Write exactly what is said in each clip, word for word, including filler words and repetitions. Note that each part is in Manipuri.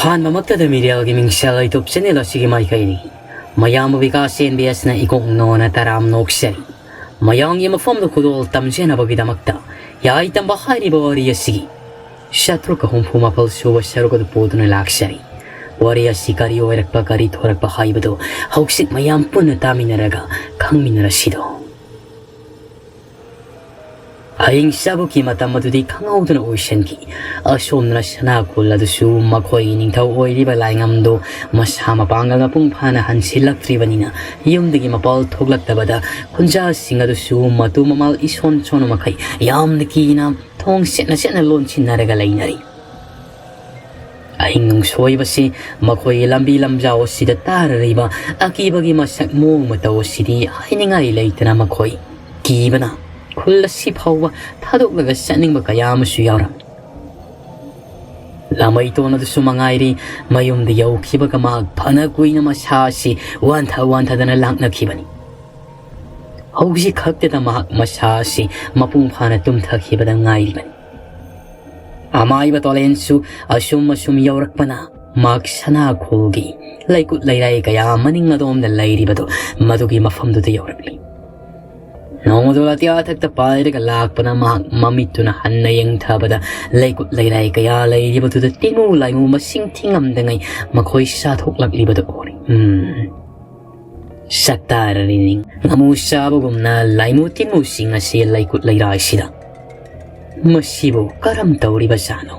ꯑꯍꯥꯟꯕꯃꯛꯇꯗ ꯃꯤꯔꯦꯜꯒꯤ ꯃꯤꯡꯁꯦꯜ YouTube channel ꯑꯁꯤꯒꯤ ꯃꯥꯏꯀꯩꯅꯤ꯫ ꯃꯌꯥꯝꯕ ꯕꯤꯀꯥꯁ ꯑꯦꯟ ꯕꯤ ꯑꯦꯁꯅ ꯏꯀꯣꯛ ꯅꯣꯅ ꯇꯔꯥꯝ ꯅꯣꯛꯆꯔꯤ꯫ ꯃꯌꯥꯝꯒꯤ ꯃꯐꯝꯗ ꯈꯨꯗꯣꯜ ꯇꯝꯖꯅꯕꯒꯤꯗꯃꯛꯇ ꯌꯥꯏ ꯇꯝꯕ ꯍꯥꯏꯔꯤꯕ ꯋꯥꯔꯤ ꯑꯁꯤꯒꯤ ꯆꯥꯇ꯭ꯔꯨꯛꯀ ꯍꯨꯝꯐꯨ ꯃꯥꯄꯜ ꯁꯨꯕ ꯁꯔꯨꯛ ꯑꯗꯨ ꯄꯨꯗꯨꯅ ꯂꯥꯛꯆꯔꯤ꯫ ꯋꯥꯔꯤ ꯑꯁꯤ ꯀꯔꯤ ꯑꯣꯏꯔꯛꯄ, ꯀꯔꯤ ꯊꯣꯔꯛꯄ ꯍꯥꯏꯕꯗꯨ ꯍꯧꯖꯤꯛ ꯃꯌꯥꯝ ꯄꯨꯟꯅ ꯇꯥꯃꯤꯟꯅꯔꯒ ꯈꯪꯃꯤꯟꯅꯔꯁꯤꯗꯣ꯫ ꯍꯌꯤꯡ ꯆꯥꯕꯨꯛꯀꯤ ꯃꯇꯝ ꯑꯗꯨꯗꯤ ꯈꯪꯍꯧꯗꯅ ꯑꯣꯏꯁꯤꯟꯈꯤ꯫ ꯑꯁꯣꯝꯅ ꯁꯅꯥ ꯈꯨꯜ ꯑꯗꯨꯁꯨ ꯃꯈꯣꯏꯒꯤ ꯅꯤꯡꯊꯧ ꯑꯣꯏꯔꯤꯕ ꯂꯥꯏꯉꯝꯗꯣ ꯃꯁꯥ ꯃꯄꯥꯡꯒꯜ ꯃꯄꯨꯡ ꯐꯥꯅ ꯍꯟꯁꯤꯜꯂꯛꯇ꯭ꯔꯤꯕꯅꯤꯅ ꯌꯨꯝꯗꯒꯤ ꯃꯄꯥꯜ ꯊꯣꯛꯂꯛꯇꯕꯗ ꯈꯨꯟꯖꯥꯁꯤꯡ ꯑꯗꯨꯁꯨ ꯃꯇꯨ ꯃꯃꯥꯜ ꯏꯁꯣꯟ ꯁꯣꯟꯕ ꯃꯈꯩ ꯌꯥꯝꯅ ꯀꯤꯅ ꯊꯣꯡ ꯁꯦꯠꯅ ꯁꯦꯠꯅ ꯂꯣꯟꯁꯤꯟꯅꯔꯒ ꯂꯩꯅꯔꯤ꯫ ꯑꯍꯤꯡ ꯅꯨꯡꯁꯣꯏꯕꯁꯤ ꯃꯈꯣꯏꯒꯤ ꯂꯝꯕꯤ ꯂꯝꯖꯥꯎ ꯑꯁꯤꯗ ꯇꯥꯔꯔꯤꯕ ꯑꯀꯤꯕꯒꯤ ꯃꯁꯛ ꯃꯑꯣꯡ ꯃꯇꯧ ꯑꯁꯤꯗꯤ ꯍꯥꯏꯅꯤꯡꯉꯥꯏ ꯂꯩꯇꯅ ꯃꯈꯣꯏ ꯀꯤꯕꯅ ꯈꯨꯜ ꯑꯁꯤ ꯐꯥꯎꯕ ꯊꯥꯗꯣꯛꯂꯒ ꯆꯠꯅꯤꯡꯕ ꯀꯌꯥ ꯑꯃꯁꯨ ꯌꯥꯎꯔꯝꯃꯤ꯫ ꯂꯥꯃꯩꯇꯣꯟ ꯑꯗꯨꯁꯨ ꯃꯉꯥꯏꯔꯤ, ꯃꯌꯨꯝꯗ ꯌꯧꯈꯤꯕꯒ ꯃꯍꯥꯛ ꯐꯅ ꯀꯨꯏꯅ ꯃꯁꯥ ꯑꯁꯤ ꯋꯥꯟꯊ ꯋꯥꯟꯊꯗꯅ ꯂꯥꯛꯅꯈꯤꯕꯅꯤ꯫ ꯍꯧꯖꯤꯛ ꯈꯛꯇꯗ ꯃꯍꯥꯛ ꯃꯁꯥ ꯑꯁꯤ ꯃꯄꯨꯡ ꯐꯥꯅ ꯇꯨꯝꯊꯈꯤꯕꯗ ꯉꯥꯏꯔꯤꯕꯅꯤ꯫ ꯑꯃꯥꯏꯕ ꯇꯣꯂꯦꯟꯁꯨ ꯑꯁꯨꯝ ꯑꯁꯨꯝ ꯌꯧꯔꯛꯄꯅ ꯃꯍꯥꯛ ꯁꯅꯥꯈꯣꯜꯒꯤ ꯂꯩꯀꯨꯠ ꯂꯩꯔꯥꯏ ꯀꯌꯥ ꯃꯅꯤꯡ ꯑꯗꯣꯝꯗ ꯂꯩꯔꯤꯕꯗꯨ ꯃꯗꯨꯒꯤ ꯃꯐꯝꯗꯨꯗ ꯌꯧꯔꯛꯂꯤ꯫ ꯅꯣꯡꯃꯗꯣ ꯑꯇꯤꯌꯥꯊꯛꯇ ꯄꯥꯏꯔꯒ ꯂꯥꯛꯄꯅ ꯃꯍꯥꯛ ꯃꯃꯤꯠꯇꯨꯅ ꯍꯟꯅ ꯌꯦꯡꯊꯕꯗ ꯂꯩꯀꯨꯠ ꯂꯩꯔꯥꯏ ꯀꯌꯥ ꯂꯩꯔꯤꯕꯗꯨꯗ ꯇꯤꯅꯨ ꯂꯥꯏꯃꯨ ꯃꯁꯤꯡ ꯊꯤꯉꯝꯗꯉꯩ ꯃꯈꯣꯏ ꯆꯥꯊꯣꯛꯂꯛꯂꯤꯕꯗꯨ ꯎꯔꯤ꯫ ꯎꯝ꯫ ꯁꯛꯇꯥꯔꯔꯤꯅꯤ꯫ ꯉꯥꯃꯨ ꯆꯥꯕꯒꯨꯝꯅ ꯂꯥꯏꯃꯨ ꯇꯤꯟꯃꯨꯁꯤꯡ ꯑꯁꯤ ꯂꯩꯀꯨꯠ ꯂꯩꯔꯥꯏꯁꯤꯗ꯫ ꯃꯁꯤꯕꯨ ꯀꯔꯝ ꯇꯧꯔꯤꯕꯖꯥꯠꯅꯣ?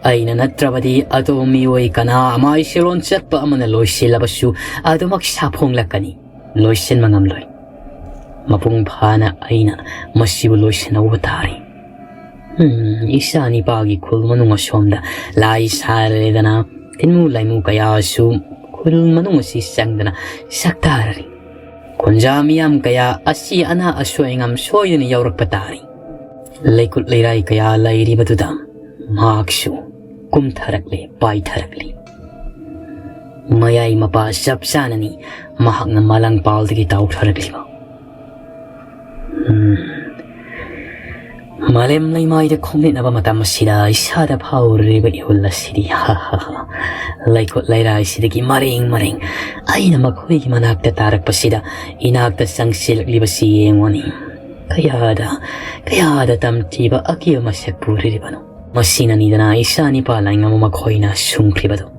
ꯑꯩꯅ ꯅꯠꯇ꯭ꯔꯕꯗꯤ ꯑꯇꯣꯞꯄ ꯃꯤꯑꯣꯏ ꯀꯅꯥ ꯑꯃ ꯁꯤꯔꯣꯟ ꯆꯠꯄ ꯑꯃꯅ ꯂꯣꯏꯁꯤꯜꯂꯕꯁꯨ ꯑꯗꯨꯃꯛ ꯁꯥꯐꯣꯡꯂꯛꯀꯅꯤ꯫ ꯂꯣꯏꯁꯤꯟꯕ ꯉꯝꯂꯣꯏ꯫ ꯃꯄꯨꯡ ꯐꯥꯅ ꯑꯩꯅ ꯃꯁꯤꯕꯨ ꯂꯣꯏꯁꯤꯟꯍꯧꯕ ꯇꯥꯔꯤ꯫ ꯎꯝ, ꯏꯆꯥ ꯅꯤꯄꯥꯒꯤ ꯈꯨꯜ ꯃꯅꯨꯡ ꯑꯁꯣꯝꯗ ꯂꯥꯏ ꯁꯥꯔꯦꯗꯅ ꯇꯤꯟꯃꯨ ꯂꯥꯏꯃꯨ ꯀꯌꯥꯁꯨ ꯈꯨꯜ ꯃꯅꯨꯡ ꯑꯁꯤ ꯆꯪꯗꯅ ꯁꯛꯇꯥꯔꯔꯤ꯫ ꯈꯨꯟꯖꯥ ꯃꯤꯌꯥꯝ ꯀꯌꯥ ꯑꯁꯤ ꯑꯅꯥ ꯑꯁꯣꯏ ꯑꯉꯥꯝ ꯁꯣꯏꯗꯅ ꯌꯥꯎꯔꯛꯄ ꯇꯥꯔꯤ꯫ ꯂꯩꯀꯨꯠ ꯂꯩꯔꯥꯏ ꯀꯌꯥ ꯂꯩꯔꯤꯕꯗꯨꯗ ꯃꯍꯥꯛꯁꯨ ꯀꯨꯝꯊꯔꯛꯂꯦ, ꯄꯥꯏꯊꯔꯛꯂꯦ꯫ ꯃꯌꯥꯏ ꯃꯄꯥ ꯆꯞ ꯆꯥꯅꯅꯤ ꯃꯍꯥꯛꯅ ꯃꯂꯪꯄꯥꯜꯗꯒꯤ ꯇꯥꯎꯊꯔꯛꯂꯤꯕ꯫ ꯎꯝ꯫ ꯃꯥꯂꯦꯝ ꯂꯩꯃꯥꯏꯗ ꯈꯣꯡꯅꯤꯠꯅꯕ ꯃꯇꯝ ꯑꯁꯤꯗ ꯏꯁꯥꯗ ꯐꯥꯎꯔꯤꯕ ꯏꯍꯨꯜ ꯑꯁꯤꯗꯤ, ꯍꯥ, ꯍꯥ, ꯍꯥ꯫ ꯂꯩꯈꯣꯠ ꯂꯩꯔꯥꯏꯁꯤꯗꯒꯤ ꯃꯔꯦꯡ ꯃꯔꯦꯡ ꯑꯩꯅ ꯃꯈꯣꯏꯒꯤ ꯃꯅꯥꯛꯇ ꯇꯥꯔꯛꯄꯁꯤꯗ ꯏꯅꯥꯛꯇ ꯆꯪꯁꯤꯜꯂꯛꯂꯤꯕꯁꯤ ꯌꯦꯡꯉꯨꯅꯤ꯫ ꯀꯌꯥꯗ, ꯀꯌꯥꯗ ꯇꯝꯊꯤꯕ ꯑꯀꯤꯕ ꯃꯁꯛ ꯄꯨꯔꯤꯕꯅꯣ꯫ ꯃꯁꯤꯅꯅꯤꯗꯅ ꯏꯆꯥ ꯅꯤꯄꯥ ꯂꯥꯏꯉꯝꯕ ꯃꯈꯣꯏꯅ ꯁꯨꯝꯈ꯭ꯔꯤꯕꯗꯣ꯫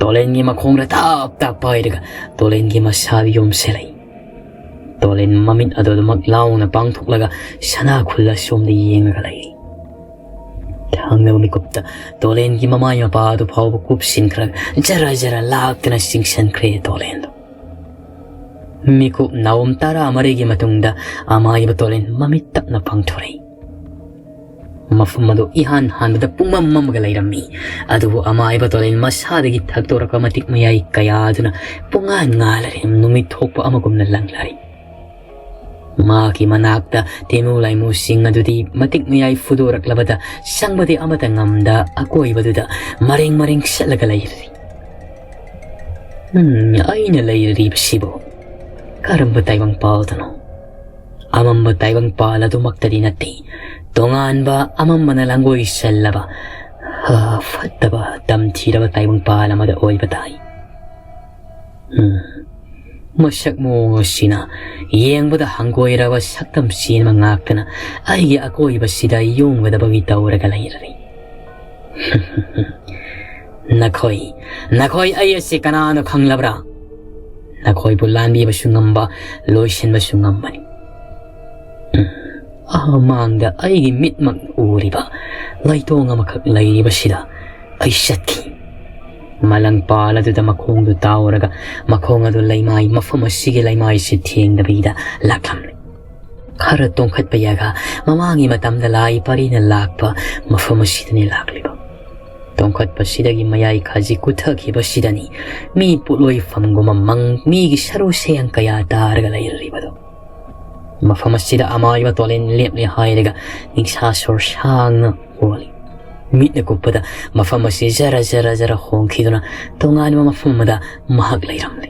ꯇꯣꯂꯦꯟꯒꯤ ꯃꯈꯣꯡꯗ ꯇꯥꯞ ꯇꯥꯞ ꯄꯥꯏꯔꯒ ꯇꯣꯂꯦꯟꯒꯤ ꯃꯁꯥꯗ ꯌꯣꯝꯁꯤꯜꯂꯛꯏ꯫ ꯇꯣꯂꯦꯟ ꯃꯃꯤꯠ ꯑꯗꯨ ꯑꯗꯨꯃꯛ ꯂꯥꯎꯅ ꯄꯥꯡꯊꯣꯛꯂꯒ ꯁꯅꯥ ꯈꯨꯜ ꯑꯁꯣꯝꯗ ꯌꯦꯡꯂꯒ ꯂꯩꯔꯤ꯫ ꯊꯪꯅꯕ ꯃꯤꯀꯨꯞꯇ ꯇꯣꯂꯦꯟꯒꯤ ꯃꯃꯥꯏ ꯃꯄꯥ ꯑꯗꯨ ꯐꯥꯎꯕ ꯀꯨꯞꯁꯤꯟꯈ꯭ꯔꯒ ꯖꯔ ꯖꯔ ꯂꯥꯛꯇꯅ ꯆꯤꯡꯁꯤꯟꯈ꯭ꯔꯦ ꯇꯣꯂꯦꯟꯗꯣ꯫ ꯃꯤꯀꯨꯞ ꯅꯥꯎꯝ ꯇꯔꯥꯃꯔꯤꯒꯤ ꯃꯇꯨꯡꯗ ꯑꯃꯥꯏꯕ ꯇꯣꯂꯦꯟ ꯃꯃꯤꯠ ꯇꯞꯅ ꯄꯥꯡꯊꯣꯔꯛꯏ꯫ ꯃꯐꯝ ꯑꯗꯨ ꯏꯍꯥꯟ ꯍꯥꯟꯕꯗ ꯄꯨꯡꯃꯝ ꯃꯝꯃꯒ ꯂꯩꯔꯝꯃꯤ꯫ ꯑꯗꯨꯕꯨ ꯑꯃꯥꯏꯕ ꯇꯣꯂꯦꯟ ꯃꯁꯥꯗꯒꯤ ꯊꯛꯇꯣꯔꯛꯄ ꯃꯇꯤꯛ ꯃꯌꯥꯏ ꯀꯌꯥ ꯑꯗꯨꯅ ꯄꯨꯡꯉꯥꯟ ꯉꯥꯜꯂꯔꯦ, ꯅꯨꯃꯤꯠ ꯊꯣꯛꯄ ꯑꯃꯒꯨꯝꯅ ꯂꯪꯂꯔꯦ꯫ ꯃꯍꯥꯛꯀꯤ ꯃꯅꯥꯛꯇ ꯇꯦꯃꯨ ꯂꯥꯏꯃꯨꯁꯤꯡ ꯑꯗꯨꯗꯤ ꯃꯇꯤꯛ ꯃꯌꯥꯏ ꯐꯨꯗꯣꯔꯛꯂꯕꯗ ꯆꯪꯕꯗꯤ ꯑꯃꯠꯇ ꯉꯝꯗ ꯑꯀꯣꯏꯕꯗꯨꯗ ꯃꯔꯦꯡ ꯃꯔꯦꯡ ꯆꯠꯂꯒ ꯂꯩꯔꯤ꯫ ꯎꯝ, ꯑꯩꯅ ꯂꯩꯔꯤꯕꯁꯤꯕꯨ ꯀꯔꯝꯕ ꯇꯥꯏꯕꯪ ꯄꯥꯜꯗꯅꯣ? ꯑꯃꯝꯕ ꯇꯥꯏꯕꯪ ꯄꯥꯜ ꯑꯗꯨꯃꯛꯇꯗꯤ ꯅꯠꯇꯦ꯫ ꯇꯣꯉꯥꯟꯕ ꯑꯃꯝꯕꯅ ꯂꯥꯡꯒꯣꯏ ꯁꯜꯂꯕ, ꯍꯥ, ꯐꯠꯇꯕ ꯇꯝꯊꯤꯔꯕ ꯇꯥꯏꯕꯪ ꯄꯥꯜ ꯑꯃꯗ ꯑꯣꯏꯕ ꯇꯥꯏ꯫ ꯎꯝ, ꯃꯁꯛ ꯃꯑꯣꯡ ꯑꯁꯤꯅ ꯌꯦꯡꯕꯗ ꯍꯪꯒꯣꯏꯔꯕ ꯁꯛꯇꯝ ꯆꯦꯟꯕ ꯉꯥꯛꯇꯅ ꯑꯩꯒꯤ ꯑꯀꯣꯏꯕꯁꯤꯗ ꯌꯣꯝꯒꯗꯕꯒꯤ ꯇꯧꯔꯒ ꯂꯩꯔꯔꯤ꯫ ꯅꯈꯣꯏ, ꯅꯈꯣꯏ ꯑꯩ ꯑꯁꯤ ꯀꯅꯥꯅꯣ ꯈꯪꯂꯕ꯭ꯔꯥ? ꯅꯈꯣꯏꯕꯨ ꯂꯥꯟꯕꯤꯕꯁꯨ ꯉꯝꯕ, ꯂꯣꯏꯁꯤꯟꯕꯁꯨ ꯉꯝꯕꯅꯤ꯫ ꯎꯝ, ꯑꯥ ꯃꯥꯡꯗ ꯑꯩꯒꯤ ꯃꯤꯠꯃꯛ ꯎꯔꯤꯕ ꯂꯩꯇꯣꯡ ꯑꯃꯈꯛ ꯂꯩꯔꯤꯕꯁꯤꯗ ꯑꯩ ꯆꯠꯈꯤ꯫ ꯃꯂꯪ ꯄꯥꯜ ꯑꯗꯨꯗ ꯃꯈꯣꯡꯗꯨ ꯇꯥꯎꯔꯒ ꯃꯈꯣꯡ ꯑꯗꯨ ꯂꯩꯃꯥꯏ, ꯃꯐꯝ ꯑꯁꯤꯒꯤ ꯂꯩꯃꯥꯏꯁꯤ ꯊꯦꯡꯗꯕꯤꯗ ꯂꯥꯛꯂꯝꯂꯦ꯫ ꯈꯔ ꯇꯣꯡꯈꯠꯄ ꯌꯥꯒ ꯃꯃꯥꯡꯒꯤ ꯃꯇꯝꯗ ꯂꯥꯏ ꯄꯔꯤꯅ ꯂꯥꯛꯄ ꯃꯐꯝ ꯑꯁꯤꯗꯅꯤ ꯂꯥꯛꯂꯤꯕ꯫ ꯇꯣꯡꯈꯠꯄꯁꯤꯗꯒꯤ ꯃꯌꯥꯏ ꯈꯖꯤꯛ ꯀꯨꯊꯈꯤꯕꯁꯤꯗꯅꯤ ꯃꯤ ꯄꯣꯠꯂꯣꯏꯐꯝꯒꯨꯝꯕ ꯃꯪ, ꯃꯤꯒꯤ ꯁꯔꯨ ꯁꯦꯡ ꯀꯌꯥ ꯇꯥꯔꯒ ꯂꯩꯔꯤꯕꯗꯣ꯫ ꯃꯐꯝ ꯑꯁꯤꯗ ꯑꯃꯥꯏꯕ ꯇꯣꯂꯦꯟ ꯂꯦꯞꯂꯦ ꯍꯥꯏꯔꯒ ꯅꯤꯡꯁꯥ ꯁꯣꯔ ꯁꯥꯡꯅ ꯍꯣꯜꯂꯤ꯫ ꯃꯤꯠꯅ ꯀꯨꯞꯄꯗ ꯃꯐꯝ ꯑꯁꯤ ꯖꯔ ꯖꯔ ꯖꯔ ꯍꯣꯡꯈꯤꯗꯨꯅ ꯇꯣꯉꯥꯟꯕ ꯃꯐꯝ ꯑꯃꯗ ꯃꯍꯥꯛ ꯂꯩꯔꯝꯂꯦ꯫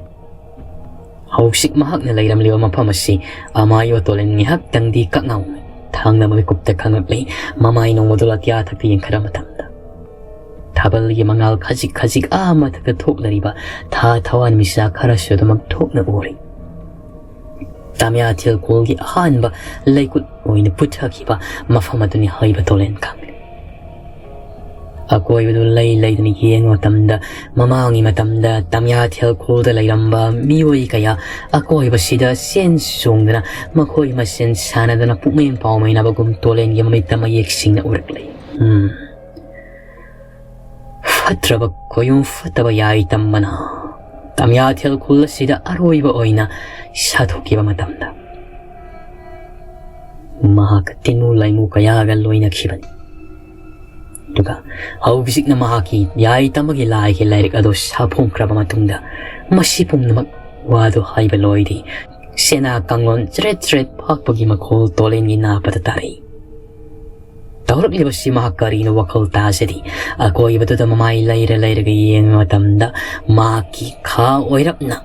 ꯍꯧꯖꯤꯛ ꯃꯍꯥꯛꯅ ꯂꯩꯔꯝꯂꯤꯕ ꯃꯐꯝ ꯑꯁꯤ ꯑꯃꯥꯏꯕ ꯇꯣꯂꯦꯟ ꯉꯥꯏꯍꯥꯛꯇꯪꯗꯤ ꯀꯛꯉꯥꯎꯅ ꯊꯥꯡꯅ ꯃꯃꯤꯀꯨꯞꯇ ꯈꯪꯂꯛꯂꯤ꯫ ꯃꯃꯥꯏ ꯅꯣꯡꯃꯗꯣꯜ ꯑꯇꯤꯌꯥ ꯊꯛꯇ ꯌꯦꯡꯈꯠꯂ ꯃꯇꯝꯗ ꯊꯥꯕꯜꯒꯤ ꯃꯉꯥꯜ ꯈꯖꯤꯛ ꯈꯖꯤꯛ ꯑꯥ ꯃꯊꯛꯇ ꯊꯣꯛꯂꯔꯤꯕ ꯊꯥ ꯊꯋꯥꯟꯃꯤꯆꯥꯛ ꯈꯔꯁꯨ ꯑꯗꯨꯃꯛ ꯊꯣꯛꯅ ꯎꯔꯤ꯫ ꯇꯥꯃꯤꯌꯥꯊꯦꯜ ꯈꯨꯜꯒꯤ ꯑꯍꯥꯟꯕ ꯂꯩꯀꯨꯠ ꯑꯣꯏꯅ ꯄꯨꯊꯈꯤꯕ ꯃꯐꯝ ꯑꯗꯨꯅꯤ ꯍꯥꯏꯕ ꯇꯣꯂꯦꯟ ꯈꯪꯂꯦ꯫ ꯑꯀꯣꯏꯕꯗꯨ ꯂꯩ ꯂꯩꯗꯨꯅ ꯌꯦꯡꯕ ꯃꯇꯝꯗ, ꯃꯃꯥꯡꯒꯤ ꯃꯇꯝꯗ ꯇꯥꯃꯤꯌꯥꯊꯦꯜ ꯈꯨꯜꯗ ꯂꯩꯔꯝꯕ ꯃꯤꯑꯣꯏ ꯀꯌꯥ ꯑꯀꯣꯏꯕꯁꯤꯗ ꯆꯦꯟ ꯆꯣꯡꯗꯨꯅ ꯃꯈꯣꯏ ꯃꯁꯦꯟ ꯁꯥꯟꯅꯗꯨꯅ ꯄꯨꯛꯃꯦꯟ ꯄꯥꯎꯃꯦꯟꯅꯕꯒꯨꯝ ꯇꯣꯂꯦꯟꯒꯤ ꯃꯃꯤꯠꯇ ꯃꯌꯦꯛ ꯁꯦꯡꯅ ꯎꯔꯛꯂꯦ꯫ ꯎꯝ꯫ ꯐꯠꯇ꯭ꯔꯕ ꯈꯣꯌꯨꯝ ꯐꯠꯇꯕ ꯌꯥꯏ ꯇꯝꯕꯅ ꯇꯥꯃꯤꯌꯥꯊꯦꯜ ꯈꯨꯜ ꯑꯁꯤꯗ ꯑꯔꯣꯏꯕ ꯑꯣꯏꯅ ꯁꯥꯊꯣꯛꯈꯤꯕ ꯃꯇꯝꯗ ꯃꯍꯥꯛ ꯇꯤꯅꯨ ꯂꯥꯏꯃꯨ ꯀꯌꯥꯒ ꯂꯣꯏꯅꯈꯤꯕꯅꯤ꯫ ꯑꯗꯨꯒ ꯍꯧꯖꯤꯛꯅ ꯃꯍꯥꯛꯀꯤ ꯌꯥꯏ ꯇꯝꯕꯒꯤ ꯂꯥꯏꯒꯤ ꯂꯥꯏꯔꯤꯛ ꯑꯗꯨ ꯁꯥꯐꯣꯡꯈ꯭ꯔꯕ ꯃꯇꯨꯡꯗ ꯃꯁꯤ ꯄꯨꯝꯅꯃꯛ ꯋꯥꯗꯨ ꯍꯥꯏꯕ ꯂꯣꯏꯗꯦ꯫ ꯁꯦꯅꯥ ꯀꯥꯡꯂꯣꯟ ꯆꯔꯦꯠ ꯆꯔꯦꯠ ꯐꯥꯛꯄꯒꯤ ꯃꯈꯣꯜ ꯇꯣꯂꯦꯟꯒꯤ ꯅꯥꯄꯗ ꯇꯥꯔꯛꯏ꯫ ꯇꯧꯔꯛꯂꯤꯕꯁꯤ ꯃꯍꯥꯛ ꯀꯔꯤꯅꯣ ꯋꯥꯈꯜ ꯇꯥꯖꯗꯦ꯫ ꯑꯀꯣꯏꯕꯗꯨꯗ ꯃꯃꯥꯏ ꯂꯩꯔ ꯂꯩꯔꯒ ꯌꯦꯡꯕ ꯃꯇꯝꯗ ꯃꯍꯥꯛꯀꯤ ꯈꯥ ꯑꯣꯏꯔꯞꯅ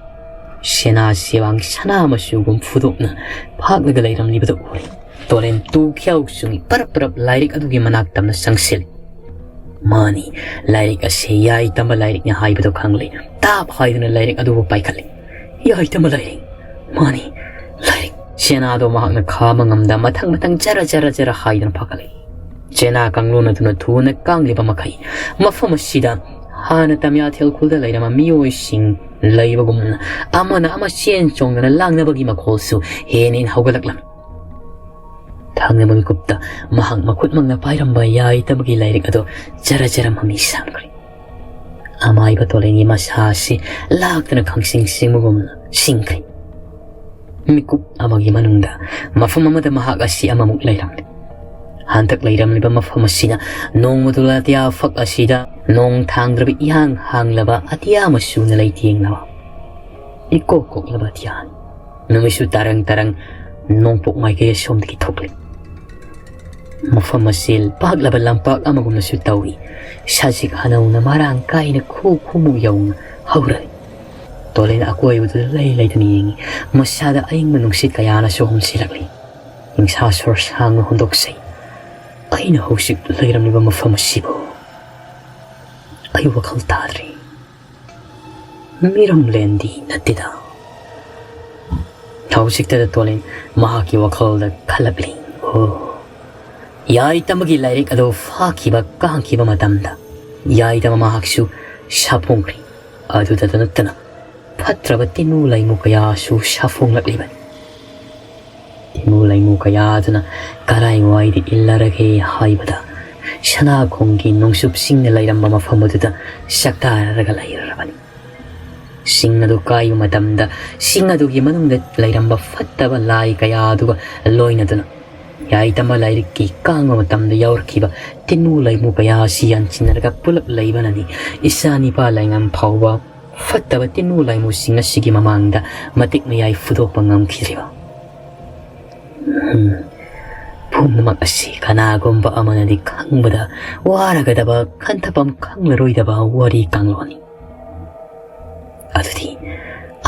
ꯁꯦꯅꯥ ꯁꯦꯋꯥꯡ ꯁꯅꯥ ꯃꯆꯨꯒꯨꯝ ꯐꯨꯗꯣꯛꯅ ꯐꯥꯛꯂꯒ ꯂꯩꯔꯝꯂꯤꯕꯗꯨ ꯎꯔꯦ꯫ ꯇꯣꯂꯦꯟ ꯇꯨ ꯈ꯭ꯌꯥꯎ ꯆꯨꯡꯉꯤ ꯄꯔꯞ ꯄꯔꯞ ꯂꯥꯏꯔꯤꯛ ꯑꯗꯨꯒꯤ ꯃꯅꯥꯛ ꯇꯝꯅ ꯆꯪꯁꯤꯜꯂꯤ꯫ ꯃꯥꯅꯤ, ꯂꯥꯏꯔꯤꯛ ꯑꯁꯤ ꯌꯥꯏ ꯇꯝꯕ ꯂꯥꯏꯔꯤꯛꯅꯤ ꯍꯥꯏꯕꯗꯨ ꯈꯪꯂꯦ꯫ ꯇꯥꯞ ꯍꯥꯏꯗꯨꯅ ꯂꯥꯏꯔꯤꯛ ꯑꯗꯨꯕꯨ ꯄꯥꯏꯈꯠꯂꯤ꯫ ꯌꯥꯏ ꯇꯝꯕ ꯂꯥꯏꯔꯤꯛ? ꯃꯥꯅꯤ, ꯂꯥꯏꯔꯤꯛ꯫ ꯁꯦꯅꯥꯗꯣ ꯃꯍꯥꯛꯅ ꯈꯥꯝꯕ ꯉꯝꯗ ꯃꯊꯪ ꯃꯊꯪ ꯖꯔ ꯖꯔ ꯖꯔ ꯍꯥꯏꯗꯨꯅ ꯐꯥꯒꯠꯂꯛꯏ꯫ ꯁꯦꯅꯥ ꯀꯥꯡꯂꯣꯟ ꯑꯗꯨꯅ ꯊꯨꯅ ꯀꯥꯡꯂꯤꯕ ꯃꯈꯩ ꯃꯐꯝ ꯑꯁꯤꯗ ꯍꯥꯟꯅ ꯇꯥꯃꯤꯌꯥꯊꯦꯜ ꯈꯨꯜꯗ ꯂꯩꯔꯝꯕ ꯃꯤꯑꯣꯏꯁꯤꯡ ꯂꯩꯕꯒꯨꯝꯅ ꯑꯃꯅ ꯑꯃ ꯆꯦꯟ ꯆꯣꯡꯗꯅ ꯂꯥꯡꯅꯕꯒꯤ ꯃꯈꯣꯜꯁꯨ ꯍꯦꯟꯅ ꯍꯦꯟꯅ ꯍꯧꯒꯠꯂꯛꯂꯝꯃꯤ꯫ ꯊꯥꯡꯅꯕ ꯃꯤꯀꯨꯞꯇ ꯃꯍꯥꯛ ꯃꯈꯨꯠꯃꯛꯅ ꯄꯥꯏꯔꯝꯕ ꯌꯥꯏ ꯇꯝꯕꯒꯤ ꯂꯥꯏꯔꯤꯛ ꯑꯗꯨ ꯖꯔ ꯖꯔ ꯃꯃꯤ ꯁꯥꯝꯈ꯭ꯔꯦ꯫ ꯑꯃꯥꯏꯕ ꯇꯣꯂꯦꯟꯒꯤ ꯃꯁꯥ ꯑꯁꯤ ꯂꯥꯛꯇꯅ ꯈꯪꯁꯤꯡ ꯁꯤꯡꯕꯒꯨꯝꯅ ꯁꯤꯡꯈ꯭ꯔꯦ꯫ ꯃꯤꯀꯨꯞ ꯑꯃꯒꯤ ꯃꯅꯨꯡꯗ ꯃꯐꯝ ꯑꯃꯗ ꯃꯍꯥꯛ ꯑꯁꯤ ꯑꯃꯃꯨꯛ ꯂꯩꯔꯝꯂꯦ꯫ ꯍꯟꯗꯛ ꯂꯩꯔꯝꯂꯤꯕ ꯃꯐꯝ ꯑꯁꯤꯅ ꯅꯣꯡꯃꯗꯨ ꯑꯇꯤꯌꯥ ꯐꯛ ꯑꯁꯤꯗ ꯅꯣꯡ ꯊꯥꯡꯗ꯭ꯔꯕ ꯏꯍꯥꯡ ꯍꯥꯡꯂꯕ ꯑꯇꯤꯌꯥ ꯃꯆꯨꯅ ꯂꯩꯇꯦꯡꯂꯕ ꯏꯀꯣꯛ ꯀꯣꯛꯂꯕ ꯑꯇꯤꯌꯥꯅꯤ꯫ ꯅꯨꯃꯤꯠꯁꯨ ꯇꯥꯔꯪ ꯇꯥꯔꯪ ꯅꯣꯡꯄꯣꯛ ꯃꯥꯏꯀꯩ ꯑꯁꯣꯝꯗꯒꯤ ꯊꯣꯛꯂꯤ꯫ ꯃꯐꯝ ꯑꯁꯤ ꯄꯥꯛꯂꯕ ꯂꯝꯄꯥꯛ ꯑꯃꯒꯨꯝꯅꯁꯨ ꯇꯧꯏ꯫ ꯁꯖꯤꯛ ꯍꯅꯧꯅ ꯃꯔꯥꯡ ꯀꯥꯏꯅ ꯈꯨ ꯈꯨꯃꯨꯛ ꯌꯧꯅ ꯍꯧꯔꯛꯏ꯫ ꯇꯣꯂꯦꯟ ꯑꯀꯣꯏꯕꯗꯨꯗ ꯂꯩ ꯂꯩꯗꯨꯅ ꯌꯦꯡꯏ꯫ ꯃꯁꯥꯗ ꯑꯏꯪꯕ ꯅꯨꯡꯁꯤꯠ ꯀꯌꯥꯅꯁꯨ ꯍꯨꯝꯁꯤꯜꯂꯛꯂꯤ꯫ ꯅꯤꯡꯁꯥ ꯁꯣꯔ ꯁꯥꯡꯅ ꯍꯣꯟꯗꯣꯛꯆꯩ꯫ ꯑꯩꯅ ꯍꯧꯖꯤꯛ ꯂꯩꯔꯝꯂꯤꯕ ꯃꯐꯝ ꯑꯁꯤꯕꯨ ꯑꯩ ꯋꯥꯈꯜ ꯇꯥꯗ꯭ꯔꯤ꯫ ꯃꯤꯔꯝꯂꯦꯟꯗꯤ ꯅꯠꯇꯦꯗ꯫ ꯍꯧꯖꯤꯛꯇꯗ ꯇꯣꯂꯤꯟ ꯃꯍꯥꯛꯀꯤ ꯋꯥꯈꯜꯗ ꯈꯜꯂꯛꯂꯤ꯫ ꯑꯣ, ꯌꯥꯏꯇꯃꯒꯤ ꯂꯥꯏꯔꯤꯛ ꯑꯗꯨ ꯐꯥꯈꯤꯕ ꯀꯥꯡꯈꯤꯕ ꯃꯇꯝꯗ ꯌꯥꯏꯇꯃ ꯃꯍꯥꯛꯁꯨ ꯁꯥꯐꯣꯡꯈ꯭ꯔꯤ꯫ ꯑꯗꯨꯗꯇ ꯅꯠꯇꯅ ꯐꯠꯇ꯭ꯔꯕ ꯇꯤꯟꯅꯨ ꯂꯩꯃꯨ ꯀꯌꯥꯁꯨ ꯁꯥꯐꯣꯡꯂꯛꯂꯤꯕꯅꯤ꯫ ꯇꯤꯟꯅꯨ ꯂꯩꯃꯨ ꯀꯌꯥ ꯑꯗꯨꯅ ꯀꯔꯥꯏꯋꯥꯏꯗ ꯏꯜꯂꯔꯒꯦ ꯍꯥꯏꯕꯗ, ꯁꯅꯥꯈꯣꯡꯒꯤ ꯅꯣꯡꯆꯨꯞꯁꯤꯡꯅ ꯂꯩꯔꯝꯕ ꯃꯐꯝ ꯑꯗꯨꯗ ꯆꯥꯛꯇꯥꯔꯒ ꯂꯩꯔꯔꯕꯅꯤ꯫ ꯁꯤꯡ ꯑꯗꯨ ꯀꯥꯏꯕ ꯃꯇꯝꯗ, ꯁꯤꯡ ꯑꯗꯨꯒꯤ ꯃꯅꯨꯡꯗ ꯂꯩꯔꯝꯕ ꯐꯠꯇꯕ ꯂꯥꯏ ꯀꯌꯥ ꯑꯗꯨꯒ ꯂꯣꯏꯅꯗꯨꯅ, ꯌꯥꯏꯇꯃ ꯂꯥꯏꯔꯤꯛꯀꯤ ꯀꯥꯡꯕ ꯃꯇꯝꯗ ꯌꯥꯎꯔꯛꯈꯤꯕ ꯇꯤꯟꯅꯨ ꯂꯩꯃꯨ ꯀꯌꯥ ꯑꯁꯤ ꯌꯥꯟꯁꯤꯟꯅꯔꯒ ꯄꯨꯂꯞ ꯂꯩꯕꯅꯅꯤ ꯏꯆꯥ ꯅꯤꯄꯥ ꯂꯥꯏꯉꯝ ꯐꯥꯎꯕ ꯐꯠꯇꯕ ꯇꯤꯟꯅꯨ ꯂꯩꯃꯨꯁꯤꯡ ꯑꯁꯤꯒꯤ ꯃꯃꯥꯡꯗ ꯃꯇꯤꯛ ꯃꯌꯥꯏ ꯐꯨꯗꯣꯛꯄ ꯉꯝꯈꯤꯗ꯭ꯔꯤꯕ꯫ ꯎꯝ, ꯄꯨꯝꯅꯃꯛ ꯑꯁꯤ ꯀꯅꯥꯒꯨꯝꯕ ꯑꯃꯅꯗꯤ ꯈꯪꯕꯗ ꯋꯥꯔꯒꯗꯕ, ꯈꯟꯊꯐꯝ ꯈꯪꯂꯔꯣꯏꯗꯕ ꯋꯥꯔꯤ ꯀꯥꯡꯂꯣꯟꯅꯤ꯫ ꯑꯗꯨꯗꯤ,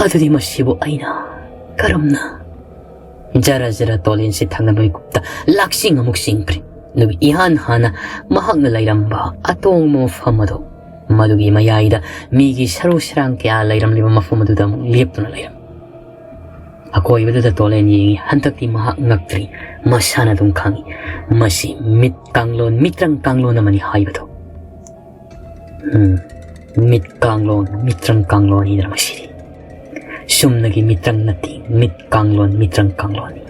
ꯑꯗꯨꯗꯤ ꯃꯁꯤꯕꯨ ꯑꯩꯅ ꯀꯔꯝꯅ? ꯖꯔ ꯖꯔ ꯇꯣꯂꯤꯟꯁꯤ ꯊꯪꯅꯕ ꯃꯤꯀꯨꯞꯇ ꯂꯥꯛꯁꯤꯡ ꯑꯃꯨꯛ ꯁꯤꯡꯈ꯭ꯔꯦ꯫ ꯑꯗꯨꯒ ꯏꯍꯥꯟ ꯍꯥꯟꯅ ꯃꯍꯥꯛꯅ ꯂꯩꯔꯝꯕ ꯑꯇꯣꯡꯕ ꯃꯐꯝ ꯑꯗꯨ, ꯃꯗꯨꯒꯤ ꯃꯌꯥꯏꯗ ꯃꯤꯒꯤ ꯁꯔꯨ ꯁꯔꯥꯡ ꯀꯌꯥ ꯂꯩꯔꯝꯂꯤꯕ ꯃꯐꯝ ꯑꯗꯨꯗ ꯑꯃꯨꯛ ꯂꯦꯞꯇꯨꯅ ꯂꯩꯔꯝꯃꯤ꯫ ꯑꯀꯣꯏꯕꯗꯨꯗ ꯇꯣꯂꯦꯟ ꯌꯦꯡꯉꯤ꯫ ꯍꯟꯗꯛꯇꯤ ꯃꯍꯥꯛ ꯉꯛꯇ꯭ꯔꯤ꯫ ꯃꯁꯥꯅ ꯑꯗꯨꯝ ꯈꯪꯉꯤ, ꯃꯁꯤ ꯃꯤꯠ ꯀꯥꯡꯂꯣꯟ, ꯃꯤꯇ꯭ꯔꯪ ꯀꯥꯡꯂꯣꯟ ꯑꯃꯅꯤ ꯍꯥꯏꯕꯗꯨ꯫ ꯎꯝ, ꯃꯤꯠ ꯀꯥꯡꯂꯣꯟ, ꯃꯤꯇ꯭ꯔꯪ ꯀꯥꯡꯂꯣꯟꯅꯤꯗꯅ ꯃꯁꯤꯗꯤ꯫ ꯆꯨꯝꯅꯒꯤ ꯃꯤꯇ꯭ꯔꯪ ꯅꯠꯇꯦ, ꯃꯤꯠ ꯀꯥꯡꯂꯣꯟ, ꯃꯤꯇ꯭ꯔꯪ ꯀꯥꯡꯂꯣꯟꯅꯤ꯫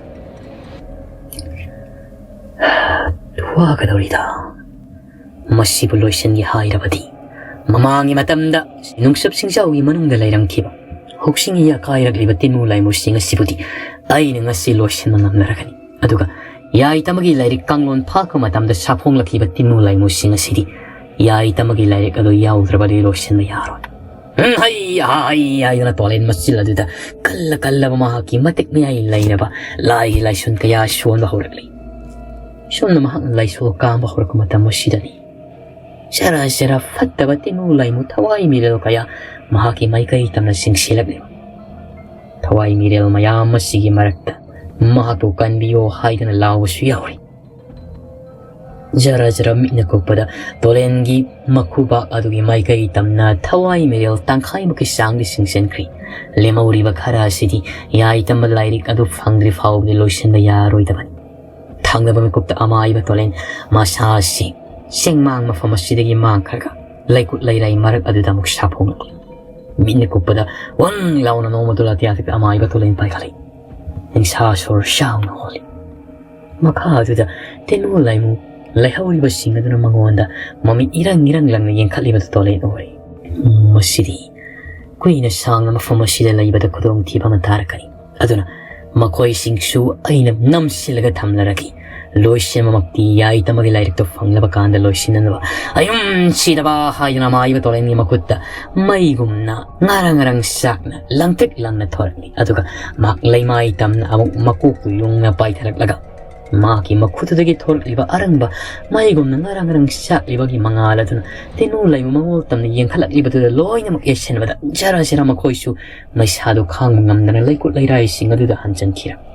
ꯋꯥꯒꯗꯧꯔꯤꯗ꯫ ꯃꯁꯤꯕꯨ ꯂꯣꯏꯁꯤꯟꯒꯦ ꯍꯥꯏꯔꯕꯗꯤ, ꯃꯃꯥꯡꯒꯤ ꯃꯇꯝꯗ ꯅꯨꯡꯁꯨꯞ ꯁꯤꯡꯖꯥꯎꯒꯤ ꯃꯅꯨꯡꯗ ꯂꯩꯔꯝꯈꯤꯕ ꯍꯧꯁꯤꯡ ꯌꯥꯀꯥꯏꯔꯛꯂꯤꯕ ꯇꯤꯟꯃꯨ ꯂꯥꯏꯃꯨꯁꯤꯡ ꯑꯁꯤꯕꯨꯗꯤ ꯑꯩꯅ ꯉꯁꯤ ꯂꯣꯏꯁꯤꯟꯕ ꯉꯝꯂꯔꯒꯅꯤ꯫ ꯑꯗꯨꯒ ꯌꯥꯏꯇꯃꯒꯤ ꯂꯥꯏꯔꯤꯛ ꯀꯥꯡꯂꯣꯟ ꯐꯥꯛꯄ ꯃꯇꯝꯗ ꯁꯥꯐꯣꯡꯂꯛꯈꯤꯕ ꯇꯤꯟꯃꯨ ꯂꯥꯏꯃꯨꯁꯤꯡ ꯑꯁꯤꯗꯤ ꯌꯥꯏꯇꯃꯒꯤ ꯂꯥꯏꯔꯤꯛ ꯑꯗꯨ ꯌꯥꯎꯗ꯭ꯔꯕꯗꯤ ꯂꯣꯏꯁꯤꯟꯕ ꯌꯥꯔꯣꯏ꯫ ꯎꯝ, ꯍꯩ, ꯍꯩ ꯍꯥꯏꯗꯨꯅ ꯇꯣꯂꯦꯟ ꯃꯆꯤꯜ ꯑꯗꯨꯗ ꯀꯜꯂ ꯀꯜꯂꯕ ꯃꯍꯥꯛꯀꯤ ꯃꯇꯤꯛ ꯃꯌꯥꯏ ꯂꯩꯅꯕ ꯂꯥꯏꯒꯤ ꯂꯥꯏꯁꯣꯟ ꯀꯌꯥ ꯁꯣꯟꯕ ꯍꯧꯔꯛꯂꯤ꯫ ꯁꯣꯝꯅ ꯃꯍꯥꯛꯅ ꯂꯥꯏꯁꯣꯟ ꯀꯥꯡꯕ ꯍꯧꯔꯛꯄ ꯃꯇꯝ ꯑꯁꯤꯗꯅꯤ ꯆꯔꯥ ꯆꯔꯥ ꯐꯠꯇꯕ ꯇꯤꯟꯃꯨ ꯂꯥꯏꯃꯨ ꯊꯋꯥꯏ ꯃꯤꯔꯦꯜ ꯀꯌꯥ ꯃꯍꯥꯛꯀꯤ ꯃꯥꯏꯀꯩ ꯇꯝꯅ ꯆꯤꯡꯁꯤꯜꯂꯛꯂꯤ꯫ ꯊꯋꯥꯏ ꯃꯤꯔꯦꯜ ꯃꯌꯥꯝ ꯑꯁꯤꯒꯤ ꯃꯔꯛꯇ ꯃꯍꯥꯛꯄꯨ ꯀꯟꯕꯤꯌꯣ ꯍꯥꯏꯗꯨꯅ ꯂꯥꯎꯕꯁꯨ ꯌꯥꯎꯔꯤ꯫ ꯖꯔ ꯖꯔ ꯃꯤꯠꯅ ꯀꯨꯞꯄꯗ ꯇꯣꯂꯦꯟꯒꯤ ꯃꯈꯨꯕꯥꯛ ꯑꯗꯨꯒꯤ ꯃꯥꯏꯀꯩ ꯇꯝꯅ ꯊꯋꯥꯏ ꯃꯤꯔꯦꯜ ꯇꯪꯈꯥꯏꯃꯨꯛꯀꯤ ꯆꯥꯡꯗꯤ ꯁꯤꯡꯁꯤꯟꯈ꯭ꯔꯤ꯫ ꯂꯦꯝꯍꯧꯔꯤꯕ ꯈꯔ ꯑꯁꯤꯗꯤ ꯌꯥꯏꯇꯝꯕ ꯂꯥꯏꯔꯤꯛ ꯑꯗꯨ ꯐꯪꯗ꯭ꯔꯤ ꯐꯥꯎꯕꯗꯤ ꯂꯣꯏꯁꯤꯟꯕ ꯌꯥꯔꯣꯏꯗꯕꯅꯤ꯫ ꯊꯪꯅꯕ ꯃꯤꯀꯨꯞꯇ ꯑꯃꯥꯏꯕ ꯇꯣꯂꯦꯟ ꯃꯁꯥ ꯑꯁꯤ ꯆꯦꯡꯃꯥꯡ ꯃꯐꯝ ꯑꯁꯤꯗꯒꯤ ꯃꯥꯡꯈ꯭ꯔꯒ ꯂꯩꯀꯨꯠ ꯂꯩꯔꯥꯏ ꯃꯔꯛ ꯑꯗꯨꯗ ꯑꯃꯨꯛ ꯁꯥꯐꯣꯡꯂꯛꯂꯤ꯫ ꯃꯤꯠꯅ ꯀꯨꯞꯄꯗ ꯋꯪ ꯂꯥꯎꯅ ꯅꯣꯡꯃꯗꯣꯜ ꯑꯇꯤꯌꯥꯁꯤꯗ ꯑꯃꯥꯏꯕ ꯇꯣꯂꯦꯟ ꯄꯥꯏꯈꯠꯂꯛꯏ꯫ ꯅꯤꯡꯁꯥ ꯁꯣꯔ ꯆꯥꯎꯅ ꯍꯣꯜꯂꯤ꯫ ꯃꯈꯥ ꯑꯗꯨꯗ ꯇꯦꯅꯨ ꯂꯥꯏꯃꯨ ꯂꯩꯍꯧꯔꯤꯕꯁꯤꯡ ꯑꯗꯨꯅ ꯃꯉꯣꯟꯗ ꯃꯃꯤꯠ ꯏꯔꯪ ꯏꯔꯪ ꯂꯪꯅ ꯌꯦꯡꯈꯠꯂꯤꯕꯗꯨ ꯇꯣꯂꯦꯟ ꯎꯔꯤ꯫ "ꯃꯁꯤꯗꯤ ꯀꯨꯏꯅ ꯁꯥꯡꯅ ꯃꯐꯝ ꯑꯁꯤꯗ ꯂꯩꯕꯗ ꯈꯨꯗꯣꯡꯊꯤꯕ ꯑꯃ ꯇꯥꯔꯛꯀꯅꯤ꯫ ꯑꯗꯨꯅ ꯃꯈꯣꯏꯁꯤꯡꯁꯨ ꯑꯩꯅ ꯅꯝꯁꯤꯜꯂꯒ ꯊꯝꯂꯔꯒꯦ꯫ ꯂꯣꯏꯁꯤꯟꯕꯃꯛꯇꯤ ꯌꯥꯏꯇꯃꯒꯤ ꯂꯥꯏꯔꯤꯛꯇꯨ ꯐꯪꯂꯕ ꯀꯥꯟꯗ ꯂꯣꯏꯁꯤꯟꯅꯅꯕ ꯑꯌꯨꯝ ꯁꯤꯗꯕ" ꯍꯥꯏꯗꯨꯅ ꯃꯥꯏꯕ ꯇꯣꯂꯦꯟꯒꯤ ꯃꯈꯨꯠꯇ ꯃꯩꯒꯨꯝꯅ ꯉꯥꯔꯪ ꯉꯥꯔꯪ ꯆꯥꯛꯅ ꯂꯪꯇ꯭ꯔꯤꯛ ꯂꯪꯅ ꯊꯣꯔꯛꯂꯤ꯫ ꯑꯗꯨꯒ ꯃꯍꯥꯛ ꯂꯩꯃꯥꯏ ꯇꯝꯅ ꯑꯃꯨꯛ ꯃꯀꯣꯛꯇꯨ ꯌꯨꯡꯅ ꯄꯥꯏꯊꯔꯛꯂꯒ ꯃꯍꯥꯛꯀꯤ ꯃꯈꯨꯠꯇꯨꯗꯒꯤ ꯊꯣꯔꯛꯂꯤꯕ ꯑꯔꯪꯕ ꯃꯩꯒꯨꯝꯅ ꯉꯥꯔꯪ ꯉꯥꯔꯪ ꯆꯥꯛꯂꯤꯕꯒꯤ ꯃꯉꯥꯜ ꯑꯗꯨꯅ ꯇꯦꯅꯨ ꯂꯩꯃꯨ ꯃꯉꯣꯜ ꯇꯝꯅ ꯌꯦꯡꯈꯠꯂꯛꯂꯤꯕꯗꯨꯗ ꯂꯣꯏꯅꯃꯛ ꯌꯩꯁꯟꯕꯗ ꯖꯔ ꯖꯔ ꯃꯈꯣꯏꯁꯨ ꯃꯩꯁꯥꯗꯨ ꯈꯥꯡꯕ ꯉꯝꯗꯅ ꯂꯩꯀꯨꯠ ꯂꯩꯔꯥꯏꯁꯤꯡ ꯑꯗꯨꯗ ꯍꯟꯖꯤꯟꯈꯤꯔꯝꯃꯤ꯫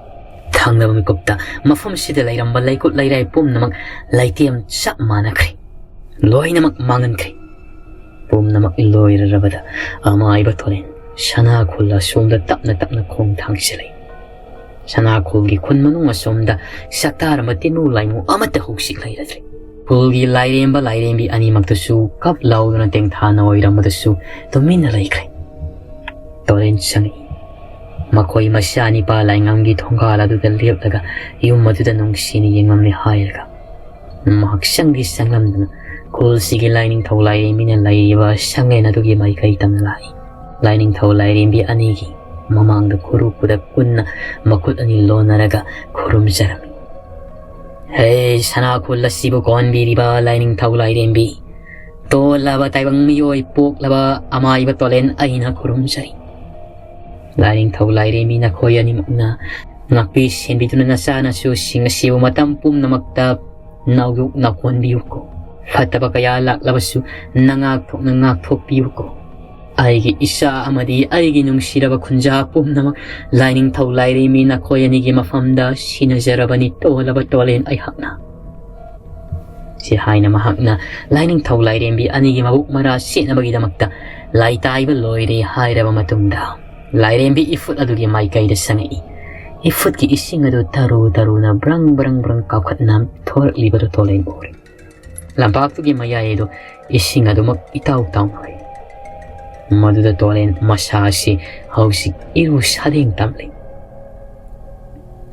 ꯊꯪꯅꯕ ꯃꯤꯀꯨꯞꯇ ꯃꯐꯝꯁꯤꯗ ꯂꯩꯔꯝꯕ ꯂꯩꯀꯨꯠ ꯂꯩꯔꯥꯏ ꯄꯨꯝꯅꯃꯛ ꯂꯩꯇꯦꯝ ꯆꯞ ꯃꯥꯟꯅꯈ꯭ꯔꯦ꯫ ꯂꯣꯏꯅꯃꯛ ꯃꯥꯡꯍꯟꯈ꯭ꯔꯦ꯫ ꯄꯨꯝꯅꯃꯛ ꯂꯣꯏꯔꯔꯕꯗ ꯑꯃꯥꯏꯕ ꯇꯣꯂꯦꯟ ꯁꯅꯥꯈꯨꯜ ꯑꯁꯣꯝꯗ ꯇꯞꯅ ꯇꯞꯅ ꯈꯣꯡ ꯊꯥꯡꯖꯤꯜꯂꯛꯏ꯫ ꯁꯅꯥꯈꯨꯜꯒꯤ ꯈꯨꯟ ꯃꯅꯨꯡ ꯑꯁꯣꯝꯗ ꯁꯛꯇꯥꯔꯝꯕ ꯇꯦꯅꯨ ꯂꯥꯏꯃꯨ ꯑꯃꯠꯇ ꯍꯧꯖꯤꯛ ꯂꯩꯔꯗ꯭ꯔꯦ꯫ ꯈꯨꯜꯒꯤ ꯂꯥꯏꯔꯦꯝꯕ ꯂꯥꯏꯔꯦꯝꯕꯤ ꯑꯅꯤꯃꯛꯇꯨꯁꯨ ꯀꯞ ꯂꯥꯎꯗꯨꯅ ꯇꯦꯡꯊꯥꯅ ꯑꯣꯏꯔꯝꯕꯗꯨꯁꯨ ꯇꯨꯃꯤꯟꯅ ꯂꯩꯈ꯭ꯔꯦ꯫ ꯇꯣꯂꯦꯟ ꯆꯪꯉꯛꯏ꯫ ꯃꯈꯣꯏ ꯃꯆꯥ ꯅꯤꯄꯥ ꯂꯥꯏꯉꯝꯒꯤ ꯊꯣꯡꯒꯥꯜ ꯑꯗꯨꯗ ꯂꯦꯞꯂꯒ ꯌꯨꯝ ꯑꯗꯨꯗ ꯅꯨꯡꯁꯤꯅ ꯌꯦꯡꯂꯝꯃꯤ ꯍꯥꯏꯔꯒ ꯃꯍꯥꯛ ꯆꯪꯗꯤ ꯆꯪꯂꯝꯗꯅ ꯈꯨꯜꯁꯤꯒꯤ ꯂꯥꯏꯅꯤꯡꯊꯧ ꯂꯥꯏꯔꯦꯝꯕꯤꯅ ꯂꯩꯔꯤꯕ ꯁꯪꯂꯦꯟ ꯑꯗꯨꯒꯤ ꯃꯥꯏꯀꯩ ꯇꯝꯅ ꯂꯥꯛꯏ꯫ ꯂꯥꯏꯅꯤꯡꯊꯧ ꯂꯥꯏꯔꯦꯝꯕꯤ ꯑꯅꯤꯒꯤ ꯃꯃꯥꯡꯗ ꯈꯨꯔꯨ ꯈꯨꯗꯛ ꯄꯨꯟꯅ ꯃꯈꯨꯠ ꯑꯅꯤ ꯂꯣꯟꯅꯔꯒ ꯈꯨꯔꯨꯝꯖꯔꯝꯃꯤ꯫ "ꯍꯦ ꯁꯅꯥꯈꯨꯜ ꯑꯁꯤꯕꯨ ꯀꯣꯟꯕꯤꯔꯤꯕ ꯂꯥꯏꯅꯤꯡꯊꯧ ꯂꯥꯏꯔꯦꯝꯕꯤ, ꯇꯣꯜꯂꯕ ꯇꯥꯏꯕꯪ ꯃꯤꯑꯣꯏ ꯄꯣꯛꯂꯕ ꯑꯃꯥꯏꯕ ꯇꯣꯂꯦꯟ ꯑꯩꯅ ꯈꯨꯔꯨꯝꯖꯔꯤ꯫ ꯂꯥꯏꯅꯤꯡꯊꯧ ꯂꯥꯏꯔꯦꯝꯕꯤ, ꯅꯈꯣꯏ ꯑꯅꯤꯃꯛꯅ ꯉꯥꯛꯄꯤ ꯁꯦꯟꯕꯤꯗꯨꯅ ꯅꯆꯥꯅꯁꯨꯁꯤꯡ ꯑꯁꯤꯕꯨ ꯃꯇꯝ ꯄꯨꯝꯅꯃꯛꯇ ꯅꯥꯎꯌꯣꯛ ꯅꯥꯎꯀꯣꯟꯕꯤꯌꯨꯀꯣ꯫ ꯐꯠꯇꯕ ꯀꯌꯥ ꯂꯥꯛꯂꯕꯁꯨ ꯅꯉꯥꯛ ꯊꯣꯛꯅ ꯉꯥꯛꯊꯣꯛꯄꯤꯌꯨꯀꯣ꯫ "ꯑꯩꯒꯤ ꯏꯆꯥ ꯑꯃꯗꯤ ꯑꯩꯒꯤ ꯅꯨꯡꯁꯤꯔꯕ ꯈꯨꯟꯖꯥ ꯄꯨꯝꯅꯃꯛ ꯂꯥꯏꯅꯤꯡꯊꯧ ꯂꯥꯏꯔꯦꯝꯕꯤ ꯅꯈꯣꯏ ꯑꯅꯤꯒꯤ ꯃꯐꯝꯗ ꯁꯤꯟꯅꯖꯔꯕꯅꯤ, ꯇꯣꯜꯂꯕ ꯇꯣꯂꯦꯟ ꯑꯩꯍꯥꯛꯅ"꯫ ꯁꯤ ꯍꯥꯏꯅ ꯃꯍꯥꯛꯅ ꯂꯥꯏꯅꯤꯡꯊꯧ ꯂꯥꯏꯔꯦꯝꯕꯤ ꯑꯅꯤꯒꯤ ꯃꯕꯨꯛ ꯃꯔꯥ ꯁꯦꯠꯅꯕꯒꯤꯗꯃꯛꯇ ꯂꯥꯏꯇꯥꯏꯕ ꯂꯣꯏꯔꯦ ꯍꯥꯏꯔꯕ ꯃꯇꯨꯡꯗ, ꯂꯥꯏꯔꯦꯝꯕꯤ ꯏꯐꯨꯠ ꯑꯗꯨꯒꯤ ꯃꯥꯏꯀꯩꯗ ꯆꯪꯉꯛꯏ꯫ ꯏꯐꯨꯠꯀꯤ ꯏꯁꯤꯡ ꯑꯗꯨ ꯇꯔꯨ ꯇꯔꯨꯅ ꯕ꯭ꯔꯪ ꯕ꯭ꯔꯪ ꯕ꯭ꯔꯪ ꯀꯥꯞꯈꯠꯅ ꯊꯣꯔꯛꯂꯤꯕꯗꯨ ꯇꯣꯂꯦꯟ ꯎꯔꯦ꯫ ꯂꯝꯄꯥꯛꯇꯨꯒꯤ ꯃꯌꯥꯏ ꯑꯗꯨ ꯏꯁꯤꯡ ꯑꯗꯨꯃꯛ ꯏꯇꯥꯎ ꯇꯥꯎꯅ ꯂꯩ꯫ ꯃꯗꯨꯗ ꯇꯣꯂꯦꯟ ꯃꯁꯥ ꯑꯁꯤ ꯍꯧꯖꯤꯛ ꯏꯔꯨ ꯁꯥꯗꯦꯡ ꯇꯝꯂꯤ꯫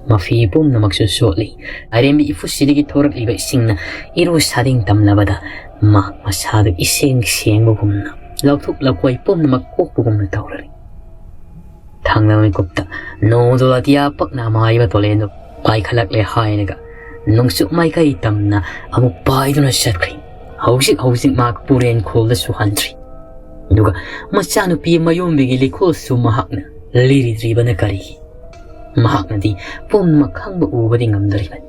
ꯃꯐꯤ ꯄꯨꯝꯅꯃꯛꯁꯨ ꯆꯣꯠꯂꯤ꯫ ꯂꯥꯏꯔꯦꯝꯕꯤ ꯏꯐꯨꯠꯁꯤꯗꯒꯤ ꯊꯣꯔꯛꯂꯤꯕ ꯏꯁꯤꯡꯅ ꯏꯔꯨ ꯁꯥꯗꯦꯡ ꯇꯝꯂꯕꯗ ꯃꯍꯥꯛ ꯃꯁꯥꯗꯨ ꯏꯁꯦꯡ ꯁꯦꯡꯕꯒꯨꯝꯅ, ꯂꯧꯊꯣꯛ ꯂꯧꯈꯣꯏ ꯄꯨꯝꯅꯃꯛ ꯀꯣꯛꯄꯒꯨꯝꯅ ꯇꯧꯔꯔꯤ꯫ ꯊꯪꯅꯕ ꯃꯤꯀꯨꯞꯇ ꯅꯣꯡꯗꯣ ꯑꯇꯤꯌꯥ ꯄꯛꯅ ꯃꯥꯏꯕ ꯇꯣꯂꯦꯟꯗꯨ ꯄꯥꯏꯈꯠꯂꯛꯂꯦ ꯍꯥꯏꯔꯒ ꯅꯣꯡꯆꯨꯞ ꯃꯥꯏꯀꯩ ꯇꯝꯅ ꯑꯃꯨꯛ ꯄꯥꯏꯗꯨꯅ ꯆꯠꯈ꯭ꯔꯤ꯫ ꯍꯧꯖꯤꯛ ꯍꯧꯖꯤꯛ ꯃꯍꯥꯛ ꯄꯨꯔꯦꯟ ꯈꯣꯜꯗꯁꯨ ꯍꯟꯗ꯭ꯔꯤ꯫ ꯑꯗꯨꯒ ꯃꯆꯥꯅꯨꯄꯤ ꯃꯌꯣꯝꯕꯤꯒꯤ ꯂꯤꯈꯣꯜꯁꯨ ꯃꯍꯥꯛꯅ ꯂꯤꯔꯤꯗ꯭ꯔꯤꯕꯅ ꯀꯔꯤꯒꯤ? ꯃꯍꯥꯛꯅꯗꯤ ꯄꯨꯝꯅꯃꯛ ꯈꯪꯕ ꯎꯕꯗꯤ ꯉꯝꯗꯣꯔꯤꯕꯅꯤ꯫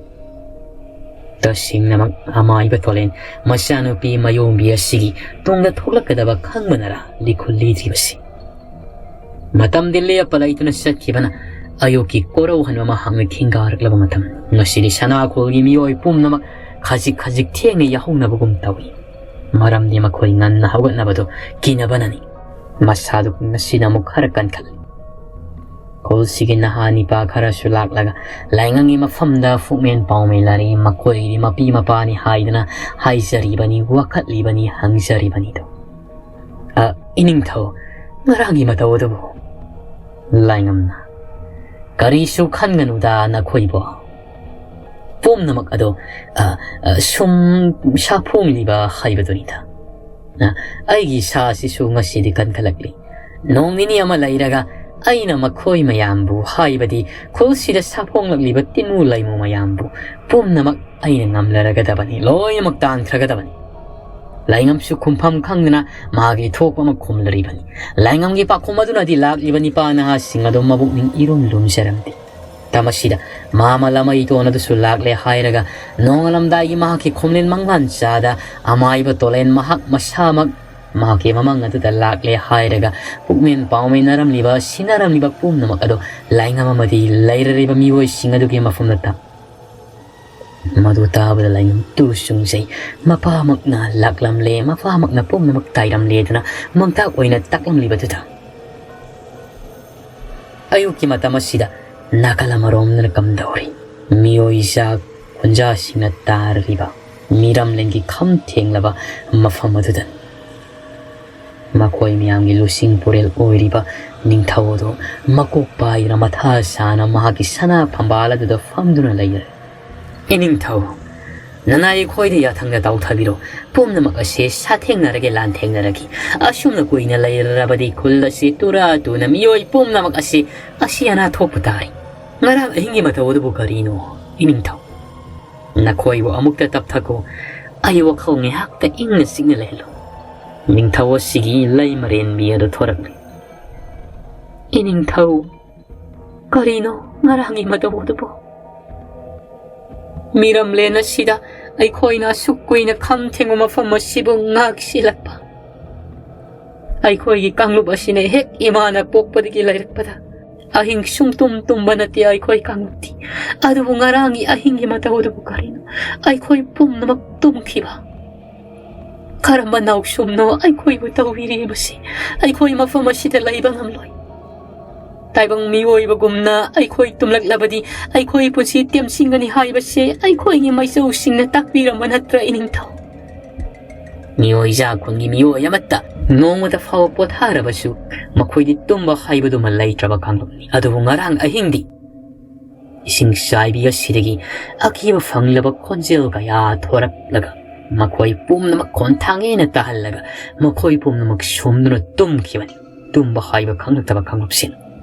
ꯇꯁꯦꯡꯅꯃꯛ ꯑꯃꯥꯏꯕ ꯇꯣꯂꯦꯟ ꯃꯆꯥꯅꯨꯄꯤ ꯃꯌꯣꯝꯕꯤ ꯑꯁꯤꯒꯤ ꯇꯨꯡꯗ ꯊꯣꯛꯂꯛꯀꯗꯕ ꯈꯪꯕꯅꯔꯥ ꯂꯤꯈꯨꯜ ꯂꯤꯗ꯭ꯔꯤꯕꯁꯤ? ꯃꯇꯝꯗꯤ ꯂꯦꯞꯄ ꯂꯩꯇꯅ ꯆꯠꯈꯤꯕꯅ ꯑꯌꯨꯛꯀꯤ ꯀꯣꯔꯧꯍꯟꯕ ꯃꯍꯥꯛꯅ ꯈꯤꯡꯒꯥꯔꯛꯂꯕ ꯃꯇꯝ꯫ ꯉꯁꯤꯗꯤ ꯁꯅꯥꯈꯣꯜꯒꯤ ꯃꯤꯑꯣꯏ ꯄꯨꯝꯅꯃꯛ ꯈꯖꯤꯛ ꯈꯖꯤꯛ ꯊꯦꯡꯅ ꯌꯥꯍꯧꯅꯕꯒꯨꯝ ꯇꯧꯏ꯫ ꯃꯔꯝꯗꯤ ꯃꯈꯣꯏ ꯉꯟꯅ ꯍꯧꯒꯠꯅꯕꯗꯨ ꯀꯤꯅꯕꯅꯅꯤ꯫ ꯃꯁꯥꯗꯨ ꯉꯁꯤꯅ ꯑꯃꯨꯛ ꯈꯔ ꯀꯟꯈꯠꯂꯤ꯫ ꯈꯨꯜꯁꯤꯒꯤ ꯅꯍꯥ ꯅꯤꯄꯥ ꯈꯔꯁꯨ ꯂꯥꯛꯂꯒ ꯂꯥꯏꯉꯝꯒꯤ ꯃꯐꯝꯗ ꯐꯨꯛꯃꯦꯟ ꯄꯥꯎꯃꯦꯟ ꯂꯥꯔꯤ꯫ ꯃꯈꯣꯏꯒꯤꯗꯤ ꯃꯄꯤ ꯃꯄꯥꯅꯤ ꯍꯥꯏꯗꯅ ꯍꯥꯏꯖꯔꯤꯕꯅꯤ, ꯋꯥꯀꯠꯂꯤꯕꯅꯤ, ꯍꯪꯖꯔꯤꯕꯅꯤꯗꯣ꯫ "ꯑ, ꯏꯅꯤꯡꯊꯧ, ꯉꯔꯥꯡꯒꯤ ꯃꯇꯧ ꯑꯗꯨꯕꯨ?" ꯂꯥꯏꯉꯝꯅ, "ꯀꯔꯤꯁꯨ ꯈꯟꯒꯅꯨꯗ ꯅꯈꯣꯏꯕꯨ꯫ ꯄꯨꯝꯅꯃꯛ ꯑꯗꯣ, ꯑ, ꯑ, ꯁꯨꯝ ꯁꯥꯐꯣꯡꯂꯤꯕ ꯍꯥꯏꯕꯗꯨꯅꯤꯗ꯫ ꯑ, ꯑꯩꯒꯤ ꯏꯁꯥꯁꯤꯁꯨ ꯉꯁꯤꯗꯤ ꯀꯟꯈꯠꯂꯛꯂꯤ꯫ ꯅꯣꯡ ꯅꯤꯅꯤ ꯑꯃ ꯂꯩꯔꯒ ꯑꯩꯅ ꯃꯈꯣꯏ ꯃꯌꯥꯝꯕꯨ, ꯍꯥꯏꯕꯗꯤ ꯈꯨꯜꯁꯤꯗ ꯁꯥꯐꯣꯡꯂꯛꯂꯤꯕ ꯇꯤꯟꯃꯨ ꯂꯩꯃꯨ ꯃꯌꯥꯝꯕꯨ ꯄꯨꯝꯅꯃꯛ ꯑꯩꯅ ꯉꯝꯂꯔꯒꯗꯕꯅꯤ, ꯂꯣꯏꯅꯃꯛ ꯇꯥꯟꯈ꯭ꯔꯒꯗꯕꯅꯤ"꯫ ꯂꯥꯏꯉꯝꯁꯨ ꯈꯨꯝꯐꯝ ꯈꯪꯗꯅ ꯃꯥꯒꯤ ꯊꯣꯛꯄ ꯑꯃ ꯈꯨꯝꯂꯔꯤꯕꯅꯤ꯫ ꯂꯥꯏꯉꯝꯒꯤ ꯄꯥꯎꯈꯨꯝ ꯑꯗꯨꯅꯗꯤ ꯂꯥꯛꯂꯤꯕ ꯅꯤꯄꯥ ꯅꯍꯥꯁꯤꯡ ꯑꯗꯨ ꯃꯕꯨꯛꯅꯤꯡ ꯏꯔꯨꯝ ꯂꯨꯝꯖꯔꯝꯗꯦ꯫ ꯃꯇꯝ ꯑꯁꯤꯗ ꯃꯥꯃ ꯂꯃꯩꯇꯣꯟ ꯑꯗꯨꯁꯨ ꯂꯥꯛꯂꯦ ꯍꯥꯏꯔꯒ ꯅꯣꯡꯉꯥꯜꯂꯝꯗꯥꯏꯒꯤ ꯃꯍꯥꯛꯀꯤ ꯈꯣꯝꯂꯦꯟ ꯃꯪꯂꯥꯟ ꯆꯥꯗ ꯑꯃꯥꯏꯕ ꯇꯣꯂꯦꯟ ꯃꯍꯥꯛ ꯃꯁꯥꯃꯛ ꯃꯍꯥꯛꯀꯤ ꯃꯃꯥꯡ ꯑꯗꯨꯗ ꯂꯥꯛꯂꯦ ꯍꯥꯏꯔꯒ ꯄꯨꯛꯃꯦꯟ ꯄꯥꯎꯃꯦꯟꯅꯔꯝꯂꯤꯕ, ꯁꯤꯟꯅꯔꯝꯂꯤꯕ ꯄꯨꯝꯅꯃꯛ ꯑꯗꯨ ꯂꯥꯏꯉꯝ ꯑꯃꯗꯤ ꯂꯩꯔꯔꯤꯕ ꯃꯤꯑꯣꯏꯁꯤꯡ ꯑꯗꯨꯒꯤ ꯃꯐꯝꯗ ꯇꯥ-, ꯃꯗꯨ ꯇꯥꯕꯗ ꯂꯥꯏꯉꯝ ꯇꯨ ꯆꯨꯡꯖꯩ꯫ ꯃꯄꯥꯃꯛꯅ ꯂꯥꯛꯂꯝꯂꯦ, ꯃꯄꯥꯃꯛꯅ ꯄꯨꯝꯅꯃꯛ ꯇꯥꯏꯔꯝꯂꯦ ꯑꯗꯨꯅ ꯃꯥꯡꯇꯥꯛ ꯑꯣꯏꯅ ꯇꯥꯛꯂꯝꯂꯤꯕꯗꯨꯗ ꯑꯌꯨꯛꯀꯤ ꯃꯇꯝ ꯑꯁꯤꯗ ꯅꯥꯀꯜ ꯑꯃꯔꯣꯝꯗꯅ ꯀꯝꯗꯧꯔꯤ? ꯃꯤꯑꯣꯏ ꯆꯥꯛ ꯈꯨꯟꯖꯥꯁꯤꯡꯅ ꯇꯥꯔꯤꯕ ꯃꯤꯔꯝꯂꯦꯟꯒꯤ ꯈꯝ ꯊꯦꯡꯂꯕ ꯃꯐꯝ ꯑꯗꯨꯗ ꯃꯈꯣꯏ ꯃꯌꯥꯝꯒꯤ ꯂꯨꯆꯤꯡ ꯄꯨꯔꯦꯜ ꯑꯣꯏꯔꯤꯕ ꯅꯤꯡꯊꯧ ꯑꯗꯨ ꯃꯀꯣꯛ ꯄꯥꯏꯗꯨꯅ ꯃꯊꯥ ꯁꯥꯅ ꯃꯍꯥꯛꯀꯤ ꯁꯅꯥ ꯐꯝꯕꯥꯜ ꯑꯗꯨꯗ ꯐꯝꯗꯨꯅ ꯂꯩꯔꯦ꯫ "ꯏꯅꯤꯡꯊꯧ, ꯅꯅꯥꯏ ꯑꯩꯈꯣꯏꯗ ꯌꯥꯊꯪꯗ ꯇꯥꯎꯊꯕꯤꯔꯣ꯫ ꯄꯨꯝꯅꯃꯛ ꯑꯁꯤ ꯁꯥꯊꯦꯡꯅꯔꯒꯦ ꯂꯥꯟꯊꯦꯡꯅꯔꯒꯦ꯫ ꯑꯁꯨꯝꯅ ꯀꯨꯏꯅ ꯂꯩꯔꯕꯗꯤ ꯈꯨꯜ ꯑꯁꯤ ꯇꯨꯔꯥ ꯇꯨꯅ ꯃꯤꯑꯣꯏ ꯄꯨꯝꯅꯃꯛ ꯑꯁꯤ ꯑꯁꯤ ꯑꯅꯥ ꯊꯣꯛꯄ ꯇꯥꯔꯦ꯫ ꯉꯔꯥꯡ ꯑꯍꯤꯡꯒꯤ ꯃꯇꯧ ꯑꯗꯨꯕꯨ ꯀꯔꯤꯅꯣ? ꯏꯅꯤꯡꯊꯧ, ꯅꯈꯣꯏꯕꯨ ꯑꯃꯨꯛꯇ ꯇꯞꯊꯈꯣ꯫ ꯑꯩ ꯋꯥꯈꯜ ꯉꯥꯏꯍꯥꯛꯇ ꯏꯪꯅ ꯆꯤꯛꯅ ꯂꯩꯍꯜꯂꯨ꯫" ꯅꯤꯡꯊꯧ ꯑꯁꯤꯒꯤ ꯂꯩꯃꯔꯦꯟꯕꯤ ꯑꯗꯨ ꯊꯣꯔꯛꯂꯤ꯫ "ꯏꯅꯤꯡꯊꯧ, ꯀꯔꯤꯅꯣ ꯉꯔꯥꯡꯒꯤ ꯃꯇꯧ ꯑꯗꯨꯕꯨ? ꯃꯤꯔꯝꯂꯦꯟ ꯑꯁꯤꯗ ꯑꯩꯈꯣꯏꯅ ꯑꯁꯨꯛ ꯀꯨꯏꯅ ꯈꯝ ꯊꯦꯡꯕ ꯃꯐꯝ ꯑꯁꯤꯕꯨ ꯉꯥꯛ ꯁꯤꯜꯂꯛꯄ? ꯑꯩꯈꯣꯏꯒꯤ ꯀꯥꯡꯂꯨꯞ ꯑꯁꯤꯅ ꯍꯦꯛ ꯏꯃꯥꯅ ꯄꯣꯛꯄꯗꯒꯤ ꯂꯩꯔꯛꯄꯗ ꯑꯍꯤꯡ ꯁꯨꯡꯇꯨꯝ ꯇꯨꯝꯕ ꯅꯠꯇꯦ ꯑꯩꯈꯣꯏ ꯀꯥꯡꯂꯨꯞꯇꯤ꯫ ꯑꯗꯨꯕꯨ ꯉꯔꯥꯡꯒꯤ ꯑꯍꯤꯡꯒꯤ ꯃꯇꯧ ꯑꯗꯨꯕꯨ ꯀꯔꯤꯅꯣ? ꯑꯩꯈꯣꯏ ꯄꯨꯝꯅꯃꯛ ꯇꯨꯝꯈꯤꯕ꯫ ꯀꯔꯝꯕ ꯅꯥꯎꯁꯨꯝꯅꯣ ꯑꯩꯈꯣꯏꯕꯨ ꯇꯧꯕꯤꯔꯤꯕꯁꯤ? ꯑꯩꯈꯣꯏ ꯃꯐꯝ ꯑꯁꯤꯗ ꯂꯩꯕ ꯉꯝꯂꯣꯏ꯫ ꯇꯥꯏꯕꯪ ꯃꯤꯑꯣꯏꯕꯒꯨꯝꯅ ꯑꯩꯈꯣꯏ ꯇꯨꯝꯂꯛꯂꯕꯗꯤ ꯑꯩꯈꯣꯏ ꯄꯨꯟꯁꯤ ꯇꯦꯝꯁꯤꯡꯒꯅꯤ ꯍꯥꯏꯕꯁꯦ ꯑꯩꯈꯣꯏꯒꯤ ꯃꯩꯆꯧꯁꯤꯡꯅ ꯇꯥꯛꯄꯤꯔꯝꯕ ꯅꯠꯇ꯭ꯔꯥ, ꯏꯅꯤꯡꯊꯧ?" ꯃꯤꯑꯣꯏ ꯖꯥꯠ ꯈꯨꯟꯒꯤ ꯃꯤꯑꯣꯏ ꯑꯃꯠꯇ ꯅꯣꯡꯃꯇ ꯐꯥꯎꯕ ꯄꯣꯊꯥꯔꯕꯁꯨ ꯃꯈꯣꯏꯗꯤ ꯇꯨꯝꯕ ꯍꯥꯏꯕꯗꯨꯃ ꯂꯩꯇ꯭ꯔꯕ ꯀꯥꯡꯂꯨꯞꯅꯤ꯫ ꯑꯗꯨꯕꯨ ꯉꯔꯥꯡ ꯑꯍꯤꯡꯗꯤ ꯏꯁꯤꯡ ꯆꯥꯏꯕꯤ ꯑꯁꯤꯗꯒꯤ ꯑꯀꯤꯕ ꯐꯪꯂꯕ ꯈꯣꯟꯖꯦꯜ ꯀꯌꯥ ꯊꯣꯔꯛꯂꯒ ꯃꯈꯣꯏ ꯄꯨꯝꯅꯃꯛ ꯈꯣꯟꯊꯥꯡ ꯍꯦꯟꯅ ꯇꯥꯍꯜꯂꯒ ꯃꯈꯣꯏ ꯄꯨꯝꯅꯃꯛ ꯁꯨꯝꯗꯨꯅ ꯇꯨꯝꯈꯤꯕꯅꯤ꯫ ꯇꯨꯝꯕ ꯍꯥꯏꯕ ꯈꯪꯂꯛꯇꯕ ꯀꯥꯡꯂꯨꯞꯁꯤꯡ꯫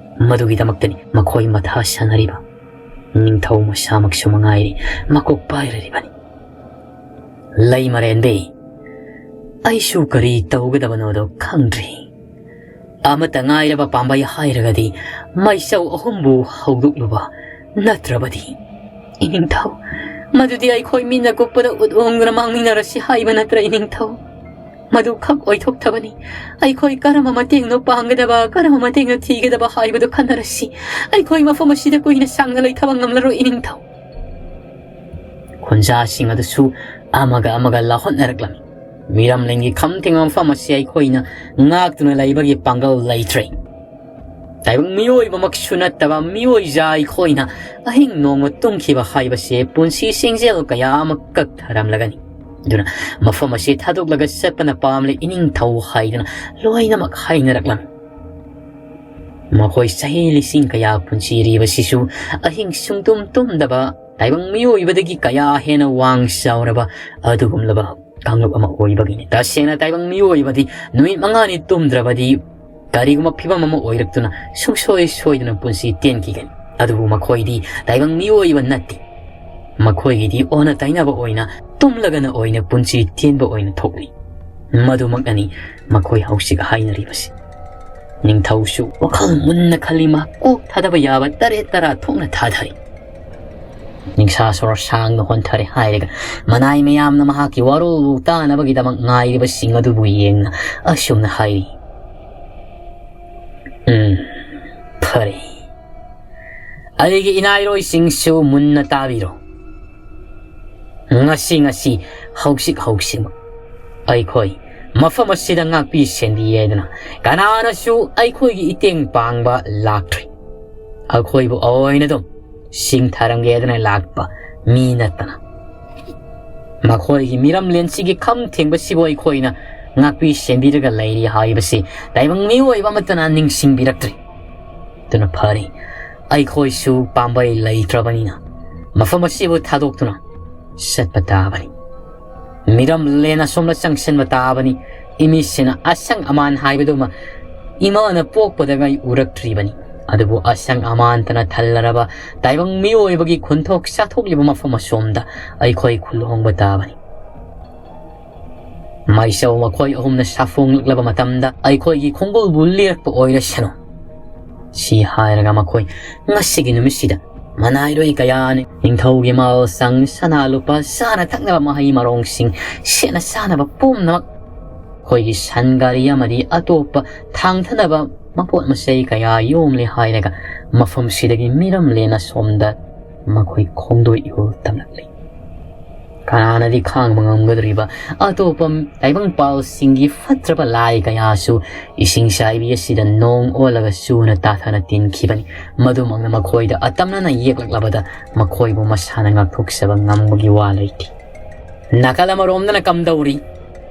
ꯃꯗꯨꯒꯤꯗꯃꯛꯇꯅꯤ ꯃꯈꯣꯏ ꯃꯊꯥ ꯁꯥꯅꯔꯤꯕ꯫ ꯅꯤꯡꯊꯧ ꯃꯁꯥꯃꯛꯁꯨ ꯃꯉꯥꯏꯔꯤ ꯃꯀꯣꯛ ꯄꯥꯏꯔꯔꯤꯕꯅꯤ꯫ "ꯂꯩꯃꯔꯦꯟꯕꯤ, ꯑꯩꯁꯨ ꯀꯔꯤ ꯇꯧꯒꯗꯕꯅꯣꯗꯣ ꯈꯪꯗ꯭ꯔꯤ꯫ ꯑꯃꯠꯇ ꯉꯥꯏꯔꯕ ꯄꯥꯝꯕꯩ ꯍꯥꯏꯔꯒꯗꯤ ꯃꯩꯆꯧ ꯑꯍꯨꯝꯕꯨ ꯍꯧꯗꯣꯛꯂꯨꯕ ꯅꯠꯇ꯭ꯔꯕꯗꯤ, ꯏꯅꯤꯡꯊꯧ, ꯃꯗꯨꯗꯤ ꯑꯩꯈꯣꯏ ꯃꯤꯠꯅ ꯀꯨꯞꯄꯗ ꯎꯠ ꯎꯪꯗꯨꯅ ꯃꯥꯡꯃꯤꯟꯅꯔꯁꯤ ꯍꯥꯏꯕ ꯅꯠꯇ꯭ꯔ, ꯏꯅꯤꯡꯊꯧ?" ꯃꯗꯨ ꯈꯛ ꯑꯣꯏꯊꯣꯛꯇꯕꯅꯤ꯫ ꯑꯩꯈꯣꯏ ꯀꯔꯝꯕ ꯃꯇꯦꯡꯅꯣ ꯄꯥꯡꯒꯗꯕ, ꯀꯔꯝꯕ ꯃꯇꯦꯡꯅꯣ ꯊꯤꯒꯗꯕ ꯍꯥꯏꯕꯗꯨ ꯈꯟꯅꯔꯁꯤ꯫ ꯑꯩꯈꯣꯏ ꯃꯐꯝ ꯑꯁꯤꯗ ꯀꯨꯏꯅ ꯁꯥꯡꯅ ꯂꯩꯊꯕ ꯉꯝꯂꯔꯣꯏ, ꯏꯅꯤꯡꯊꯧ꯫ ꯈꯣꯟꯖꯥꯁꯤꯡ ꯑꯗꯨꯁꯨ ꯑꯃꯒ ꯑꯃꯒ ꯂꯥꯍꯣꯠꯅꯔꯛꯂꯝꯃꯤ꯫ ꯃꯤꯔꯝꯂꯦꯟꯒꯤ ꯈꯝ ꯊꯦꯡꯕ ꯃꯐꯝ ꯑꯁꯤ ꯑꯩꯈꯣꯏꯅ ꯉꯥꯛꯇꯨꯅ ꯂꯩꯕꯒꯤ ꯄꯥꯡꯒꯜ ꯂꯩꯇ꯭ꯔꯦ꯫ ꯇꯥꯏꯕꯪ ꯃꯤꯑꯣꯏꯕꯃꯛꯁꯨ ꯅꯠꯇꯕ ꯃꯤꯑꯣꯏꯖꯥ ꯑꯩꯈꯣꯏꯅ ꯑꯍꯤꯡ ꯅꯣꯡꯃ ꯇꯨꯝꯈꯤꯕ ꯍꯥꯏꯕꯁꯦ ꯄꯨꯟꯁꯤ ꯁꯤꯡꯖꯦꯜ ꯀꯌꯥ ꯑꯃ ꯀꯛꯊꯔꯝꯂꯒꯅꯤ꯫ ꯑꯗꯨꯅ ꯃꯐꯝ ꯑꯁꯤ ꯊꯥꯗꯣꯛꯂꯒ ꯆꯠꯄꯅ ꯄꯥꯝꯂꯦ, ꯏꯅꯤꯡꯊꯧ ꯍꯥꯏꯗꯨꯅ ꯂꯣꯏꯅꯃꯛ ꯍꯥꯏꯅꯔꯛꯂꯝꯃꯤ꯫ ꯃꯈꯣꯏ ꯆꯍꯤ ꯂꯤꯁꯤꯡ ꯀꯌꯥ ꯄꯨꯟꯁꯤꯔꯤꯕꯁꯤꯁꯨ ꯑꯍꯤꯡ ꯁꯨꯡꯇꯨꯝ ꯇꯨꯝꯗꯕ ꯇꯥꯏꯕꯪ ꯃꯤꯑꯣꯏꯕꯗꯒꯤ ꯀꯌꯥ ꯍꯦꯟꯅ ꯋꯥꯡ ꯆꯥꯎꯔꯕ ꯑꯗꯨꯒꯨꯝꯂꯕ ꯀꯥꯡꯂꯨꯞ ꯑꯃ ꯑꯣꯏꯕꯒꯤꯅꯤ꯫ ꯇꯁꯦꯡꯅ ꯇꯥꯏꯕꯪ ꯃꯤꯑꯣꯏꯕꯗꯤ ꯅꯨꯃꯤꯠ ꯃꯉꯥꯅꯤ ꯇꯨꯝꯗ꯭ꯔꯕꯗꯤ ꯀꯔꯤꯒꯨꯝꯕ ꯐꯤꯕꯝ ꯑꯃ ꯑꯣꯏꯔꯛꯇꯨꯅ ꯁꯨꯡꯁꯣꯏ ꯁꯣꯏꯗꯅ ꯄꯨꯟꯁꯤ ꯇꯦꯟꯈꯤꯒꯅꯤ꯫ ꯑꯗꯨꯕꯨ ꯃꯈꯣꯏꯗꯤ ꯇꯥꯏꯕꯪ ꯃꯤꯑꯣꯏꯕ ꯅꯠꯇꯦ꯫ ꯃꯈꯣꯏꯒꯤꯗꯤ ꯑꯣꯟꯅ ꯇꯩꯅꯕ ꯑꯣꯏꯅ ꯇꯨꯝꯂꯒꯅ ꯑꯣꯏꯅ ꯄꯨꯟꯁꯤ ꯇꯦꯟꯕ ꯑꯣꯏꯅ ꯊꯣꯛꯂꯤ꯫ ꯃꯗꯨꯃꯛꯅꯅꯤ ꯃꯈꯣꯏ ꯍꯧꯖꯤꯛ ꯍꯥꯏꯅꯔꯤꯕꯁꯤ꯫ ꯅꯤꯡꯊꯧꯁꯨ ꯋꯥꯈꯜ ꯃꯨꯟꯅ ꯈꯜꯂꯤ, ꯃꯍꯥꯛ ꯀꯣꯛ ꯊꯥꯗꯕ ꯌꯥꯕ ꯇꯔꯦꯠ ꯇꯔꯥ ꯊꯣꯛꯅ ꯊꯥꯗꯔꯤ꯫ ꯅꯤꯡꯁꯥ ꯁꯣꯔ ꯁꯥꯡꯅ ꯍꯣꯟꯊꯔꯦ ꯍꯥꯏꯔꯒ ꯃꯅꯥꯏ ꯃꯌꯥꯝꯅ ꯃꯍꯥꯛꯀꯤ ꯋꯥꯔꯣꯜꯕꯨ ꯇꯥꯅꯕꯒꯤꯗꯃꯛ ꯉꯥꯏꯔꯤꯕꯁꯤꯡ ꯑꯗꯨꯕꯨ ꯌꯦꯡꯅ ꯑꯁꯨꯝꯅ ꯍꯥꯏꯔꯤ, "ꯎꯝ, ꯐꯔꯦ꯫ ꯑꯩꯒꯤ ꯏꯅꯥꯏꯔꯣꯏꯁꯤꯡꯁꯨ ꯃꯨꯟꯅ ꯇꯥꯕꯤꯔꯣ꯫ ꯉꯁꯤ, ꯉꯁꯤ, ꯍꯧꯖꯤꯛ, ꯍꯧꯖꯤꯛꯃꯛ ꯑꯩꯈꯣꯏ ꯃꯐꯝ ꯑꯁꯤꯗ ꯉꯥꯛꯄꯤ ꯁꯦꯟꯕꯤ ꯍꯥꯏꯗꯅ ꯀꯅꯥꯅꯁꯨ ꯑꯩꯈꯣꯏꯒꯤ ꯏꯇꯦꯡ ꯄꯥꯡꯕ ꯂꯥꯛꯇ꯭ꯔꯤ꯫ ꯑꯩꯈꯣꯏꯕꯨ ꯑꯣꯏꯅ ꯑꯗꯨꯝ ꯁꯤꯡꯊꯔꯝꯒꯦꯗꯅ ꯂꯥꯛꯄ ꯃꯤ ꯅꯠꯇꯅ꯫ ꯃꯈꯣꯏꯒꯤ ꯃꯤꯔꯝꯂꯦꯟꯁꯤꯒꯤ ꯈꯝ ꯊꯦꯡꯕꯁꯤꯕꯨ ꯑꯩꯈꯣꯏꯅ ꯉꯥꯛꯄꯤ ꯁꯦꯟꯕꯤꯔꯒ ꯂꯩꯔꯤ ꯍꯥꯏꯕꯁꯤ ꯇꯥꯏꯕꯪ ꯃꯤꯑꯣꯏꯕ ꯑꯃꯠꯇꯅ ꯅꯤꯡꯁꯤꯡꯕꯤꯔꯛꯇ꯭ꯔꯤ꯫ ꯑꯗꯨꯅ ꯐꯔꯦ, ꯑꯩꯈꯣꯏꯁꯨ ꯄꯥꯝꯕꯩ ꯂꯩꯇ꯭ꯔꯕꯅꯤꯅ ꯃꯐꯝ ꯑꯁꯤꯕꯨ ꯊꯥꯗꯣꯛꯇꯨꯅ ꯆꯠꯄ ꯇꯥꯕꯅꯤ꯫ ꯃꯤꯔꯝꯂꯦꯟ ꯑꯁꯣꯝꯗ ꯆꯪꯁꯤꯟꯕ ꯇꯥꯕꯅꯤ꯫ ꯏꯃꯤꯠꯁꯤꯅ ꯑꯁꯪ ꯑꯃꯥꯟ ꯍꯥꯏꯕꯗꯨꯃ ꯏꯃꯥꯅ ꯄꯣꯛꯄꯗꯒꯤ ꯎꯔꯛꯇ꯭ꯔꯤꯕꯅꯤ꯫ ꯑꯗꯨꯕꯨ ꯑꯁꯪ ꯑꯃꯥꯟꯇꯅ ꯊꯜꯂꯔꯕ ꯇꯥꯏꯕꯪ ꯃꯤꯑꯣꯏꯕꯒꯤ ꯈꯨꯟꯊꯣꯛ ꯆꯥꯊꯣꯛꯂꯤꯕ ꯃꯐꯝ ꯑꯁꯣꯝꯗ ꯑꯩꯈꯣꯏ ꯈꯨꯜ ꯍꯣꯡꯕ ꯇꯥꯕꯅꯤ꯫ ꯃꯥꯏꯆꯧ ꯃꯈꯣꯏ ꯑꯍꯨꯝꯅ ꯁꯥꯐꯣꯡꯂꯛꯂꯕ ꯃꯇꯝꯗ ꯑꯩꯈꯣꯏꯒꯤ ꯈꯣꯡꯒꯨꯜꯕꯨ ꯂꯤꯔꯛꯄ ꯑꯣꯏꯔꯁꯅꯨ꯫ ꯁꯤ ꯍꯥꯏꯔꯒ ꯃꯈꯣꯏ ꯉꯁꯤꯒꯤ ꯅꯨꯃꯤꯠꯁꯤꯗ ꯃꯅꯥꯏꯔꯣꯏ ꯀꯌꯥꯅ ꯅꯤꯡꯊꯧꯒꯤ ꯃꯥꯜꯁꯪ, ꯁꯅꯥ ꯂꯨꯄꯥ, ꯆꯥꯅ ꯊꯛꯅꯕ ꯃꯍꯩ ꯃꯔꯣꯡꯁꯤꯡ, ꯁꯦꯠꯅ ꯆꯥꯅꯕ ꯄꯨꯝꯅꯃꯛ ꯑꯩꯈꯣꯏꯒꯤ ꯁꯟ ꯒꯥꯔꯤ ꯑꯃꯗꯤ ꯑꯇꯣꯞꯄ ꯊꯥꯡꯊꯅꯕ ꯃꯄꯣꯠ ꯃꯆꯩ ꯀꯌꯥ ꯌꯣꯝꯂꯦ ꯍꯥꯏꯔꯒ ꯃꯐꯝꯁꯤꯗꯒꯤ ꯃꯤꯔꯝꯂꯦꯟ ꯑꯁꯣꯝꯗ ꯃꯈꯣꯏ ꯈꯣꯡꯗꯣꯏ ꯏꯍꯨꯜ ꯇꯝꯂꯛꯂꯤ꯫ ꯀꯅꯥꯅꯗꯤ ꯈꯥꯡꯕ ꯉꯝꯒꯗꯧꯔꯤꯕ? ꯑꯇꯣꯞꯄ ꯇꯥꯏꯕꯪꯄꯥꯜꯁꯤꯡꯒꯤ ꯐꯠꯇ꯭ꯔꯕ ꯂꯥꯏ ꯀꯌꯥꯁꯨ ꯏꯁꯤꯡ ꯆꯥꯏꯕꯤ ꯑꯁꯤꯗ ꯅꯣꯡ ꯑꯣꯜꯂꯒ ꯆꯨꯅ ꯇꯥꯊꯅ ꯇꯤꯟꯈꯤꯕꯅꯤ꯫ ꯃꯗꯨꯃꯛꯅ ꯃꯈꯣꯏꯗ ꯑꯇꯝꯅꯅ ꯌꯦꯛꯂꯛꯂꯕꯗ ꯃꯈꯣꯏꯕꯨ ꯃꯁꯥꯅ ꯉꯥꯛꯊꯣꯛꯆꯕ ꯉꯝꯕꯒꯤ ꯋꯥ ꯂꯩꯇꯦ꯫ ꯅꯥꯀꯜ ꯑꯃꯔꯣꯝꯗꯅ ꯀꯝꯗꯧꯔꯤ?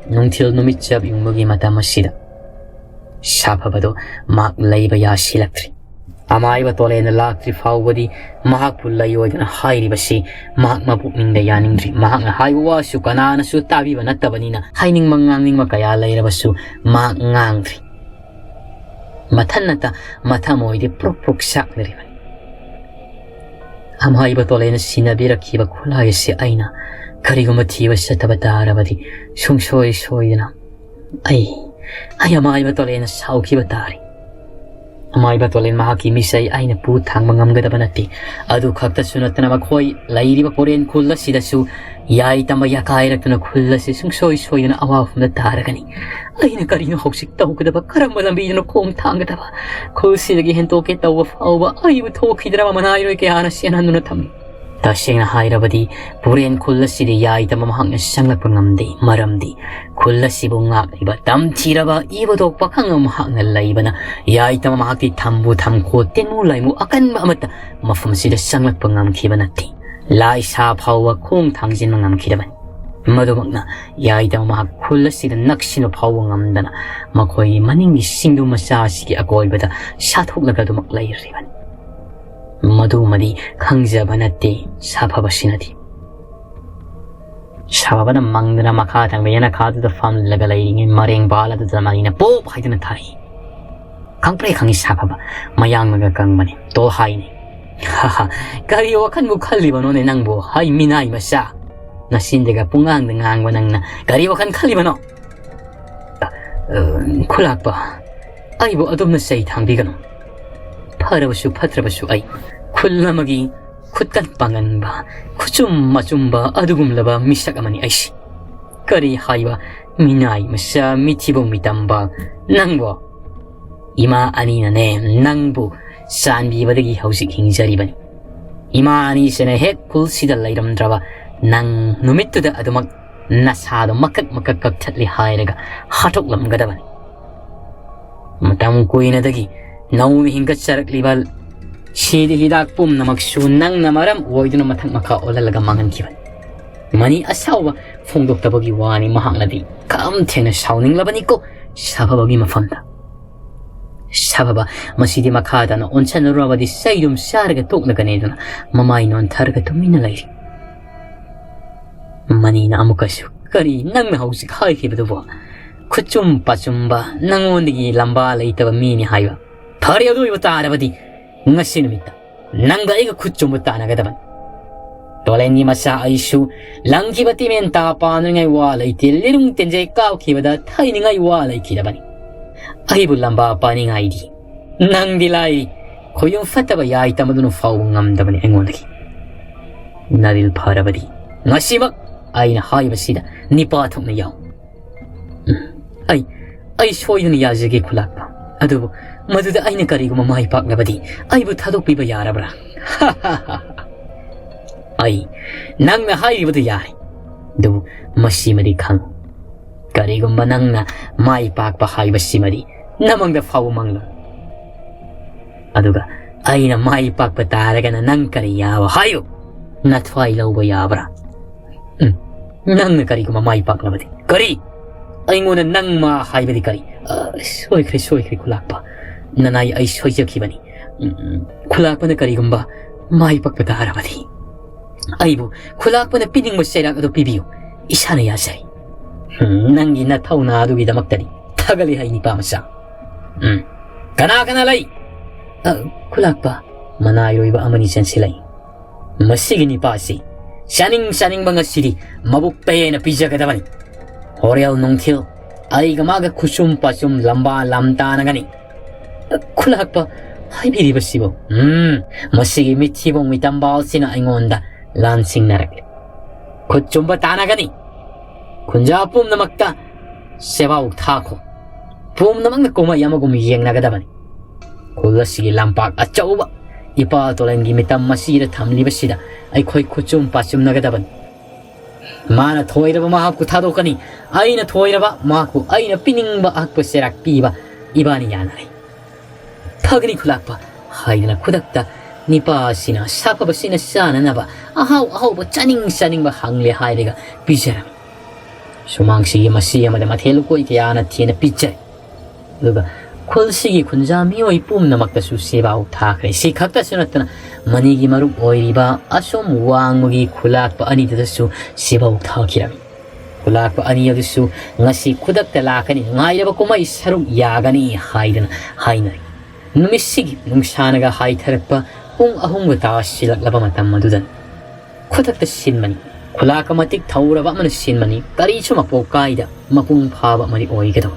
ꯅꯨꯡꯊꯤꯜ ꯅꯨꯃꯤꯠ ꯆꯞ ꯌꯨꯡꯕꯒꯤ ꯃꯇꯝ ꯑꯁꯤꯗ ꯁꯥꯐꯕꯗꯨ ꯃꯍꯥꯛ ꯂꯩꯕ ꯌꯥꯁꯤꯜꯂꯛꯇ꯭ꯔꯤ꯫ ꯑꯃꯥꯏꯕ ꯇꯣꯂꯦꯟꯅ ꯂꯥꯛꯇ꯭ꯔꯤ ꯐꯥꯎꯕꯗꯤ ꯃꯍꯥꯛꯄꯨ ꯂꯩꯌꯣꯏꯗꯅ ꯍꯥꯏꯔꯤꯕꯁꯤ ꯃꯍꯥꯛ ꯃꯄꯨꯛꯅꯤꯡꯗ ꯌꯥꯅꯤꯡꯗ꯭ꯔꯤ꯫ ꯃꯍꯥꯛꯅ ꯍꯥꯏꯕ ꯋꯥꯁꯨ ꯀꯅꯥꯅꯁꯨ ꯇꯥꯕꯤꯕ ꯅꯠꯇꯕꯅꯤꯅ ꯍꯥꯏꯅꯤꯡꯕ ꯉꯥꯡꯅꯤꯡꯕ ꯀꯌꯥ ꯂꯩꯔꯕꯁꯨ ꯃꯍꯥꯛ ꯉꯥꯡꯗ꯭ꯔꯤ꯫ ꯃꯊꯟꯅꯇ ꯃꯊꯃꯣꯏꯗꯤ ꯄ꯭ꯔꯨꯛ ꯄ꯭ꯔꯨꯛ ꯆꯥꯛꯅꯔꯤꯕꯅꯤ꯫ ꯑꯃꯥꯏꯕ ꯇꯣꯂꯦꯟꯅ ꯁꯤꯟꯅꯕꯤꯔꯛꯈꯤꯕ ꯈꯨꯠꯂꯥꯏ ꯑꯁꯤ ꯑꯩꯅ ꯀꯔꯤꯒꯨꯝꯕ ꯊꯤꯕ ꯆꯠꯇꯕ ꯇꯥꯔꯕꯗꯤ ꯁꯨꯡꯁꯣꯏ ꯁꯣꯏꯗꯅ ꯑꯩ, ꯑꯩ ꯑꯃꯥꯏꯕ ꯇꯣꯂꯦꯟꯅ ꯁꯥꯎꯈꯤꯕ ꯇꯥꯔꯦ꯫ ꯑꯃꯥꯏꯕ ꯇꯣꯂꯦꯟ ꯃꯍꯥꯛꯀꯤ ꯃꯤꯁꯩ ꯑꯩꯅ ꯄꯨ ꯊꯥꯡꯕ ꯉꯝꯒꯗꯕ ꯅꯠꯇꯦ꯫ ꯑꯗꯨ ꯈꯛꯇꯁꯨ ꯅꯠꯇꯅ ꯃꯈꯣꯏ ꯂꯩꯔꯤꯕ ꯄꯣꯔꯦꯟ ꯈꯨꯜ ꯑꯁꯤꯗꯁꯨ ꯌꯥꯏ ꯇꯝꯕ ꯌꯥꯀꯥꯏꯔꯛꯇꯨꯅ ꯈꯨꯜ ꯑꯁꯤ ꯁꯨꯡꯁꯣꯏ ꯁꯣꯏꯗꯅ ꯑꯋꯥꯐꯝꯗ ꯇꯥꯔꯒꯅꯤ꯫ ꯑꯩꯅ ꯀꯔꯤꯅꯣ ꯍꯧꯖꯤꯛ ꯇꯧꯒꯗꯕ? ꯀꯔꯝꯕ ꯂꯝꯕꯤꯗꯅꯣ ꯈꯣꯡ ꯊꯥꯡꯒꯗꯕ? ꯈꯨꯜꯁꯤꯗꯒꯤ ꯍꯦꯟꯇꯣꯛꯀꯦ ꯇꯧꯕ ꯐꯥꯎꯕ ꯑꯩꯕꯨ ꯊꯣꯛꯈꯤꯗ꯭ꯔꯕ ꯃꯅꯥꯏꯔꯣꯏ ꯀꯌꯥꯅ ꯆꯦꯟꯍꯟꯗꯨꯅ ꯊꯝꯃꯤ꯫ ꯇꯁꯦꯡꯅ ꯍꯥꯏꯔꯕꯗꯤ ꯄꯨꯔꯦꯟ ꯈꯨꯜ ꯑꯁꯤꯗ ꯌꯥꯏ ꯇꯝꯕ ꯃꯍꯥꯛꯅ ꯆꯪꯂꯛꯄ ꯉꯝꯗꯦ꯫ ꯃꯔꯝꯗꯤ ꯈꯨꯜ ꯑꯁꯤꯕꯨ ꯉꯥꯛꯂꯤꯕ ꯇꯝꯊꯤꯔꯕ ꯏꯕꯨꯗꯣꯛ ꯄꯥꯈꯪ ꯑꯃ ꯃꯍꯥꯛꯅ ꯂꯩꯕꯅ ꯌꯥꯏ ꯇꯝꯕ ꯃꯍꯥꯛꯀꯤ ꯊꯝꯕꯨ ꯊꯝꯈꯣ ꯇꯤꯟꯃꯨ ꯂꯥꯏꯃꯨ ꯑꯀꯟꯕ ꯑꯃꯠꯇ ꯃꯐꯝ ꯑꯁꯤꯗ ꯆꯪꯂꯛꯄ ꯉꯝꯈꯤꯕ ꯅꯠꯇꯦ꯫ ꯂꯥꯏ ꯁꯥ ꯐꯥꯎꯕ ꯈꯣꯡ ꯊꯥꯡꯖꯤꯟꯕ ꯉꯝꯈꯤꯗꯕꯅꯤ꯫ ꯃꯗꯨꯃꯛꯅ ꯌꯥꯏꯗ ꯃꯍꯥꯛ ꯈꯨꯜ ꯑꯁꯤꯗ ꯅꯛꯁꯤꯟꯕ ꯐꯥꯎꯕ ꯉꯝꯗꯅ ꯃꯈꯣꯏꯒꯤ ꯃꯅꯤꯡꯒꯤ ꯁꯤꯡꯗꯨ ꯃꯆꯥ ꯑꯁꯤꯒꯤ ꯑꯀꯣꯏꯕꯗ ꯁꯥꯊꯣꯛꯂꯒ ꯑꯗꯨꯃꯛ ꯂꯩꯔꯤꯕꯅꯤ꯫ ꯃꯗꯨꯃꯗꯤ ꯈꯪꯖꯕ ꯅꯠꯇꯦ ꯁꯥꯐꯕꯁꯤꯅꯗꯤ꯫ ꯁꯥꯐꯕꯅ ꯃꯪꯗꯅ ꯃꯈꯥ ꯊꯪꯕ ꯌꯦꯅꯈꯥꯗꯨꯗ ꯐꯝꯂꯒ ꯂꯩꯔꯤꯉꯩ ꯃꯔꯦꯡ ꯕꯥꯜ ꯑꯗꯨꯗ ꯃꯅꯤꯅ ꯄꯣꯞ ꯍꯥꯏꯗꯨꯅ ꯊꯥꯔꯛꯏ꯫ ꯈꯪꯄ꯭ꯔꯦ ꯈꯪꯉꯤ ꯁꯥꯐꯕ, ꯃꯌꯥꯡꯅꯒ ꯀꯪꯕꯅꯤ꯫ ꯇꯣꯜꯍꯥꯏꯅꯤ꯫ ꯍꯥꯍꯥ, ꯀꯔꯤ ꯋꯥꯈꯜꯕꯨ ꯈꯜꯂꯤꯕꯅꯣꯅꯦ ꯅꯪꯕꯨ? ꯍꯥꯏ ꯃꯤꯅꯥꯏ ꯃꯆꯥ꯫ ꯅꯆꯤꯟꯗꯒ ꯄꯨꯡꯉꯥꯡꯗ ꯉꯥꯡꯕ ꯅꯪꯅ ꯀꯔꯤ ꯋꯥꯈꯜ ꯈꯜꯂꯤꯕꯅꯣ? ꯑ, ꯈꯨꯂꯥꯛꯄ, ꯑꯩꯕꯨ ꯑꯗꯣꯝꯅ ꯆꯩ ꯊꯥꯡꯕꯤꯒꯅꯨ꯫ ꯐꯔꯕꯁꯨ ꯐꯠꯇ꯭ꯔꯕꯁꯨ ꯑꯩ ꯈꯨꯜ ꯑꯃꯒꯤ ꯈꯨꯠꯀꯟ ꯄꯥꯡꯒꯟꯕ, ꯈꯨꯆꯨꯝ ꯃꯆꯨꯝꯕ ꯑꯗꯨꯒꯨꯝꯂꯕ ꯃꯤꯁꯛ ꯑꯃꯅꯤ ꯑꯩꯁꯤ꯫ ꯀꯔꯤ ꯍꯥꯏꯕ? ꯃꯤꯅꯥꯏ ꯃꯆꯥ, ꯃꯤꯊꯤꯕꯣꯡ ꯃꯤꯇꯝꯕ ꯅꯪꯕꯣ! ꯏꯃꯥ ꯑꯅꯤꯅꯅꯦ, ꯅꯪꯕꯨ ꯆꯥꯟꯕꯤꯕꯗꯒꯤ ꯍꯧꯖꯤꯛ ꯍꯤꯡꯖꯔꯤꯕꯅꯤ꯫ ꯏꯃꯥ ꯑꯅꯤꯁꯤꯅ ꯍꯦꯛ ꯈꯨꯜꯁꯤꯗ ꯂꯩꯔꯝꯗ꯭ꯔꯕ, ꯅꯪ ꯅꯨꯃꯤꯠꯇꯨꯗ ꯑꯗꯨꯃꯛ ꯅꯁꯥꯗꯣ ꯃꯀꯛ ꯃꯀꯛ ꯀꯛꯊꯠꯂꯤ ꯍꯥꯏꯔꯒ ꯍꯥꯠꯇꯣꯛꯂꯝꯒꯗꯕꯅꯤ꯫ ꯃꯇꯝ ꯀꯨꯏꯅꯗꯒꯤ ꯅꯧꯅ ꯍꯤꯡꯒꯠꯆꯔꯛꯂꯤꯕ ꯁꯤꯗꯤ ꯍꯤꯗꯥꯛ ꯄꯨꯝꯅꯃꯛꯁꯨ ꯅꯪꯅ ꯃꯔꯝ ꯑꯣꯏꯗꯨꯅ ꯃꯊꯛ ꯃꯈꯥ ꯑꯣꯜꯍꯜꯂꯒ ꯃꯥꯡꯍꯟꯈꯤꯕꯅꯤ꯫ ꯃꯅꯤ ꯑꯁꯥꯎꯕ ꯐꯣꯡꯗꯣꯛꯇꯕꯒꯤ ꯋꯥꯅꯤ, ꯃꯍꯥꯛꯅꯗꯤ ꯈꯝ ꯊꯦꯡꯅ ꯁꯥꯎꯅꯤꯡꯂꯕꯅꯤꯀꯣ ꯁꯥꯐꯕꯒꯤ ꯃꯐꯝꯗ꯫ ꯁꯥꯐꯕ, ꯃꯁꯤꯗꯤ ꯃꯈꯥ ꯇꯥꯅ ꯑꯣꯟꯁꯤꯜꯂꯨꯔꯕꯗꯤ ꯆꯩꯗꯨꯝ ꯆꯥꯔꯒ ꯇꯣꯛꯂꯒꯅꯤꯗꯅ ꯃꯃꯥꯏ ꯅꯣꯟꯊꯔꯒ ꯇꯨꯃꯤꯟꯅ ꯂꯩꯔꯤ꯫ ꯃꯅꯤꯅ ꯑꯃꯨꯛꯀꯁꯨ, "ꯀꯔꯤ ꯅꯪꯅ ꯍꯧꯖꯤꯛ ꯍꯥꯏꯈꯤꯕꯗꯨꯕꯣ? ꯈꯨꯠꯆꯨꯝ ꯄꯥꯆꯨꯝꯕ, ꯅꯪꯉꯣꯟꯗꯒꯤ ꯂꯝꯕꯥ ꯂꯩꯇꯕ ꯃꯤꯅꯤ ꯍꯥꯏꯕ? ꯐꯔꯦ, ꯑꯗꯨ ꯑꯣꯏꯕ ꯇꯥꯔꯕꯗꯤ ꯉꯁꯤ ꯅꯨꯃꯤꯠꯇ ꯅꯪꯒ ꯑꯩꯒ ꯈꯨꯠ ꯆꯨꯝꯕ ꯇꯥꯟꯅꯒꯗꯕꯅꯤ꯫ ꯇꯣꯂꯦꯟꯒꯤ ꯃꯆꯥ ꯑꯩꯁꯨ ꯂꯪꯈꯤꯕ ꯇꯤꯃꯦꯟ ꯇꯥ ꯄꯥꯟꯅꯉꯥꯏ ꯋꯥ ꯂꯩꯇꯦ, ꯂꯤꯔꯨꯡ ꯇꯦꯟꯖꯩ ꯀꯥꯎꯈꯤꯕꯗ ꯊꯩꯅꯤꯡꯉꯥꯏ ꯋꯥ ꯂꯩꯈꯤꯗꯕꯅꯤ꯫ ꯑꯩꯕꯨ ꯂꯝꯕꯥ ꯄꯥꯅꯤꯡꯉꯥꯏꯗꯤ ꯅꯪꯗꯤ ꯂꯥꯏ, ꯈꯣꯌꯨꯝ ꯐꯠꯇꯕ ꯌꯥꯏ ꯇꯝꯕꯗꯨꯅ ꯐꯥꯎꯕ ꯉꯝꯗꯕꯅꯤ ꯑꯩꯉꯣꯟꯗꯒꯤ꯫ ꯅꯥꯔꯤꯜ ꯐꯔꯕꯗꯤ ꯉꯁꯤꯃꯛ ꯑꯩꯅ ꯍꯥꯏꯕꯁꯤꯗ ꯅꯤꯄꯥ ꯊꯣꯛꯅ ꯌꯥꯎ꯫ ꯎꯝ, ꯑꯩ, ꯑꯩ ꯁꯣꯏꯗꯅ ꯌꯥꯖꯒꯦ ꯈꯨꯂꯥꯛꯄ꯫ ꯑꯗꯨꯕꯨ ꯃꯗꯨꯗ ꯑꯩꯅ ꯀꯔꯤꯒꯨꯝꯕ ꯃꯥꯏ ꯄꯥꯛꯂꯕꯗꯤ ꯑꯩꯕꯨ ꯊꯥꯗꯣꯛꯄꯤꯕ ꯌꯥꯔꯕ꯭ꯔꯥ?" "ꯑꯩ, ꯅꯪꯅ ꯍꯥꯏꯔꯤꯕꯗꯨ ꯌꯥꯏ, ꯑꯗꯨꯕꯨ ꯃꯁꯤꯃꯗꯤ ꯈꯪ, ꯀꯔꯤꯒꯨꯝꯕ ꯅꯪꯅ ꯃꯥꯏ ꯄꯥꯛꯄ ꯍꯥꯏꯕꯁꯤꯃꯗꯤ ꯅꯃꯪꯗ ꯐꯥꯎꯕ ꯃꯪꯂꯣꯏ꯫ ꯑꯗꯨꯒ ꯑꯩꯅ ꯃꯥꯏ ꯄꯥꯛꯄ ꯇꯥꯔꯒꯅ ꯅꯪ ꯀꯔꯤ ꯌꯥꯕ ꯍꯥꯏꯌꯨ? ꯅꯊ꯭ꯋꯥꯏ ꯂꯧꯕ ꯌꯥꯕ꯭ꯔꯥ?" "ꯎꯝ, ꯅꯪꯅ ꯀꯔꯤꯒꯨꯝꯕ ꯃꯥꯏ ꯄꯥꯛꯂꯕꯗꯤ?" "ꯀꯔꯤ? ꯑꯩꯉꯣꯟꯗ ꯅꯪ ꯃꯥ ꯍꯥꯏꯕꯗꯤ ꯀꯔꯤ?" "ꯑ, ꯁꯣꯏꯈ꯭ꯔꯦ, ꯁꯣꯏꯈ꯭ꯔꯦ, ꯈꯨꯂꯥꯛꯄ꯫ ꯅꯅꯥꯏ ꯑꯩ ꯁꯣꯏꯖꯈꯤꯕꯅꯤ꯫ ꯎꯝ, ꯎꯝ, ꯈꯨꯂꯥꯛꯄꯅ ꯀꯔꯤꯒꯨꯝꯕ ꯃꯥꯏ ꯄꯥꯛꯄ ꯇꯥꯔꯕꯗꯤ ꯑꯩꯕꯨ ꯈꯨꯂꯥꯛꯄꯅ ꯄꯤꯅꯤꯡꯕ ꯆꯩꯔꯥꯛ ꯑꯗꯨ ꯄꯤꯕꯤꯌꯨ꯫ ꯏꯁꯥꯅ ꯌꯥꯖꯩ꯫ ꯎꯝ, ꯅꯪꯒꯤ ꯅꯊꯧꯅꯥ ꯑꯗꯨꯒꯤꯗꯃꯛꯇꯗꯤ ꯊꯥꯒꯠꯂꯤ ꯍꯥꯏ ꯅꯤꯄꯥ ꯃꯆꯥ꯫ ꯎꯝ, ꯀꯅꯥ ꯀꯅꯥ ꯂꯩ?" "ꯑ, ꯈꯨꯂꯥꯛꯄ, ꯃꯅꯥꯏꯔꯣꯏꯕ ꯑꯃꯅꯤ ꯆꯦꯟꯁꯤꯜꯂꯛꯏ꯫ ꯃꯁꯤꯒꯤ ꯅꯤꯄꯥꯁꯤ ꯆꯥꯅꯤꯡ ꯆꯥꯅꯤꯡꯕ ꯉꯁꯤꯗꯤ ꯃꯕꯨꯛ ꯄꯦꯟꯅ ꯄꯤꯖꯒꯗꯕꯅꯤ꯫ ꯍꯣꯔꯦꯜ ꯅꯨꯡꯊꯤꯜ ꯑꯩꯒ ꯃꯥꯒ ꯈꯨꯁꯨꯝ ꯄꯥꯁꯨꯝ ꯂꯝꯕꯥ ꯂꯝ ꯇꯥꯅꯒꯅꯤ꯫" "ꯈꯨꯂꯥꯛꯄ ꯍꯥꯏꯕꯤꯔꯤꯕꯁꯤꯕꯨ?" "ꯎꯝ, ꯃꯁꯤꯒꯤ ꯃꯤꯊꯤꯕꯣꯡ ꯃꯤꯇꯝꯕꯥꯜꯁꯤꯅ ꯑꯩꯉꯣꯟꯗ ꯂꯥꯟꯁꯤꯡꯅꯔꯛꯂꯤ꯫ ꯈꯨꯠ ꯆꯨꯝꯕ ꯇꯥꯅꯒꯅꯤ꯫ ꯈꯨꯟꯖꯥ ꯄꯨꯝꯅꯃꯛꯇ ꯁꯦꯕꯥꯎ ꯊꯥꯈꯣ꯫ ꯄꯨꯝꯅꯃꯛꯅ ꯀꯨꯝꯍꯩ ꯑꯃꯒꯨꯝ ꯌꯦꯡꯅꯒꯗꯕꯅꯤ꯫ ꯈꯨꯜ ꯑꯁꯤꯒꯤ ꯂꯝꯄꯥꯛ ꯑꯆꯧꯕ ꯏꯄꯥ ꯇꯣꯂꯦꯟꯒꯤ ꯃꯤꯇꯝ ꯑꯁꯤꯗ ꯊꯝꯂꯤꯕꯁꯤꯗ ꯑꯩꯈꯣꯏ ꯈꯨꯠꯆꯨꯝ ꯄꯥꯆꯨꯝꯅꯒꯗꯕꯅꯤ꯫ ꯃꯥꯅ ꯊꯣꯏꯔꯕ ꯃꯍꯥꯛꯄꯨ ꯊꯥꯗꯣꯛꯀꯅꯤ, ꯑꯩꯅ ꯊꯣꯏꯔꯕ ꯃꯍꯥꯛꯄꯨ ꯑꯩꯅ ꯄꯤꯅꯤꯡꯕ ꯑꯍꯛꯄ ꯆꯩꯔꯥꯛ ꯄꯤꯕ ꯏꯕꯥꯅꯤ ꯌꯥꯅꯔꯦ꯫ "ꯐꯒꯅꯤ ꯈꯨꯂꯥꯛꯄ" ꯍꯥꯏꯗꯅ ꯈꯨꯗꯛꯇ ꯅꯤꯄꯥ ꯑꯁꯤꯅ ꯁꯥꯐꯕꯁꯤꯅ ꯆꯥꯅꯅꯕ ꯑꯍꯥꯎ ꯑꯍꯥꯎꯕ ꯆꯥꯅꯤꯡ ꯆꯥꯅꯤꯡꯕ ꯍꯪꯂꯦ ꯍꯥꯏꯔꯒ ꯄꯤꯖꯔꯝꯃꯤ꯫ ꯁꯨꯃꯥꯡꯁꯤꯒꯤ ꯃꯁꯤ ꯑꯃꯗ ꯃꯊꯦꯜ ꯂꯨꯀꯣꯏ ꯀꯌꯥꯅ ꯊꯦꯟꯅ ꯄꯤꯖꯩ꯫ ꯑꯗꯨꯒ ꯈꯨꯜꯁꯤꯒꯤ ꯈꯨꯟꯖꯥ ꯃꯤꯑꯣꯏ ꯄꯨꯝꯅꯃꯛꯇꯁꯨ ꯁꯦꯕꯥꯎ ꯊꯥꯈ꯭ꯔꯦ꯫ ꯁꯤ ꯈꯛꯇꯁꯨ ꯅꯠꯇꯅ ꯃꯅꯤꯒꯤ ꯃꯔꯨꯞ ꯑꯣꯏꯔꯤꯕ ꯑꯁꯣꯝ ꯋꯥꯡꯃꯒꯤ ꯈꯨꯂꯥꯛꯄ ꯑꯅꯤꯗꯨꯗꯁꯨ ꯁꯦꯕꯥꯎ ꯊꯥꯈꯤꯔꯝꯃꯤ꯫ ꯈꯨꯂꯥꯛꯄ ꯑꯅꯤ ꯑꯗꯨꯁꯨ ꯉꯁꯤ ꯈꯨꯗꯛꯇ ꯂꯥꯛꯀꯅꯤ, ꯅꯨꯡꯉꯥꯏꯔꯕ ꯀꯨꯝꯍꯩ ꯁꯔꯨꯛ ꯌꯥꯒꯅꯤ ꯍꯥꯏꯗꯅ ꯍꯥꯏꯅꯔꯤ꯫ ꯅꯨꯃꯤꯠꯁꯤꯒꯤ ꯅꯨꯡꯁꯥꯅꯒ ꯍꯥꯏꯊꯔꯛꯄ ꯄꯨꯡ ꯑꯍꯨꯝꯒ ꯇꯥꯁꯤꯜꯂꯛꯂꯕ ꯃꯇꯝ ꯑꯗꯨꯗ ꯈꯨꯗꯛꯇ ꯁꯤꯟꯕꯅꯤ꯫ ꯈꯨꯂꯥꯛꯄ ꯃꯇꯤꯛ ꯊꯧꯔꯕ ꯑꯃꯅ ꯁꯤꯟꯕꯅꯤ꯫ ꯀꯔꯤꯁꯨ ꯃꯄꯣꯛ ꯀꯥꯏꯗ ꯃꯄꯨꯡ ꯐꯥꯕ ꯑꯃꯗꯤ ꯑꯣꯏꯒꯗꯧ꯫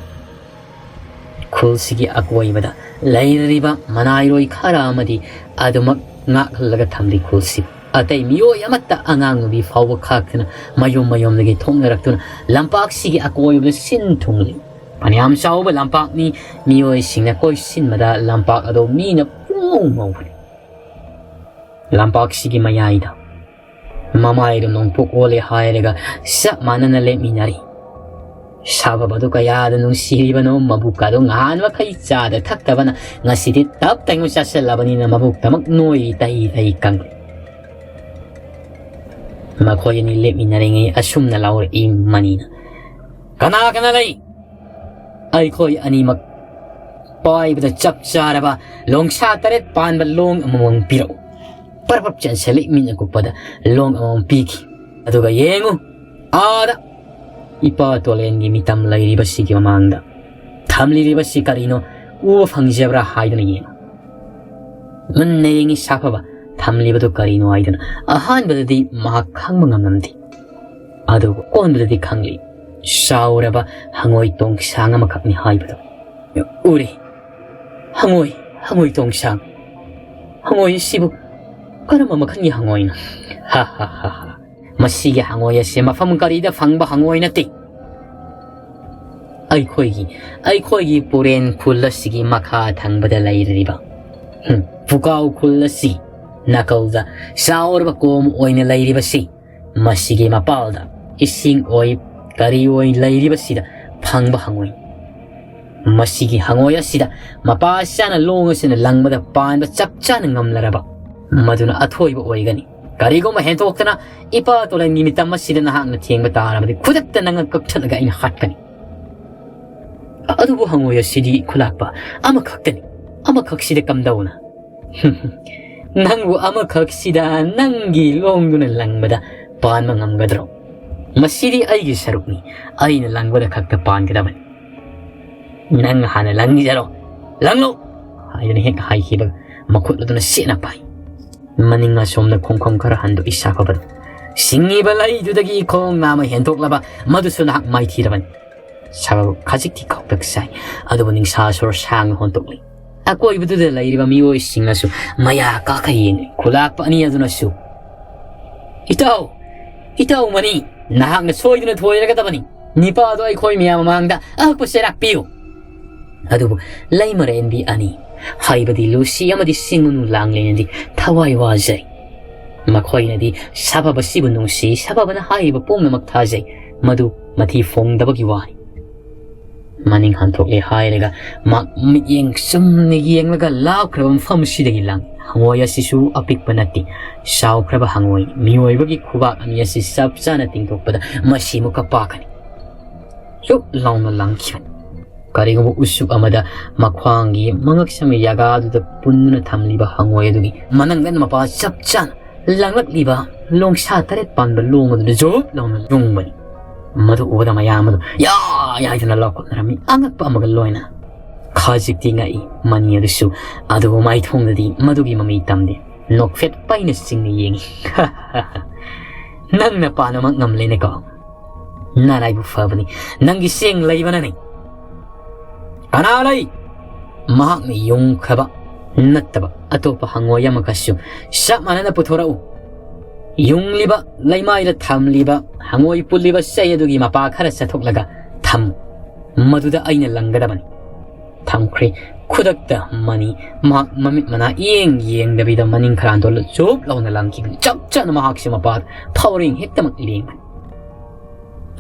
ꯈꯨꯜꯁꯤꯒꯤ ꯑꯀꯣꯏꯕꯗ ꯂꯩꯔꯤꯕ ꯃꯅꯥꯏꯔꯣꯏ ꯈꯔ ꯑꯃꯗꯤ ꯑꯗꯨꯃꯛ ꯉꯥꯛꯍꯜꯂꯒ ꯊꯝꯂꯤ ꯈꯨꯜꯁꯤ꯫ ꯑꯇꯩ ꯃꯤꯑꯣꯏ ꯑꯃꯠꯇ, ꯑꯉꯥꯡ ꯅꯨꯕꯤ ꯐꯥꯎꯕ ꯈꯥꯛꯇꯅ ꯃꯌꯨꯝ ꯃꯌꯨꯝꯗꯒꯤ ꯊꯣꯛꯅꯔꯛꯇꯨꯅ ꯂꯝꯄꯥꯛꯁꯤꯒꯤ ꯑꯀꯣꯏꯕꯗ ꯁꯤꯟ ꯊꯨꯡꯂꯤ꯫ ꯐꯅꯌꯥꯝ ꯆꯥꯎꯕ ꯂꯝꯄꯥꯛꯅꯤ, ꯃꯤꯑꯣꯏꯁꯤꯡꯅ ꯀꯣꯏꯁꯤꯟꯕꯗ ꯂꯝꯄꯥꯛ ꯑꯗꯣ ꯃꯤꯅ ꯄꯨꯡꯉꯧ ꯉꯧꯕꯅꯤ꯫ ꯂꯝꯄꯥꯛꯁꯤꯒꯤ ꯃꯌꯥꯏꯗ ꯃꯃꯥꯏꯗꯣ ꯅꯣꯡꯄꯣꯛ ꯑꯣꯜꯂꯦ ꯍꯥꯏꯔꯒ ꯆꯞ ꯃꯥꯟꯅꯅ ꯂꯦꯞꯃꯤꯟꯅꯔꯤ꯫ ꯁꯥꯐꯕꯗꯨ ꯀꯌꯥꯗ ꯅꯨꯡꯁꯤꯔꯤꯕꯅꯣ, ꯃꯕꯨꯛ ꯑꯗꯨ ꯉꯍꯥꯟ ꯃꯈꯩ ꯆꯥꯗ ꯊꯛꯇꯕꯅ ꯉꯁꯤꯗꯤ ꯇꯞ ꯇꯥꯏꯉꯩ ꯆꯥꯁꯤꯜꯂꯕꯅꯤꯅ ꯃꯕꯨꯛꯇꯃꯛ ꯅꯣꯏꯔꯤ, ꯇꯍꯤ ꯇꯍꯤ ꯀꯪꯂꯤ꯫ ꯃꯈꯣꯏ ꯑꯅꯤ ꯂꯦꯞꯃꯤꯟꯅꯔꯤꯉꯩ ꯑꯁꯨꯝꯅ ꯂꯥꯎꯔꯛꯏ ꯃꯅꯤꯅ, "ꯀꯅꯥ ꯀꯅꯥ ꯂꯩ? ꯑꯩꯈꯣꯏ ꯑꯅꯤꯃꯛ ꯄꯥꯏꯕꯗ ꯆꯞ ꯆꯥꯔꯕ ꯂꯣꯡꯁꯥ ꯇꯔꯦꯠ ꯄꯥꯟꯕ ꯂꯣꯡ ꯑꯃꯃꯝ ꯄꯤꯔꯛꯎ꯫" ꯄꯔꯞ ꯄꯔꯞ ꯆꯦꯟꯁꯤꯜꯂꯤ, ꯃꯤꯠꯅ ꯀꯨꯞꯄꯗ ꯂꯣꯡ ꯑꯃꯃꯝ ꯄꯤꯈꯤ꯫ ꯑꯗꯨꯒ ꯌꯦꯡꯉꯨ, ꯑꯥꯗ ꯏꯄꯥ ꯇꯣꯂꯦꯟꯒꯤ ꯃꯤꯇꯝ ꯂꯩꯔꯤꯕꯁꯤꯒꯤ ꯃꯃꯥꯡꯗ ꯊꯝꯂꯤꯕꯁꯤ ꯀꯔꯤꯅꯣ ꯎꯕ ꯐꯪꯖꯕ꯭ꯔꯥ ꯍꯥꯏꯗꯨꯅ ꯌꯦꯡꯉꯨ꯫ ꯃꯨꯟꯅ ꯌꯦꯡꯉꯤ ꯁꯥꯐꯕ, ꯊꯝꯂꯤꯕꯗꯨ ꯀꯔꯤꯅꯣ ꯍꯥꯏꯗꯨꯅ꯫ ꯑꯍꯥꯟꯕꯗꯗꯤ ꯃꯍꯥꯛ ꯈꯪꯕ ꯉꯝꯂꯝꯗꯦ, ꯑꯗꯨꯕꯨ ꯑꯀꯣꯟꯕꯗꯗꯤ ꯈꯪꯂꯤ꯫ ꯆꯥꯎꯔꯕ ꯍꯪꯉꯣꯏ ꯇꯣꯡꯁꯥꯡ ꯑꯃꯈꯛꯅꯤ ꯍꯥꯏꯕꯗꯨ꯫ "ꯎꯔꯦ, ꯍꯪꯉꯣꯏ, ꯍꯪꯉꯣꯏ ꯇꯣꯡꯁꯥꯡ꯫ ꯍꯪꯉꯣꯏ ꯑꯁꯤꯕꯨ ꯀꯔꯝꯕ ꯃꯈꯜꯒꯤ ꯍꯪꯉꯣꯏꯅꯣ?" ꯍꯥ ꯍꯥ ꯍꯥ ꯍꯥ꯫ ꯃꯁꯤꯒꯤ ꯍꯪꯉꯣꯏ ꯑꯁꯤ ꯃꯐꯝ ꯀꯔꯤꯗ ꯐꯪꯕ ꯍꯪꯉꯣꯏ ꯅꯠꯇꯦ꯫ ꯑꯩꯈꯣꯏꯒꯤ, ꯑꯩꯈꯣꯏꯒꯤ ꯄꯨꯔꯦꯟ ꯈꯨꯜ ꯑꯁꯤꯒꯤ ꯃꯈꯥ ꯊꯪꯕꯗ ꯂꯩꯔꯤꯕ, ꯍꯨꯝ, ꯄꯨꯀꯥꯎ ꯈꯨꯜ ꯑꯁꯤ ꯅꯥꯀꯜꯗ ꯆꯥꯎꯔꯕ ꯀꯣꯝ ꯑꯣꯏꯅ ꯂꯩꯔꯤꯕꯁꯤ, ꯃꯁꯤꯒꯤ ꯃꯄꯥꯜꯗ ꯏꯁꯤꯡ ꯑꯣꯏ ꯀꯔꯤ ꯑꯣꯏ ꯂꯩꯔꯤꯕꯁꯤꯗ ꯐꯪꯕ ꯍꯪꯉꯣꯏ꯫ ꯃꯁꯤꯒꯤ ꯍꯪꯉꯣꯏ ꯑꯁꯤꯗ ꯃꯄꯥ ꯆꯥꯅ ꯂꯣꯡ ꯑꯁꯤꯅ ꯂꯪꯕꯗ ꯄꯥꯟꯕ ꯆꯞ ꯆꯥꯅ ꯉꯝꯂꯔꯕ, ꯃꯗꯨꯅ ꯑꯊꯣꯏꯕ ꯑꯣꯏꯒꯅꯤ꯫ ꯀꯔꯤꯒꯨꯝꯕ ꯍꯦꯟꯗꯣꯛꯇꯅ ꯏꯄꯥ ꯇꯣꯂꯟꯒꯤ ꯃꯤꯇꯝ ꯑꯁꯤꯗ ꯅꯍꯥꯛꯅ ꯊꯦꯡꯕ ꯇꯥꯔꯕꯗꯤ, ꯈꯨꯗꯛꯇ ꯅꯪ ꯀꯛꯊꯠꯂꯒ ꯑꯩꯅ ꯍꯥꯠꯀꯅꯤ꯫ ꯑꯗꯨꯕꯨ ꯍꯪꯉꯣꯏ ꯑꯁꯤꯗꯤ ꯈꯨꯂꯥꯛꯄ ꯑꯃꯈꯛꯇꯅꯤ, ꯑꯃꯈꯛꯁꯤꯗ ꯀꯝꯗꯧꯅ? ꯅꯪꯕꯨ ꯑꯃꯈꯛꯁꯤꯗ ꯅꯪꯒꯤ ꯂꯣꯡꯗꯨꯅ ꯂꯪꯕꯗ ꯄꯥꯟꯕ ꯉꯝꯒꯗ꯭ꯔꯣ? ꯃꯁꯤꯗꯤ ꯑꯩꯒꯤ ꯁꯔꯨꯛꯅꯤ, ꯑꯩꯅ ꯂꯪꯕꯗ ꯈꯛꯇ ꯄꯥꯟꯒꯗꯕꯅꯤ꯫ ꯅꯪ ꯍꯥꯟꯅ ꯂꯪꯖꯔꯣ, ꯂꯪꯂꯣ ꯍꯥꯏꯗꯨꯅ ꯍꯦꯛ ꯍꯥꯏꯈꯤꯕꯒ ꯃꯈꯨꯠ ꯑꯗꯨꯅ ꯁꯦꯠꯅ ꯄꯥꯏ꯫ ꯃꯅꯤꯡ ꯑꯁꯣꯝꯗ ꯈꯣꯡꯐꯝ ꯈꯔ ꯍꯟꯗꯣꯛꯏ ꯁꯥꯐꯕꯗ꯫ ꯁꯤꯡꯉꯤꯕ ꯂꯩꯗꯨꯗꯒꯤ ꯈꯣꯡ ꯅꯥꯝꯃ ꯍꯦꯟꯗꯣꯛꯂꯕ ꯃꯗꯨꯁꯨ ꯅꯍꯥꯛ ꯃꯥꯏꯊꯤꯔꯕꯅꯤ꯫ ꯁꯥꯐꯕ ꯈꯖꯤꯛꯇꯤ ꯈꯧꯇꯛ ꯆꯥꯏ, ꯑꯗꯨꯕꯨ ꯅꯤꯡꯁꯥ ꯁꯣꯔ ꯁꯥꯡꯅ ꯍꯣꯟꯗꯣꯛꯂꯤ꯫ ꯑꯀꯣꯏꯕꯗꯨꯗ ꯂꯩꯔꯤꯕ ꯃꯤꯑꯣꯏꯁꯤꯡꯅꯁꯨ ꯃꯌꯥ ꯀꯥꯈ ꯌꯦꯡꯂꯤ꯫ ꯈꯨꯂꯥꯛꯄ ꯑꯅꯤ ꯑꯗꯨꯅꯁꯨ, "ꯏꯇꯥꯎ, ꯏꯇꯥꯎ ꯃꯅꯤ, ꯅꯍꯥꯛꯅ ꯁꯣꯏꯗꯨꯅ ꯊꯣꯏꯔꯒꯗꯕꯅꯤ꯫ ꯅꯤꯄꯥꯗꯣ ꯑꯩꯈꯣꯏ ꯃꯌꯥꯝ ꯃꯃꯥꯡꯗ ꯑꯍꯛꯄ ꯆꯩꯔꯥꯛ ꯄꯤꯌꯨ"꯫ ꯑꯗꯨꯕꯨ ꯂꯩꯃꯔꯦꯟꯕꯤ ꯑꯅꯤ, ꯍꯥꯏꯕꯗꯤ ꯂꯨꯁꯤ ꯑꯃꯗꯤ ꯁꯤꯡꯉꯨꯅꯨ ꯂꯥꯡꯂꯦꯟꯗꯤ ꯊꯋꯥꯏ ꯋꯥꯖꯩ꯫ ꯃꯈꯣꯏꯅꯗꯤ ꯁꯥꯐꯕꯁꯤꯕꯨ ꯅꯨꯡꯁꯤ, ꯁꯥꯐꯕꯅ ꯍꯥꯏꯔꯤꯕ ꯄꯨꯝꯅꯃꯛ ꯊꯥꯖꯩ, ꯃꯗꯨ ꯃꯊꯤ ꯐꯣꯡꯗꯕꯒꯤ ꯋꯥꯅꯤ꯫ ꯃꯅꯤꯡ ꯍꯟꯊꯣꯛꯂꯦ ꯍꯥꯏꯔꯒ ꯃꯥ ꯃꯤꯠꯌꯦꯡ ꯆꯨꯝꯅ ꯌꯦꯡꯂꯒ ꯂꯥꯎꯈ꯭ꯔꯕ ꯃꯐꯝ ꯑꯁꯤꯗꯒꯤ ꯂꯪ꯫ ꯍꯪꯉꯣꯏ ꯑꯁꯤꯁꯨ ꯑꯄꯤꯛꯄ ꯅꯠꯇꯦ, ꯆꯥꯎꯈ꯭ꯔꯕ ꯍꯪꯉꯣꯏ꯫ ꯃꯤꯑꯣꯏꯕꯒꯤ ꯈꯨꯕꯥꯛ ꯑꯅꯤ ꯑꯁꯤ ꯆꯞ ꯆꯥꯅ ꯇꯤꯡꯊꯣꯛꯄꯗ ꯃꯁꯤ ꯑꯃꯨꯛꯀ ꯄꯥꯛꯀꯅꯤ꯫ ꯂꯨꯞ ꯂꯥꯎꯅ ꯂꯪꯈꯤꯕꯅꯤ꯫ ꯀꯔꯤꯒꯨꯝꯕ ꯎꯆꯨꯛ ꯑꯃꯗ ꯃꯈ꯭ꯋꯥꯡꯒꯤ ꯃꯉꯛꯁꯝꯒꯤ ꯌꯥꯒꯥꯗꯨꯗ ꯄꯨꯟꯗꯨꯅ ꯊꯝꯂꯤꯕ ꯍꯪꯉꯣꯏ ꯑꯗꯨꯒꯤ ꯃꯅꯪꯗ ꯃꯄꯥ ꯆꯞ ꯆꯥꯅ ꯂꯪꯂꯛꯂꯤꯕ ꯂꯣꯡꯁꯥ ꯇꯔꯦꯠ ꯄꯥꯟꯕ ꯂꯣꯡ ꯑꯗꯨꯗ ꯖꯣꯞ ꯂꯥꯎꯅ ꯂꯨꯡꯕꯅꯤ꯫ ꯃꯗꯨ ꯎꯕꯗ ꯃꯌꯥꯝ ꯑꯗꯨ ꯌꯥ ꯌꯥ ꯍꯥꯏꯗꯨꯅ ꯂꯥꯎꯈꯠꯅꯔꯝꯃꯤ, ꯑꯉꯛꯄ ꯑꯃꯒ ꯂꯣꯏꯅ꯫ ꯈꯖꯤꯛꯇꯤ ꯉꯛꯏ ꯃꯅꯤ ꯑꯗꯨꯁꯨ, ꯑꯗꯨꯕꯨ ꯃꯥꯏꯊꯣꯡꯗꯗꯤ ꯃꯗꯨꯒꯤ ꯃꯃꯤ ꯇꯝꯗꯦ꯫ ꯅꯣꯛꯐꯦꯠ ꯄꯩꯅ ꯆꯤꯡꯅ ꯌꯦꯡꯉꯤ꯫ "ꯅꯪꯅ ꯄꯥꯟꯕꯃꯛ ꯉꯝꯂꯦꯅꯦꯀꯣ꯫ ꯅꯔꯥꯏꯕꯛ ꯐꯕꯅꯤ, ꯅꯪꯒꯤ ꯆꯦꯡ ꯂꯩꯕꯅꯅꯤ꯫ ꯀꯅꯥ ꯂꯩ?" ꯃꯍꯥꯛꯅ ꯌꯨꯡꯈ꯭ꯔꯕ ꯅꯠꯇꯕ ꯑꯇꯣꯞꯄ ꯍꯪꯉꯣꯏ ꯑꯃꯒꯁꯨ ꯆꯞ ꯃꯥꯟꯅꯅ ꯄꯨꯊꯣꯔꯛꯎ꯫ ꯌꯨꯡꯂꯤꯕ, ꯂꯩꯃꯥꯏꯗ ꯊꯝꯂꯤꯕ, ꯍꯪꯉꯣꯏ ꯄꯨꯜꯂꯤꯕ ꯆꯩ ꯑꯗꯨꯒꯤ ꯃꯄꯥ ꯈꯔ ꯆꯠꯊꯣꯛꯂꯒ ꯊꯝꯃꯨ꯫ ꯃꯗꯨꯗ ꯑꯩꯅ ꯂꯪꯒꯗꯕꯅꯤ꯫ ꯊꯝꯈ꯭ꯔꯦ꯫ ꯈꯨꯗꯛꯇ ꯃꯅꯤ ꯃꯍꯥꯛ ꯃꯃꯤꯠ ꯃꯅꯥ ꯏꯌꯦꯡ ꯌꯦꯡꯗꯕꯤꯗ ꯃꯅꯤꯡ ꯈꯔꯥꯟꯗꯣ ꯆꯨꯞ ꯂꯥꯎꯅ ꯂꯪꯈꯤꯕꯅꯤ꯫ ꯆꯞ ꯆꯥꯅ ꯃꯍꯥꯛꯁꯤ ꯃꯄꯥ ꯐꯥꯎꯔꯦꯡ ꯍꯦꯛꯇꯃꯛ ꯂꯦꯡꯕꯅꯤ꯫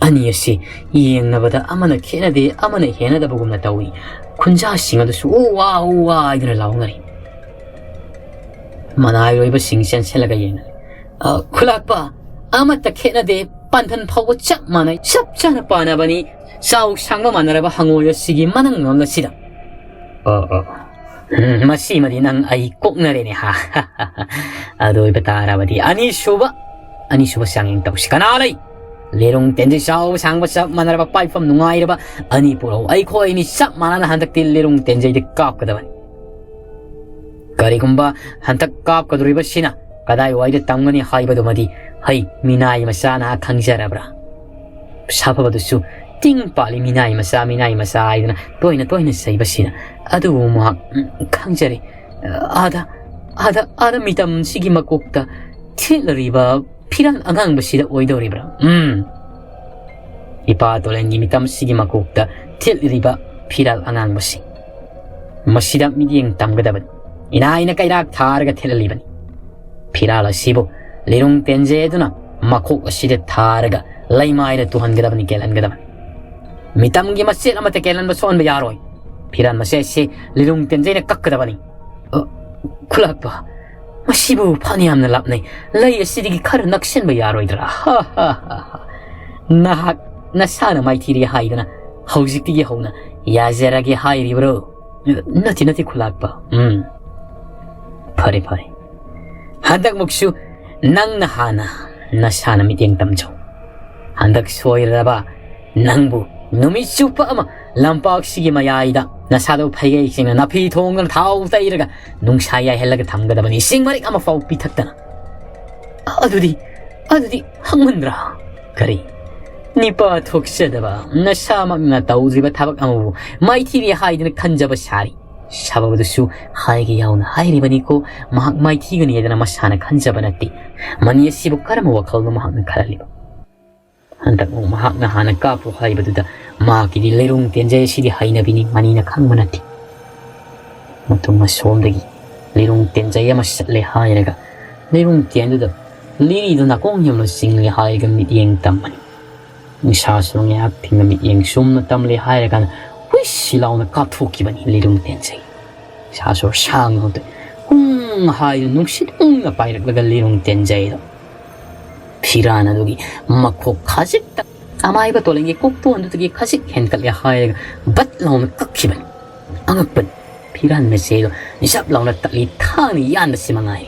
ꯑꯅꯤ ꯑꯁꯤ ꯌꯦꯡꯅꯕꯗ ꯑꯃꯅ ꯈꯦꯠꯅꯗꯦ, ꯑꯃꯅ ꯍꯦꯟꯅꯗꯕꯒꯨꯝꯅ ꯇꯧꯏ꯫ ꯈꯨꯟꯖꯥꯁꯤꯡ ꯑꯗꯨꯁꯨ "ꯎ ꯋꯥ, ꯎ ꯋꯥ" ꯍꯥꯏꯗꯨꯅ ꯂꯥꯎꯅꯔꯤ꯫ ꯃꯅꯥꯏꯔꯣꯏꯕꯁꯤꯡ ꯆꯦꯟꯁꯤꯜꯂꯒ ꯌꯦꯡꯅꯔꯤ꯫ "ꯑ, ꯈꯨꯂꯥꯛꯄ, ꯑꯃꯠꯇ ꯈꯦꯠꯅꯗꯦ, ꯄꯥꯟꯊꯟ ꯐꯥꯎꯕ ꯆꯞ ꯃꯥꯟꯅꯩ, ꯆꯞ ꯆꯥꯅ ꯄꯥꯟꯅꯕꯅꯤ, ꯆꯥꯎ ꯁꯥꯡꯕ ꯃꯥꯟꯅꯔꯕ ꯍꯪꯉꯣꯏ ꯑꯁꯤꯒꯤ ꯃꯅꯪꯂꯣꯝ ꯑꯁꯤꯗ"꯫ "ꯑꯣ, ꯑꯣ, ꯎꯝ, ꯃꯁꯤꯃꯗꯤ ꯅꯪ ꯑꯩ ꯀꯣꯛꯅꯔꯦꯅꯦ, ꯍꯥ"꯫ "ꯑꯗꯨ ꯑꯣꯏꯕ ꯇꯥꯔꯕꯗꯤ ꯑꯅꯤꯁꯨꯕ, ꯑꯅꯤꯁꯨꯕ ꯆꯥꯡꯌꯦꯡ ꯇꯧꯁꯤ꯫ ꯀꯅꯥ ꯂꯩ? ꯂꯤꯔꯨꯡ ꯇꯦꯟꯖꯩ ꯆꯥꯎꯕ ꯁꯥꯡꯕ ꯆꯞ ꯃꯥꯟꯅꯔꯕ ꯄꯥꯏꯐꯝ ꯅꯨꯡꯉꯥꯏꯔꯕ ꯑꯅꯤ ꯄꯨꯔꯛꯎ꯫ ꯑꯩꯈꯣꯏ ꯑꯅꯤ ꯆꯞ ꯃꯥꯟꯅꯅ ꯍꯟꯗꯛꯇꯤ ꯂꯤꯔꯨꯡ ꯇꯦꯟꯖꯩꯗ ꯀꯥꯞꯀꯗꯕꯅꯤ"꯫ ꯀꯔꯤꯒꯨꯝꯕ ꯍꯟꯗꯛ ꯀꯥꯞꯀꯗꯧꯔꯤꯕꯁꯤꯅ ꯀꯗꯥꯏꯋꯥꯏꯗ ꯇꯝꯒꯅꯤ ꯍꯥꯏꯕꯗꯨꯃꯗꯤ, ꯍꯩ, ꯃꯤꯅꯥꯏ ꯃꯆꯥꯅ ꯈꯪꯖꯔꯕ꯭ꯔꯥ? ꯁꯥꯐꯕꯗꯨꯁꯨ ꯇꯤꯡ ꯄꯥꯜꯂꯤ, "ꯃꯤꯅꯥꯏ ꯃꯆꯥ, ꯃꯤꯅꯥꯏ ꯃꯆꯥ" ꯍꯥꯏꯗꯅ ꯇꯣꯏꯅ ꯇꯣꯏꯅ ꯆꯩꯕꯁꯤꯅ꯫ "ꯑꯗꯨꯕꯨ ꯃꯍꯥꯛ, ꯎꯝ, ꯈꯪꯖꯔꯦ꯫ ꯑꯥꯗ, ꯑꯥꯗ, ꯑꯥꯗ ꯃꯤꯇꯝꯁꯤꯒꯤ ꯃꯀꯣꯛꯇ ꯊꯦꯠꯂꯔꯤꯕ ꯐꯤꯔꯥꯜ ꯑꯉꯥꯡꯕꯁꯤꯗ ꯑꯣꯏꯗꯧꯔꯤꯕ꯭ꯔꯥ? ꯎꯝ, ꯏꯄꯥ ꯇꯣꯂꯦꯟꯒꯤ ꯃꯤꯇꯝꯁꯤꯒꯤ ꯃꯀꯣꯛꯇ ꯊꯦꯠꯂꯤꯕ ꯐꯤꯔꯥꯜ ꯑꯉꯥꯡꯕꯁꯤ, ꯃꯁꯤꯗ ꯃꯤꯠꯌꯦꯡ ꯇꯝꯒꯗꯕꯅꯤ꯫ ꯏꯅꯥꯏꯅ ꯀꯩꯔꯥꯛ ꯊꯥꯔꯒ ꯊꯦꯠꯍꯜꯂꯤꯕꯅꯤ꯫ ꯐꯤꯔꯥꯜ ꯑꯁꯤꯕꯨ ꯂꯤꯔꯨꯡ ꯇꯦꯟꯖꯩ ꯑꯗꯨꯅ ꯃꯈꯣꯛ ꯑꯁꯤꯗ ꯊꯥꯔꯒ ꯂꯩꯃꯥꯏꯗ ꯇꯨꯍꯟꯒꯗꯕꯅꯤ, ꯀꯦꯜꯍꯟꯒꯗꯕꯅꯤ꯫ ꯃꯤꯇꯝꯒꯤ ꯃꯆꯦꯠ ꯑꯃꯠꯇ ꯀꯦꯜꯍꯟꯕ ꯁꯣꯛꯍꯟꯕ ꯌꯥꯔꯣꯏ꯫ ꯐꯤꯔꯥꯜ ꯃꯆꯦꯠ ꯑꯁꯤ ꯂꯤꯔꯨꯡ ꯇꯦꯟꯖꯩꯅ ꯀꯛꯀꯗꯕꯅꯤ"꯫ "ꯑ, ꯈꯨꯂꯥꯛꯄ, ꯃꯁꯤꯕꯨ ꯐꯅꯌꯥꯝꯅ ꯂꯥꯞꯅꯩ꯫ ꯂꯩ ꯑꯁꯤꯗꯒꯤ ꯈꯔ ꯅꯛꯁꯤꯟꯕ ꯌꯥꯔꯣꯏꯗ꯭ꯔꯥ?" "ꯍꯥ, ꯍꯥ, ꯍꯥ, ꯍꯥ꯫ ꯅꯍꯥꯛ ꯅꯁꯥꯅ ꯃꯥꯏꯊꯤꯔꯦ ꯍꯥꯏꯗꯅ ꯍꯧꯖꯤꯛꯇꯒꯤ ꯍꯧꯅ ꯌꯥꯖꯔꯒꯦ ꯍꯥꯏꯔꯤꯕ꯭ꯔꯣ?" "ꯅꯠꯇꯦ, ꯅꯠꯇꯦ, ꯈꯨꯂꯥꯛꯄ꯫ ꯎꯝ, ꯐꯔꯦ, ꯐꯔꯦ꯫ ꯍꯟꯗꯛꯃꯨꯛꯁꯨ ꯅꯪꯅ ꯍꯥꯟꯅ ꯅꯁꯥꯅ ꯃꯤꯠꯌꯦꯡ ꯇꯝꯖꯧ꯫ ꯍꯟꯗꯛ ꯁꯣꯏꯔꯕ ꯅꯪꯕꯨ ꯅꯨꯃꯤꯠ ꯆꯨꯞꯄ ꯑꯃ ꯂꯝꯄꯥꯛꯁꯤꯒꯤ ꯃꯌꯥꯏꯗ ꯅꯁꯥꯗꯣ ꯐꯩꯒꯩꯁꯤꯡꯅ ꯅꯥꯐꯤ ꯊꯣꯡꯗꯨꯅ ꯊꯥꯎ ꯇꯩꯔꯒ ꯅꯨꯡꯁꯥ ꯌꯥꯏꯍꯜꯂꯒ ꯊꯝꯒꯗꯕꯅꯤ, ꯏꯁꯤꯡ ꯃꯔꯤꯛ ꯑꯃ ꯐꯥꯎ ꯄꯤꯊꯛꯇꯅ"꯫ "ꯑꯗꯨꯗꯤ, ꯑꯗꯨꯗꯤ ꯍꯪꯃꯟꯗ꯭ꯔꯥ?" "ꯀꯔꯤ? ꯅꯤꯄꯥ ꯊꯣꯛꯆꯗꯕ, ꯅꯁꯥꯃꯛꯅ ꯇꯧꯗ꯭ꯔꯤꯕ ꯊꯕꯛ ꯑꯃꯕꯨ ꯃꯥꯏꯊꯤꯔꯦ ꯍꯥꯏꯗꯨꯅ ꯈꯟꯖꯕ ꯁꯥꯔꯤ꯫ ꯁꯥꯕꯕꯗꯨꯁꯨ ꯍꯥꯏꯒꯦ ꯌꯥꯎꯅ ꯍꯥꯏꯔꯤꯕꯅꯤꯀꯣ꯫ ꯃꯍꯥꯛ ꯃꯥꯏꯊꯤꯒꯅꯤ ꯍꯥꯏꯗꯅ ꯃꯁꯥꯅ ꯈꯟꯖꯕ ꯅꯠꯇꯦ꯫ ꯃꯅꯤ ꯑꯁꯤꯕꯨ ꯀꯔꯝꯕ ꯋꯥꯈꯜꯅꯣ ꯃꯍꯥꯛꯅ ꯈꯜꯂꯤꯕ? ꯍꯟꯗꯛ ꯑꯃꯨꯛ ꯃꯍꯥꯛꯅ ꯍꯥꯟꯅ ꯀꯥꯞꯄꯨ ꯍꯥꯏꯕꯗꯨꯗ ꯃꯍꯥꯛꯀꯤꯗꯤ ꯂꯩꯔꯨꯡ ꯇꯦꯟꯖꯩ ꯑꯁꯤꯗꯤ ꯍꯩꯅꯕꯤꯅꯤ, ꯃꯅꯤꯅ ꯈꯪꯕ ꯅꯠꯇꯦ꯫ ꯃꯇꯨꯡ ꯑꯁꯣꯝꯗꯒꯤ ꯂꯩꯔꯨꯡ ꯇꯦꯟꯖꯩ ꯑꯃ ꯆꯠꯂꯦ ꯍꯥꯏꯔꯒ ꯂꯩꯔꯨꯡ ꯇꯦꯟꯗꯨꯗ ꯂꯤꯔꯤꯗꯨ ꯅꯥꯀꯣꯡ ꯌꯧꯅ ꯆꯤꯡꯂꯦ ꯍꯥꯏꯔꯒ ꯃꯤꯠꯌꯦꯡ ꯇꯝꯕꯅꯤ꯫ ꯅꯤꯁꯥꯁꯨ ꯉꯥꯏꯍꯥꯛ ꯊꯤꯡꯅ ꯃꯤꯠꯌꯦꯡ ꯆꯨꯝꯅ ꯇꯝꯂꯦ ꯍꯥꯏꯔꯀꯥꯟꯗ ꯍꯨꯏꯁꯤ ꯂꯥꯎꯅ ꯀꯥꯞꯊꯣꯛꯈꯤꯕꯅꯤ ꯂꯤꯔꯨꯡ ꯇꯦꯟꯖꯩ꯫ ꯅꯤꯁꯥꯁꯨ ꯁꯥꯡꯅ ꯍꯨꯝ ꯍꯥꯏꯗꯨꯅ ꯅꯨꯡꯁꯤꯠ ꯍꯨꯝꯅ ꯄꯥꯏꯔꯛꯂꯒ ꯂꯤꯔꯨꯡ ꯇꯦꯟꯖꯩꯗꯣ ꯐꯤꯔꯥꯟ ꯑꯗꯨꯒꯤ ꯃꯈꯣꯛ ꯈꯖꯤꯛꯇ ꯑꯃꯥꯏꯕ ꯇꯣꯂꯦꯟꯒꯤ ꯀꯣꯛꯇꯣꯟꯗꯨꯗꯒꯤ ꯈꯖꯤꯛ ꯍꯦꯟꯀꯠꯂꯦ ꯍꯥꯏꯔꯒ ꯕꯠ ꯂꯥꯎꯅ ꯀꯛꯈꯤꯕꯅꯤ꯫ ꯑꯉꯛꯄꯅꯤ꯫ ꯐꯤꯔꯥꯟ ꯃꯆꯦꯗꯣ ꯖꯞ ꯂꯥꯎꯅ ꯇꯠꯂꯤ ꯊꯥꯡꯅ ꯌꯥꯟꯕꯁꯤ ꯃꯉꯥꯏ꯫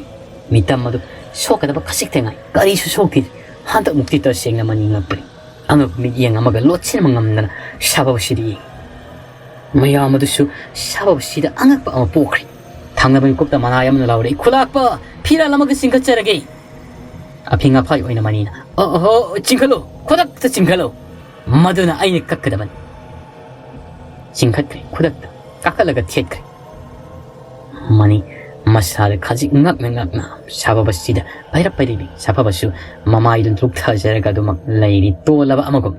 ꯃꯤꯇꯝ ꯑꯗꯨ ꯁꯣꯛꯀꯗꯕ ꯈꯖꯤꯛꯇ ꯉꯥꯏ꯫ ꯀꯔꯤꯁꯨ ꯁꯣꯛꯈꯤꯗꯦ꯫ ꯍꯟꯗꯛ ꯃꯨꯛꯇꯤ ꯇꯁꯦꯡꯅ ꯃꯅꯤ ꯉꯛꯄꯅꯤ꯫ ꯑꯉꯛꯄ ꯃꯤꯠꯌꯦꯡ ꯑꯃꯒ ꯂꯣꯠꯁꯤꯟꯕ ꯉꯝꯗꯅ ꯁꯥꯕꯕꯁꯤꯗ ꯌꯦꯡꯉꯤ꯫ ꯃꯌꯥꯝ ꯑꯗꯨꯁꯨ ꯁꯥꯕꯕꯁꯤꯗ ꯑꯉꯛꯄ ꯑꯃ ꯄꯣꯛꯈ꯭ꯔꯦ꯫ ꯊꯪꯅꯕ ꯃꯤꯀꯨꯞꯇ ꯃꯅꯥꯏ ꯑꯃꯅ ꯂꯥꯎꯔꯛꯏ, "ꯈꯨꯂꯥꯛꯄ, ꯐꯤꯔꯥꯜ ꯑꯃꯒ ꯆꯤꯡꯈꯠꯆꯔꯒꯦ!" ꯑꯐꯤꯡ ꯑꯐꯥꯏ ꯑꯣꯏꯅ ꯃꯅꯤꯅ, "ꯑꯣ, ꯑꯣꯍꯣ, ꯆꯤꯡꯈꯠꯂꯨ, ꯈꯨꯗꯛꯇ ꯆꯤꯡꯈꯠꯂꯨ! ꯃꯗꯨꯅ ꯑꯩꯅ ꯀꯛꯀꯗꯕꯅꯤ!" ꯆꯤꯡꯈꯠꯈ꯭ꯔꯦ, ꯈꯨꯗꯛꯇ ꯀꯥꯈꯠꯂꯒ ꯊꯦꯠꯈ꯭ꯔꯦ꯫ ꯃꯅꯤ ꯃꯁꯥꯗ ꯈꯖꯤꯛ ꯉꯛꯅ ꯉꯛꯅ ꯁꯥꯐꯕꯁꯤꯗ ꯄꯥꯏꯔꯞ ꯄꯥꯏꯔꯤꯕꯤ꯫ ꯁꯥꯐꯕꯁꯨ ꯃꯃꯥꯏꯗꯨ ꯂꯨꯛꯊꯖꯔꯒ ꯑꯗꯨꯃꯛ ꯂꯩꯔꯤ, ꯇꯣꯜꯂꯕ ꯑꯃꯒꯨꯝ꯫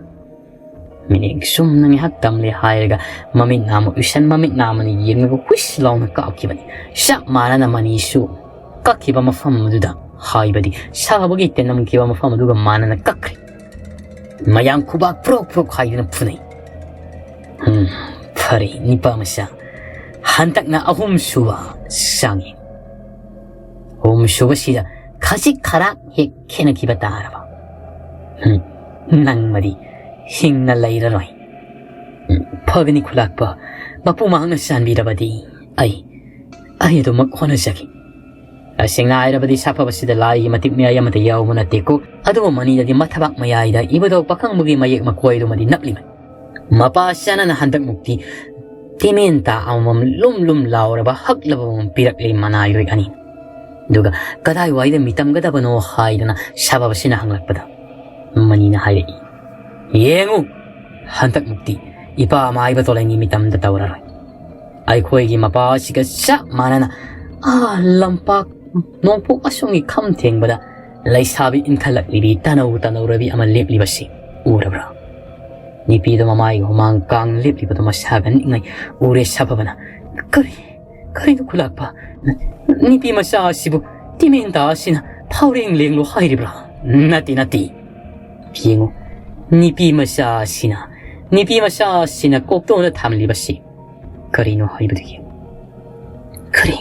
ꯃꯤꯠꯌꯦꯡ ꯆꯨꯝꯅ ꯉꯥꯏꯍꯥꯛ ꯇꯝꯂꯦ ꯍꯥꯏꯔꯒ ꯃꯃꯤꯠ ꯅꯥ ꯑꯃ ꯎꯏꯁꯟ, ꯃꯃꯤꯠ ꯅꯥ ꯑꯃꯅ ꯌꯦꯡꯂꯒ ꯍꯨꯏꯁ ꯂꯥꯎꯅ ꯀꯥꯞꯈꯤꯕꯅꯤ꯫ ꯆꯞ ꯃꯥꯟꯅꯅ ꯃꯅꯤꯁꯨ ꯀꯛꯈꯤꯕ ꯃꯐꯝ ꯑꯗꯨꯗ, ꯍꯥꯏꯕꯗꯤ ꯁꯥꯐꯕꯒꯤ ꯇꯦꯟꯂꯝꯈꯤꯕ ꯃꯐꯝ ꯑꯗꯨꯒ ꯃꯥꯟꯅꯅ ꯀꯛꯈ꯭ꯔꯦ꯫ ꯃꯌꯥꯡ ꯈꯨꯕꯥꯛ ꯄ꯭ꯔꯣꯛ ꯄ꯭ꯔꯣꯛ ꯍꯥꯏꯗꯨꯅ ꯐꯨꯅꯩ꯫ ꯎꯝ, ꯐꯔꯦ, ꯅꯤꯄꯥ ꯃꯆꯥ꯫ ꯍꯟꯗꯛꯅ ꯑꯍꯨꯝꯁꯨꯕ ꯆꯪꯉꯤ꯫ ꯑꯍꯨꯝꯁꯨꯕꯁꯤꯗ ꯈꯖꯤꯛ ꯈꯔꯥꯛ ꯍꯦꯛ ꯈꯦꯠꯅꯈꯤꯕ ꯇꯥꯔꯕ, ꯎꯝ, ꯅꯪꯃꯗꯤ ꯍꯤꯡꯅ ꯂꯩꯔꯔꯣꯏ꯫ ꯎꯝ, ꯐꯒꯅꯤ ꯈꯨꯂꯥꯛꯄ, ꯃꯄꯨ ꯃꯍꯥꯛꯅ ꯆꯥꯟꯕꯤꯔꯕꯗꯤ ꯑꯩ, ꯑꯩ ꯑꯗꯨꯃꯛ ꯍꯣꯠꯅꯖꯒꯦ꯫ ꯇꯁꯦꯡꯅ ꯍꯥꯏꯔꯕꯗꯤ ꯁꯥꯐꯕꯁꯤꯗ ꯂꯥꯏꯒꯤ ꯃꯇꯤꯛ ꯃꯌꯥꯏ ꯑꯃꯠꯇ ꯌꯥꯎꯕ ꯅꯠꯇꯦꯀꯣ꯫ ꯑꯗꯨꯕꯨ ꯃꯅꯤꯗꯗꯤ ꯃꯊꯕꯥꯛ ꯃꯌꯥꯏꯗ ꯏꯕꯨꯙꯧ ꯄꯥꯈꯪꯕꯒꯤ ꯃꯌꯦꯛ ꯃꯀꯣꯏꯗꯨꯃꯗꯤ ꯅꯞꯂꯤꯕꯅꯤ꯫ ꯃꯄꯥ ꯆꯥꯅꯅ ꯍꯟꯗꯛꯃꯨꯛꯇꯤ ꯇꯤꯃꯦꯟꯇꯥ ꯑꯃꯃꯝ ꯂꯨꯝ ꯂꯨꯝ ꯂꯥꯎꯔꯕ ꯍꯛꯂꯕ ꯑꯃꯃꯝ ꯄꯤꯔꯛꯂꯤ ꯃꯅꯥꯏꯔꯣꯏ ꯑꯅꯤ꯫ ꯑꯗꯨꯒ ꯀꯗꯥꯏꯋꯥꯏꯗ ꯃꯤꯇꯝꯒꯗꯕꯅꯣ ꯍꯥꯏꯗꯅ ꯁꯥꯐꯕꯁꯤꯅ ꯍꯪꯂꯛꯄꯗ ꯃꯅꯤꯅ ꯍꯥꯏꯔꯛꯏ, "ꯌꯦꯡꯉꯨ, ꯍꯟꯗꯛꯃꯨꯛꯇꯤ ꯏꯄꯥ ꯃꯥꯏꯕ ꯇꯣꯂꯦꯟꯒꯤ ꯃꯤꯇꯝꯗ ꯇꯧꯔꯔꯣꯏ꯫ ꯑꯩꯈꯣꯏꯒꯤ ꯃꯄꯥ ꯑꯁꯤꯒ ꯆꯞ ꯃꯥꯟꯅꯅ ꯑꯥ ꯂꯝꯄꯥꯛ ꯅꯣꯡꯄꯣꯛ ꯑꯁꯣꯝꯒꯤ ꯈꯝ ꯊꯦꯡꯕꯗ ꯂꯩꯁꯥꯕꯤ ꯏꯟꯈꯠꯂꯛꯂꯤꯕꯤ ꯇꯅꯧ ꯇꯅꯧꯔꯕꯤ ꯑꯃ ꯂꯦꯞꯂꯤꯕꯁꯤ ꯎꯔꯕ꯭ꯔꯥ? ꯅꯨꯄꯤꯗꯣ ꯃꯃꯥꯏꯒꯤ ꯍꯨꯃꯥꯡ ꯀꯥꯡ ꯂꯦꯞꯂꯤꯕꯗꯣ ꯃꯁꯥꯒ ꯅꯤꯛꯉꯩ ꯎꯔꯦ ꯁꯥꯐꯕꯅ꯫ "ꯀꯔꯤ? ꯀꯔꯤꯅꯣ ꯈꯨꯂꯥꯛꯄ? ꯅꯨꯄꯤ ꯃꯆꯥ ꯑꯁꯤꯕꯨ ꯇꯤꯃꯦꯟꯇꯥ ꯑꯁꯤꯅ ꯐꯥꯎꯔꯦꯡ ꯂꯦꯡꯂꯣ ꯍꯥꯏꯔꯤꯕ꯭ꯔꯥ?" "ꯅꯠꯇꯦ, ꯅꯠꯇꯦ꯫ ꯌꯦꯡꯉꯨ, ꯅꯨꯄꯤ ꯃꯆꯥ ꯑꯁꯤꯅ, ꯅꯨꯄꯤ ꯃꯆꯥ ꯑꯁꯤꯅ ꯀꯣꯛꯇꯣꯟꯗ ꯊꯝꯂꯤꯕꯁꯤ ꯀꯔꯤꯅꯣ ꯍꯥꯏꯕꯗꯨ ꯌꯦꯡꯉꯨ꯫" "ꯀꯔꯤ?"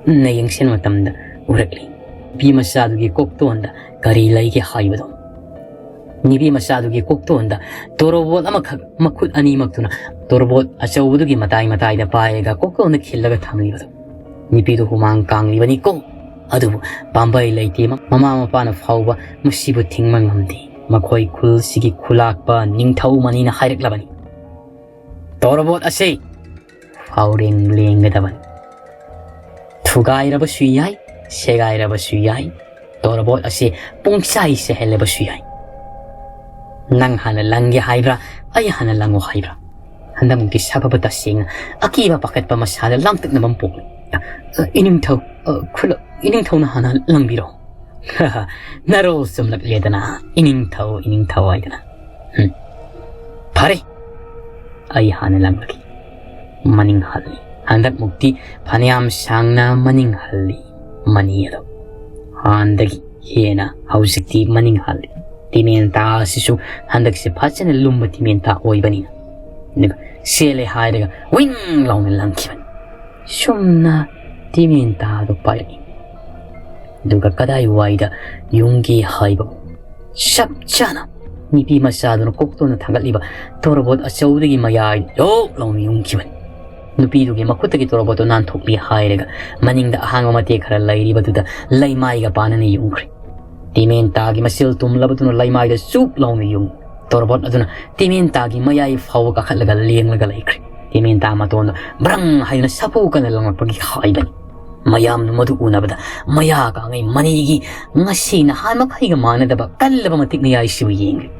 ꯅꯌꯦꯡꯁꯤꯟ ꯃꯇꯝꯗ ꯎꯔꯛꯂꯤ ꯅꯨꯄꯤ ꯃꯆꯥꯗꯨꯒꯤ ꯀꯣꯛꯇꯣꯟꯗ ꯀꯔꯤ ꯂꯩꯒꯦ ꯍꯥꯏꯕꯗꯣ꯫ ꯅꯨꯄꯤ ꯃꯆꯥꯗꯨꯒꯤ ꯀꯣꯛꯇꯣꯟꯗ ꯇꯣꯔꯣꯕꯣꯠ ꯑꯃꯈꯛ ꯃꯈꯨꯠ ꯑꯅꯤꯃꯛꯇꯨꯅ ꯇꯣꯔꯣꯕꯣꯠ ꯑꯆꯧꯕꯗꯨꯒꯤ ꯃꯇꯥꯏ ꯃꯇꯥꯏꯗ ꯄꯥꯏꯔꯒ ꯀꯣꯛꯇꯣꯟꯗ ꯈꯤꯜꯂꯒ ꯊꯝꯂꯤꯕꯗꯣ꯫ ꯅꯨꯄꯤꯗꯨ ꯍꯨꯃꯥꯡ ꯀꯥꯡꯂꯤꯕꯅꯤꯀꯣ꯫ ꯑꯗꯨꯕꯨ ꯄꯥꯝꯕꯩ ꯂꯩꯇꯦ꯫ ꯃꯃꯥ ꯃꯄꯥꯅ ꯐꯥꯎꯕ ꯃꯁꯤꯕꯨ ꯊꯤꯡꯕ ꯉꯝꯗꯦ꯫ ꯃꯈꯣꯏ ꯈꯨꯜꯁꯤꯒꯤ ꯈꯨꯂꯥꯛꯄ ꯅꯤꯡꯊꯧ ꯃꯅꯤꯅ ꯍꯥꯏꯔꯛꯂꯕꯅꯤ, "ꯇꯣꯔꯣꯕꯣꯠ ꯑꯁꯤ ꯐꯥꯎꯔꯦꯡ ꯂꯦꯡꯒꯗꯕꯅꯤ꯫ ꯊꯨꯒꯥꯏꯔꯕꯁꯨ ꯌꯥꯏ, ꯁꯦꯒꯥꯏꯔꯕꯁꯨ ꯌꯥꯏ, ꯇꯣꯔꯕꯣꯠ ꯑꯁꯤ ꯄꯨꯡꯆꯥꯏ ꯆꯥꯏꯍꯜꯂꯕꯁꯨ ꯌꯥꯏ꯫ ꯅꯪ ꯍꯥꯟꯅ ꯂꯪꯒꯦ ꯍꯥꯏꯕ꯭ꯔꯥ, ꯑꯩ ꯍꯥꯟꯅ ꯂꯪꯉꯣ ꯍꯥꯏꯕ꯭ꯔꯥ?" ꯍꯟꯗꯛꯃꯨꯛꯇꯤ ꯁꯥꯐꯕ ꯇꯁꯦꯡꯅ ꯑꯀꯤꯕ ꯄꯥꯈꯠꯄ ꯃꯁꯥꯗ ꯂꯥꯡꯇꯛꯅꯕ ꯑꯃ ꯄꯣꯛꯂꯦ꯫ "ꯑ, ꯏꯅꯤꯡꯊꯧ, ꯑ, ꯈꯨꯂ-, ꯏꯅꯤꯡꯊꯧꯅ ꯍꯥꯟꯅ ꯂꯪꯕꯤꯔꯣ꯫" "ꯅꯔꯣꯜ ꯆꯨꯝꯂꯛꯂꯦꯗꯅ, ꯏꯅꯤꯡꯊꯧ, ꯏꯅꯤꯡꯊꯧ ꯍꯥꯏꯗꯅ꯫ ꯍꯨꯝ꯫ ꯐꯔꯦ, ꯑꯩ ꯍꯥꯟꯅ ꯂꯪꯂꯒꯦ꯫" ꯃꯅꯤꯡ ꯍꯜꯂꯤ꯫ ꯍꯟꯗꯛꯃꯨꯛꯇꯤ ꯐꯅꯌꯥꯝ ꯁꯥꯡꯅ ꯃꯅꯤꯡ ꯍꯜꯂꯤ ꯃꯅꯤ ꯑꯗꯣ꯫ ꯍꯥꯟꯅꯗꯒꯤ ꯍꯦꯟꯅ ꯍꯧꯖꯤꯛꯇꯤ ꯃꯅꯤꯡ ꯍꯜꯂꯤ꯫ ꯇꯤꯃꯦꯟꯇꯥ ꯑꯁꯤꯁꯨ ꯍꯟꯗꯛꯁꯦ ꯐꯖꯅ ꯂꯨꯝꯕ ꯇꯤꯃꯦꯟꯇꯥ ꯑꯣꯏꯕꯅꯤꯅ꯫ ꯑꯗꯨꯒ ꯆꯦꯜꯂꯦ ꯍꯥꯏꯔꯒ ꯋꯤꯡ ꯂꯥꯎꯅ ꯂꯪꯈꯤꯕꯅꯤ꯫ ꯁꯨꯝꯅ ꯇꯤꯃꯦꯟꯇꯥꯗꯨ ꯄꯥꯏꯔꯛꯏ꯫ ꯑꯗꯨꯒ ꯀꯗꯥꯏꯋꯥꯏꯗ ꯌꯨꯡꯒꯦ ꯍꯥꯏꯕꯕꯨ ꯆꯞ ꯆꯥꯅ ꯅꯨꯄꯤ ꯃꯆꯥꯗꯨꯅ ꯀꯣꯛꯇꯣꯟꯅ ꯊꯥꯡꯒꯠꯂꯤꯕ ꯇꯣꯔꯕꯣꯠ ꯑꯆꯧꯕꯗꯒꯤ ꯃꯌꯥꯏ ꯂꯣꯛ ꯂꯥꯎꯅ ꯌꯨꯡꯈꯤꯕꯅꯤ꯫ ꯅꯨꯄꯤꯗꯨꯒꯤ ꯃꯈꯨꯠꯇꯒꯤ ꯇꯣꯔꯕꯣꯠꯇꯨ ꯅꯥꯟꯊꯣꯛꯂꯤ ꯍꯥꯏꯔꯒ ꯃꯅꯤꯡꯗ ꯑꯍꯥꯡꯕ ꯃꯇꯦꯛ ꯈꯔ ꯂꯩꯔꯤꯕꯗꯨꯗ ꯂꯩꯃꯥꯏꯒ ꯄꯥꯟꯅꯅ ꯌꯨꯡꯈ꯭ꯔꯦ꯫ ꯇꯤꯃꯦꯟꯇꯥꯒꯤ ꯃꯆꯤꯜ ꯇꯨꯝꯂꯕꯗꯨꯅ ꯂꯩꯃꯥꯏꯗ ꯆꯨꯛ ꯂꯥꯎꯅ ꯌꯨꯡ꯫ ꯇꯣꯔꯕꯣꯠ ꯑꯗꯨꯅ ꯇꯤꯃꯦꯟꯇꯥꯒꯤ ꯃꯌꯥꯏ ꯐꯥꯎꯕ ꯀꯥꯈꯠꯂꯒ ꯂꯦꯡꯂꯒ ꯂꯩꯈ꯭ꯔꯦ꯫ ꯇꯤꯃꯦꯟꯇꯥ ꯃꯇꯣꯟꯗ ꯕ꯭ꯔꯪ ꯍꯥꯏꯗꯨꯅ ꯁꯥꯐꯨ ꯀꯟꯅ ꯂꯪꯂꯛꯄꯒꯤ ꯍꯥꯏꯕꯅꯤ꯫ ꯃꯌꯥꯝꯅ ꯃꯗꯨ ꯎꯅꯕꯗ ꯃꯌꯥ ꯀꯥꯡꯉꯩ ꯃꯅꯤꯒꯤ ꯉꯁꯤ ꯅꯍꯥꯟ ꯃꯈꯩꯒ ꯃꯥꯟꯅꯗꯕ ꯀꯜꯂꯕ ꯃꯇꯤꯛ ꯃꯌꯥꯏꯁꯤꯕꯨ ꯌꯦꯡꯂꯤ꯫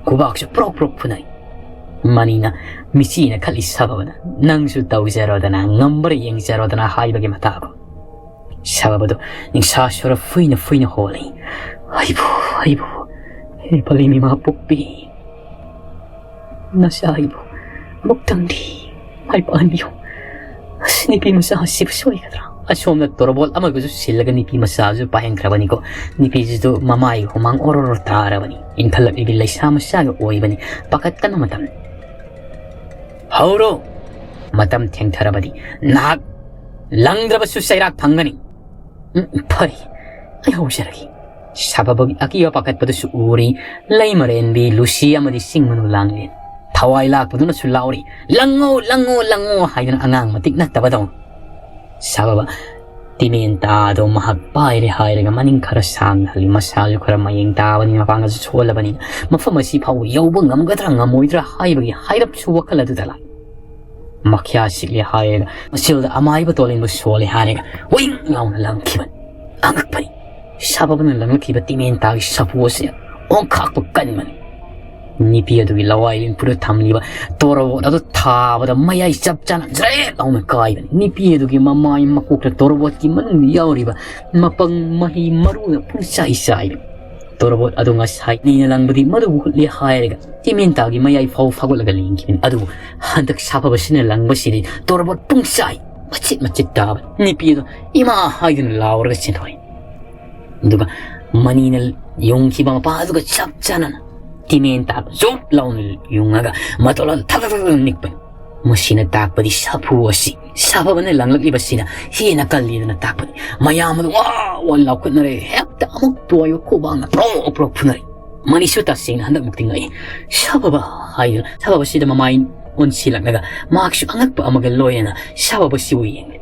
ꯈꯨꯕꯥꯛꯁꯨ ꯄ꯭ꯔꯣꯛ ꯄ꯭ꯔꯣꯛ ꯐꯨꯅꯩ꯫ ꯃꯅꯤꯅ ꯃꯤꯆꯤꯅ ꯈꯠꯂꯤ ꯁꯥꯐꯕꯗ, "ꯅꯪꯁꯨ ꯇꯧꯖꯔꯣꯗꯅ, ꯉꯝꯕ꯭ꯔꯥ ꯌꯦꯡꯖꯔꯣꯗꯅ" ꯍꯥꯏꯕꯒꯤ ꯃꯇꯥꯒꯨꯝ꯫ ꯁꯥꯐꯕꯗꯨ ꯅꯤꯡꯁꯥ ꯁꯣꯔ ꯐꯨꯏꯅ ꯐꯨꯏꯅ ꯍꯣꯜꯂꯤ꯫ "ꯑꯩꯕꯨ, ꯑꯩꯕꯨ, ꯍꯦ ꯄꯂꯦꯝ ꯏꯃꯥ ꯄꯣꯛꯄꯤ, ꯅꯆꯥ ꯑꯩꯕꯨ ꯑꯃꯨꯛꯇꯪꯗꯤ ꯃꯥꯏ ꯄꯥꯛꯍꯟꯕꯤꯌꯨ꯫ ꯑꯁ, ꯅꯨꯄꯤ ꯃꯆꯥ ꯑꯁꯤꯕꯨ ꯁꯣꯏꯒꯗ꯭ꯔꯥ?" ꯑꯁꯣꯝꯗ ꯇꯣꯔꯕꯣꯠ ꯑꯃꯒꯁꯨ ꯁꯤꯜꯂꯒ ꯅꯨꯄꯤ ꯃꯆꯥꯁꯨ ꯄꯥꯏꯍꯟꯈ꯭ꯔꯕꯅꯤꯀꯣ꯫ ꯅꯨꯄꯤꯁꯤꯁꯨ ꯃꯃꯥꯏ ꯍꯨꯃꯥꯡ ꯑꯣꯔꯣ ꯑꯣꯔꯣ ꯇꯥꯔꯕꯅꯤ꯫ ꯏꯟꯈꯠꯂꯛꯂꯤꯕꯤ ꯂꯩꯁꯥ ꯃꯆꯥꯒ ꯑꯣꯏꯕꯅꯤ꯫ ꯄꯥꯈꯠꯀꯟꯕ ꯃꯇꯝ꯫ "ꯍꯧꯔꯣ! ꯃꯇꯝ ꯊꯦꯡꯊꯔꯕꯗꯤ ꯅꯍꯥꯛ ꯂꯪꯗ꯭ꯔꯕꯁꯨ ꯆꯩꯔꯥꯛ ꯐꯪꯒꯅꯤ꯫ ꯎꯝ, ꯐꯔꯦ, ꯑꯩ ꯍꯧꯖꯔꯒꯦ꯫" ꯁꯥꯐꯕꯒꯤ ꯑꯀꯤꯕ ꯄꯥꯈꯠꯄꯗꯨꯁꯨ ꯎꯔꯤ꯫ ꯂꯩꯃꯔꯦꯟꯕꯤ ꯂꯨꯁꯤ ꯑꯃꯗꯤ ꯆꯤꯡ ꯃꯅꯨ ꯂꯥꯡꯂꯦꯟ ꯊꯋꯥꯏ ꯂꯥꯛꯄꯗꯨꯅꯁꯨ ꯂꯥꯎꯔꯤ, "ꯂꯪꯉꯣ, ꯂꯪꯉꯣ, ꯂꯪꯉꯣ" ꯍꯥꯏꯗꯨꯅ ꯑꯉꯥꯡ ꯃꯇꯤꯛ ꯅꯠꯇꯕꯗꯧꯅ꯫ ꯁꯥꯐꯕ ꯇꯤꯃꯦꯟ ꯇꯥꯗꯣ ꯃꯍꯥꯛ ꯄꯥꯏꯔꯦ ꯍꯥꯏꯔꯒ ꯃꯅꯤꯡ ꯈꯔ ꯁꯥꯡꯅ ꯍꯜꯂꯤ꯫ ꯃꯁꯥꯁꯨ ꯈꯔ ꯃꯌꯦꯡ ꯇꯥꯕꯅꯤ, ꯃꯄꯥꯡꯒꯜꯁꯨ ꯁꯣꯜꯂꯕꯅꯤꯅ꯫ ꯃꯐꯝ ꯑꯁꯤ ꯐꯥꯎꯕ ꯌꯧꯕ ꯉꯝꯒꯗ꯭ꯔꯥ ꯉꯝꯃꯣꯏꯗ꯭ꯔꯥ ꯍꯥꯏꯕꯒꯤ ꯍꯥꯏꯔꯞꯁꯨ ꯋꯥꯈꯜ ꯑꯗꯨꯗ ꯂꯥꯛꯏ꯫ ꯃꯈ꯭ꯌꯥ ꯁꯤꯛꯂꯦ ꯍꯥꯏꯔꯒ, ꯃꯆꯤꯜꯗ ꯑꯃꯥꯏꯕ ꯇꯣꯂꯦꯟꯕꯨ ꯁꯣꯜꯂꯦ ꯍꯥꯏꯔꯒ ꯋꯤꯡ ꯂꯥꯎꯅ ꯂꯪꯈꯤꯕꯅꯤ꯫ ꯑꯉꯛꯄꯅꯤ꯫ ꯁꯥꯐꯕꯅ ꯂꯪꯂꯛꯈꯤꯕ ꯇꯤꯃꯦꯟ ꯇꯥꯒꯤ ꯁꯥꯐꯨ ꯑꯁꯤ ꯑꯣꯟꯈꯥꯛꯄ ꯀꯟꯕꯅꯤ꯫ ꯅꯨꯄꯤ ꯑꯗꯨꯒꯤ ꯂꯋꯥꯏ ꯂꯤꯟꯄꯨꯗ ꯊꯝꯂꯤꯕ ꯇꯣꯔꯕꯣꯠ ꯑꯗꯨ ꯊꯥꯕꯗ ꯃꯌꯥꯏ ꯆꯞ ꯆꯥꯅ ꯖ꯭ꯔꯦꯠ ꯂꯥꯎꯅ ꯀꯥꯏꯕꯅꯤ꯫ ꯅꯨꯄꯤ ꯑꯗꯨꯒꯤ ꯃꯃꯥꯏ ꯃꯀꯣꯛꯇ ꯇꯣꯔꯕꯣꯠꯀꯤ ꯃꯅꯨꯡꯗ ꯌꯥꯎꯔꯤꯕ ꯃꯄꯪ ꯃꯍꯤ ꯃꯔꯨꯅ ꯄꯨꯡꯆꯥꯏ ꯆꯥꯏꯕꯅꯤ꯫ ꯇꯣꯔꯕꯣꯠ ꯑꯗꯨ ꯉꯁꯥꯏ ꯅꯩꯅ ꯂꯪꯕꯗꯤ ꯃꯗꯨꯕꯨ ꯍꯨꯠꯂꯦ ꯍꯥꯏꯔꯒ ꯇꯤꯃꯦꯟꯇꯥꯒꯤ ꯃꯌꯥꯏ ꯐꯥꯎ ꯐꯥꯒꯠꯂꯒ ꯂꯦꯡꯈꯤꯕꯅꯤ꯫ ꯑꯗꯨꯕꯨ ꯍꯟꯗꯛ ꯁꯥꯐꯕꯁꯤꯅ ꯂꯪꯕꯁꯤꯗꯤ ꯇꯣꯔꯕꯣꯠ ꯄꯨꯡꯆꯥꯏ ꯃꯆꯤꯠ ꯃꯆꯤꯠ ꯇꯥꯕꯅꯤ꯫ ꯅꯨꯄꯤ ꯑꯗꯨ "ꯏꯃꯥ" ꯍꯥꯏꯗꯨꯅ ꯂꯥꯎꯔꯒ ꯆꯦꯟꯊꯣꯛꯏ꯫ ꯑꯗꯨꯒ ꯃꯅꯤꯅ ꯌꯨꯡꯈꯤꯕ ꯃꯄꯥ ꯑꯗꯨꯒ ꯆꯞ ꯆꯥꯅꯅ ꯇꯤꯃꯦꯟꯇꯥ ꯖꯣꯞ ꯂꯥꯎꯅ ꯌꯨꯡꯉꯒ ꯃꯇꯣꯜ ꯑꯗꯨ ꯊꯛ ꯊꯛ ꯊꯛ ꯅꯤꯛꯄꯅꯤ꯫ ꯃꯁꯤꯅ ꯇꯥꯛꯄꯗꯤ ꯁꯥꯐꯨ ꯑꯁꯤ, ꯁꯥꯐꯕꯅ ꯂꯪꯂꯛꯂꯤꯕꯁꯤꯅ ꯍꯦꯟꯅ ꯀꯜꯂꯤꯗꯅ ꯇꯥꯛꯄꯅꯤ꯫ ꯃꯌꯥꯝ ꯑꯗꯨ ꯋꯥ ꯋꯥ ꯂꯥꯎꯈꯠꯅꯔꯦ꯫ ꯍꯦꯛꯇ ꯑꯃꯨꯛ ꯇꯣꯏꯕ ꯈꯨꯕꯥꯛꯅ ꯄ꯭ꯔꯣꯛ ꯄ꯭ꯔꯣꯛ ꯐꯨꯅꯔꯦ꯫ ꯃꯅꯤꯁꯨ ꯇꯁꯦꯡꯅ ꯍꯟꯗꯛꯃꯛꯇꯤ ꯉꯛꯏ꯫ "ꯁꯥꯐꯕ" ꯍꯥꯏꯗꯨꯅ ꯁꯥꯐꯕꯁꯤꯗ ꯃꯃꯥꯏ ꯑꯣꯟꯁꯤꯜꯂꯛꯂꯒ ꯃꯍꯥꯛꯁꯨ ꯑꯉꯛꯄ ꯑꯃꯒ ꯂꯣꯏꯅꯅ ꯁꯥꯐꯕꯁꯤꯕꯨ ꯌꯦꯡꯂꯤ꯫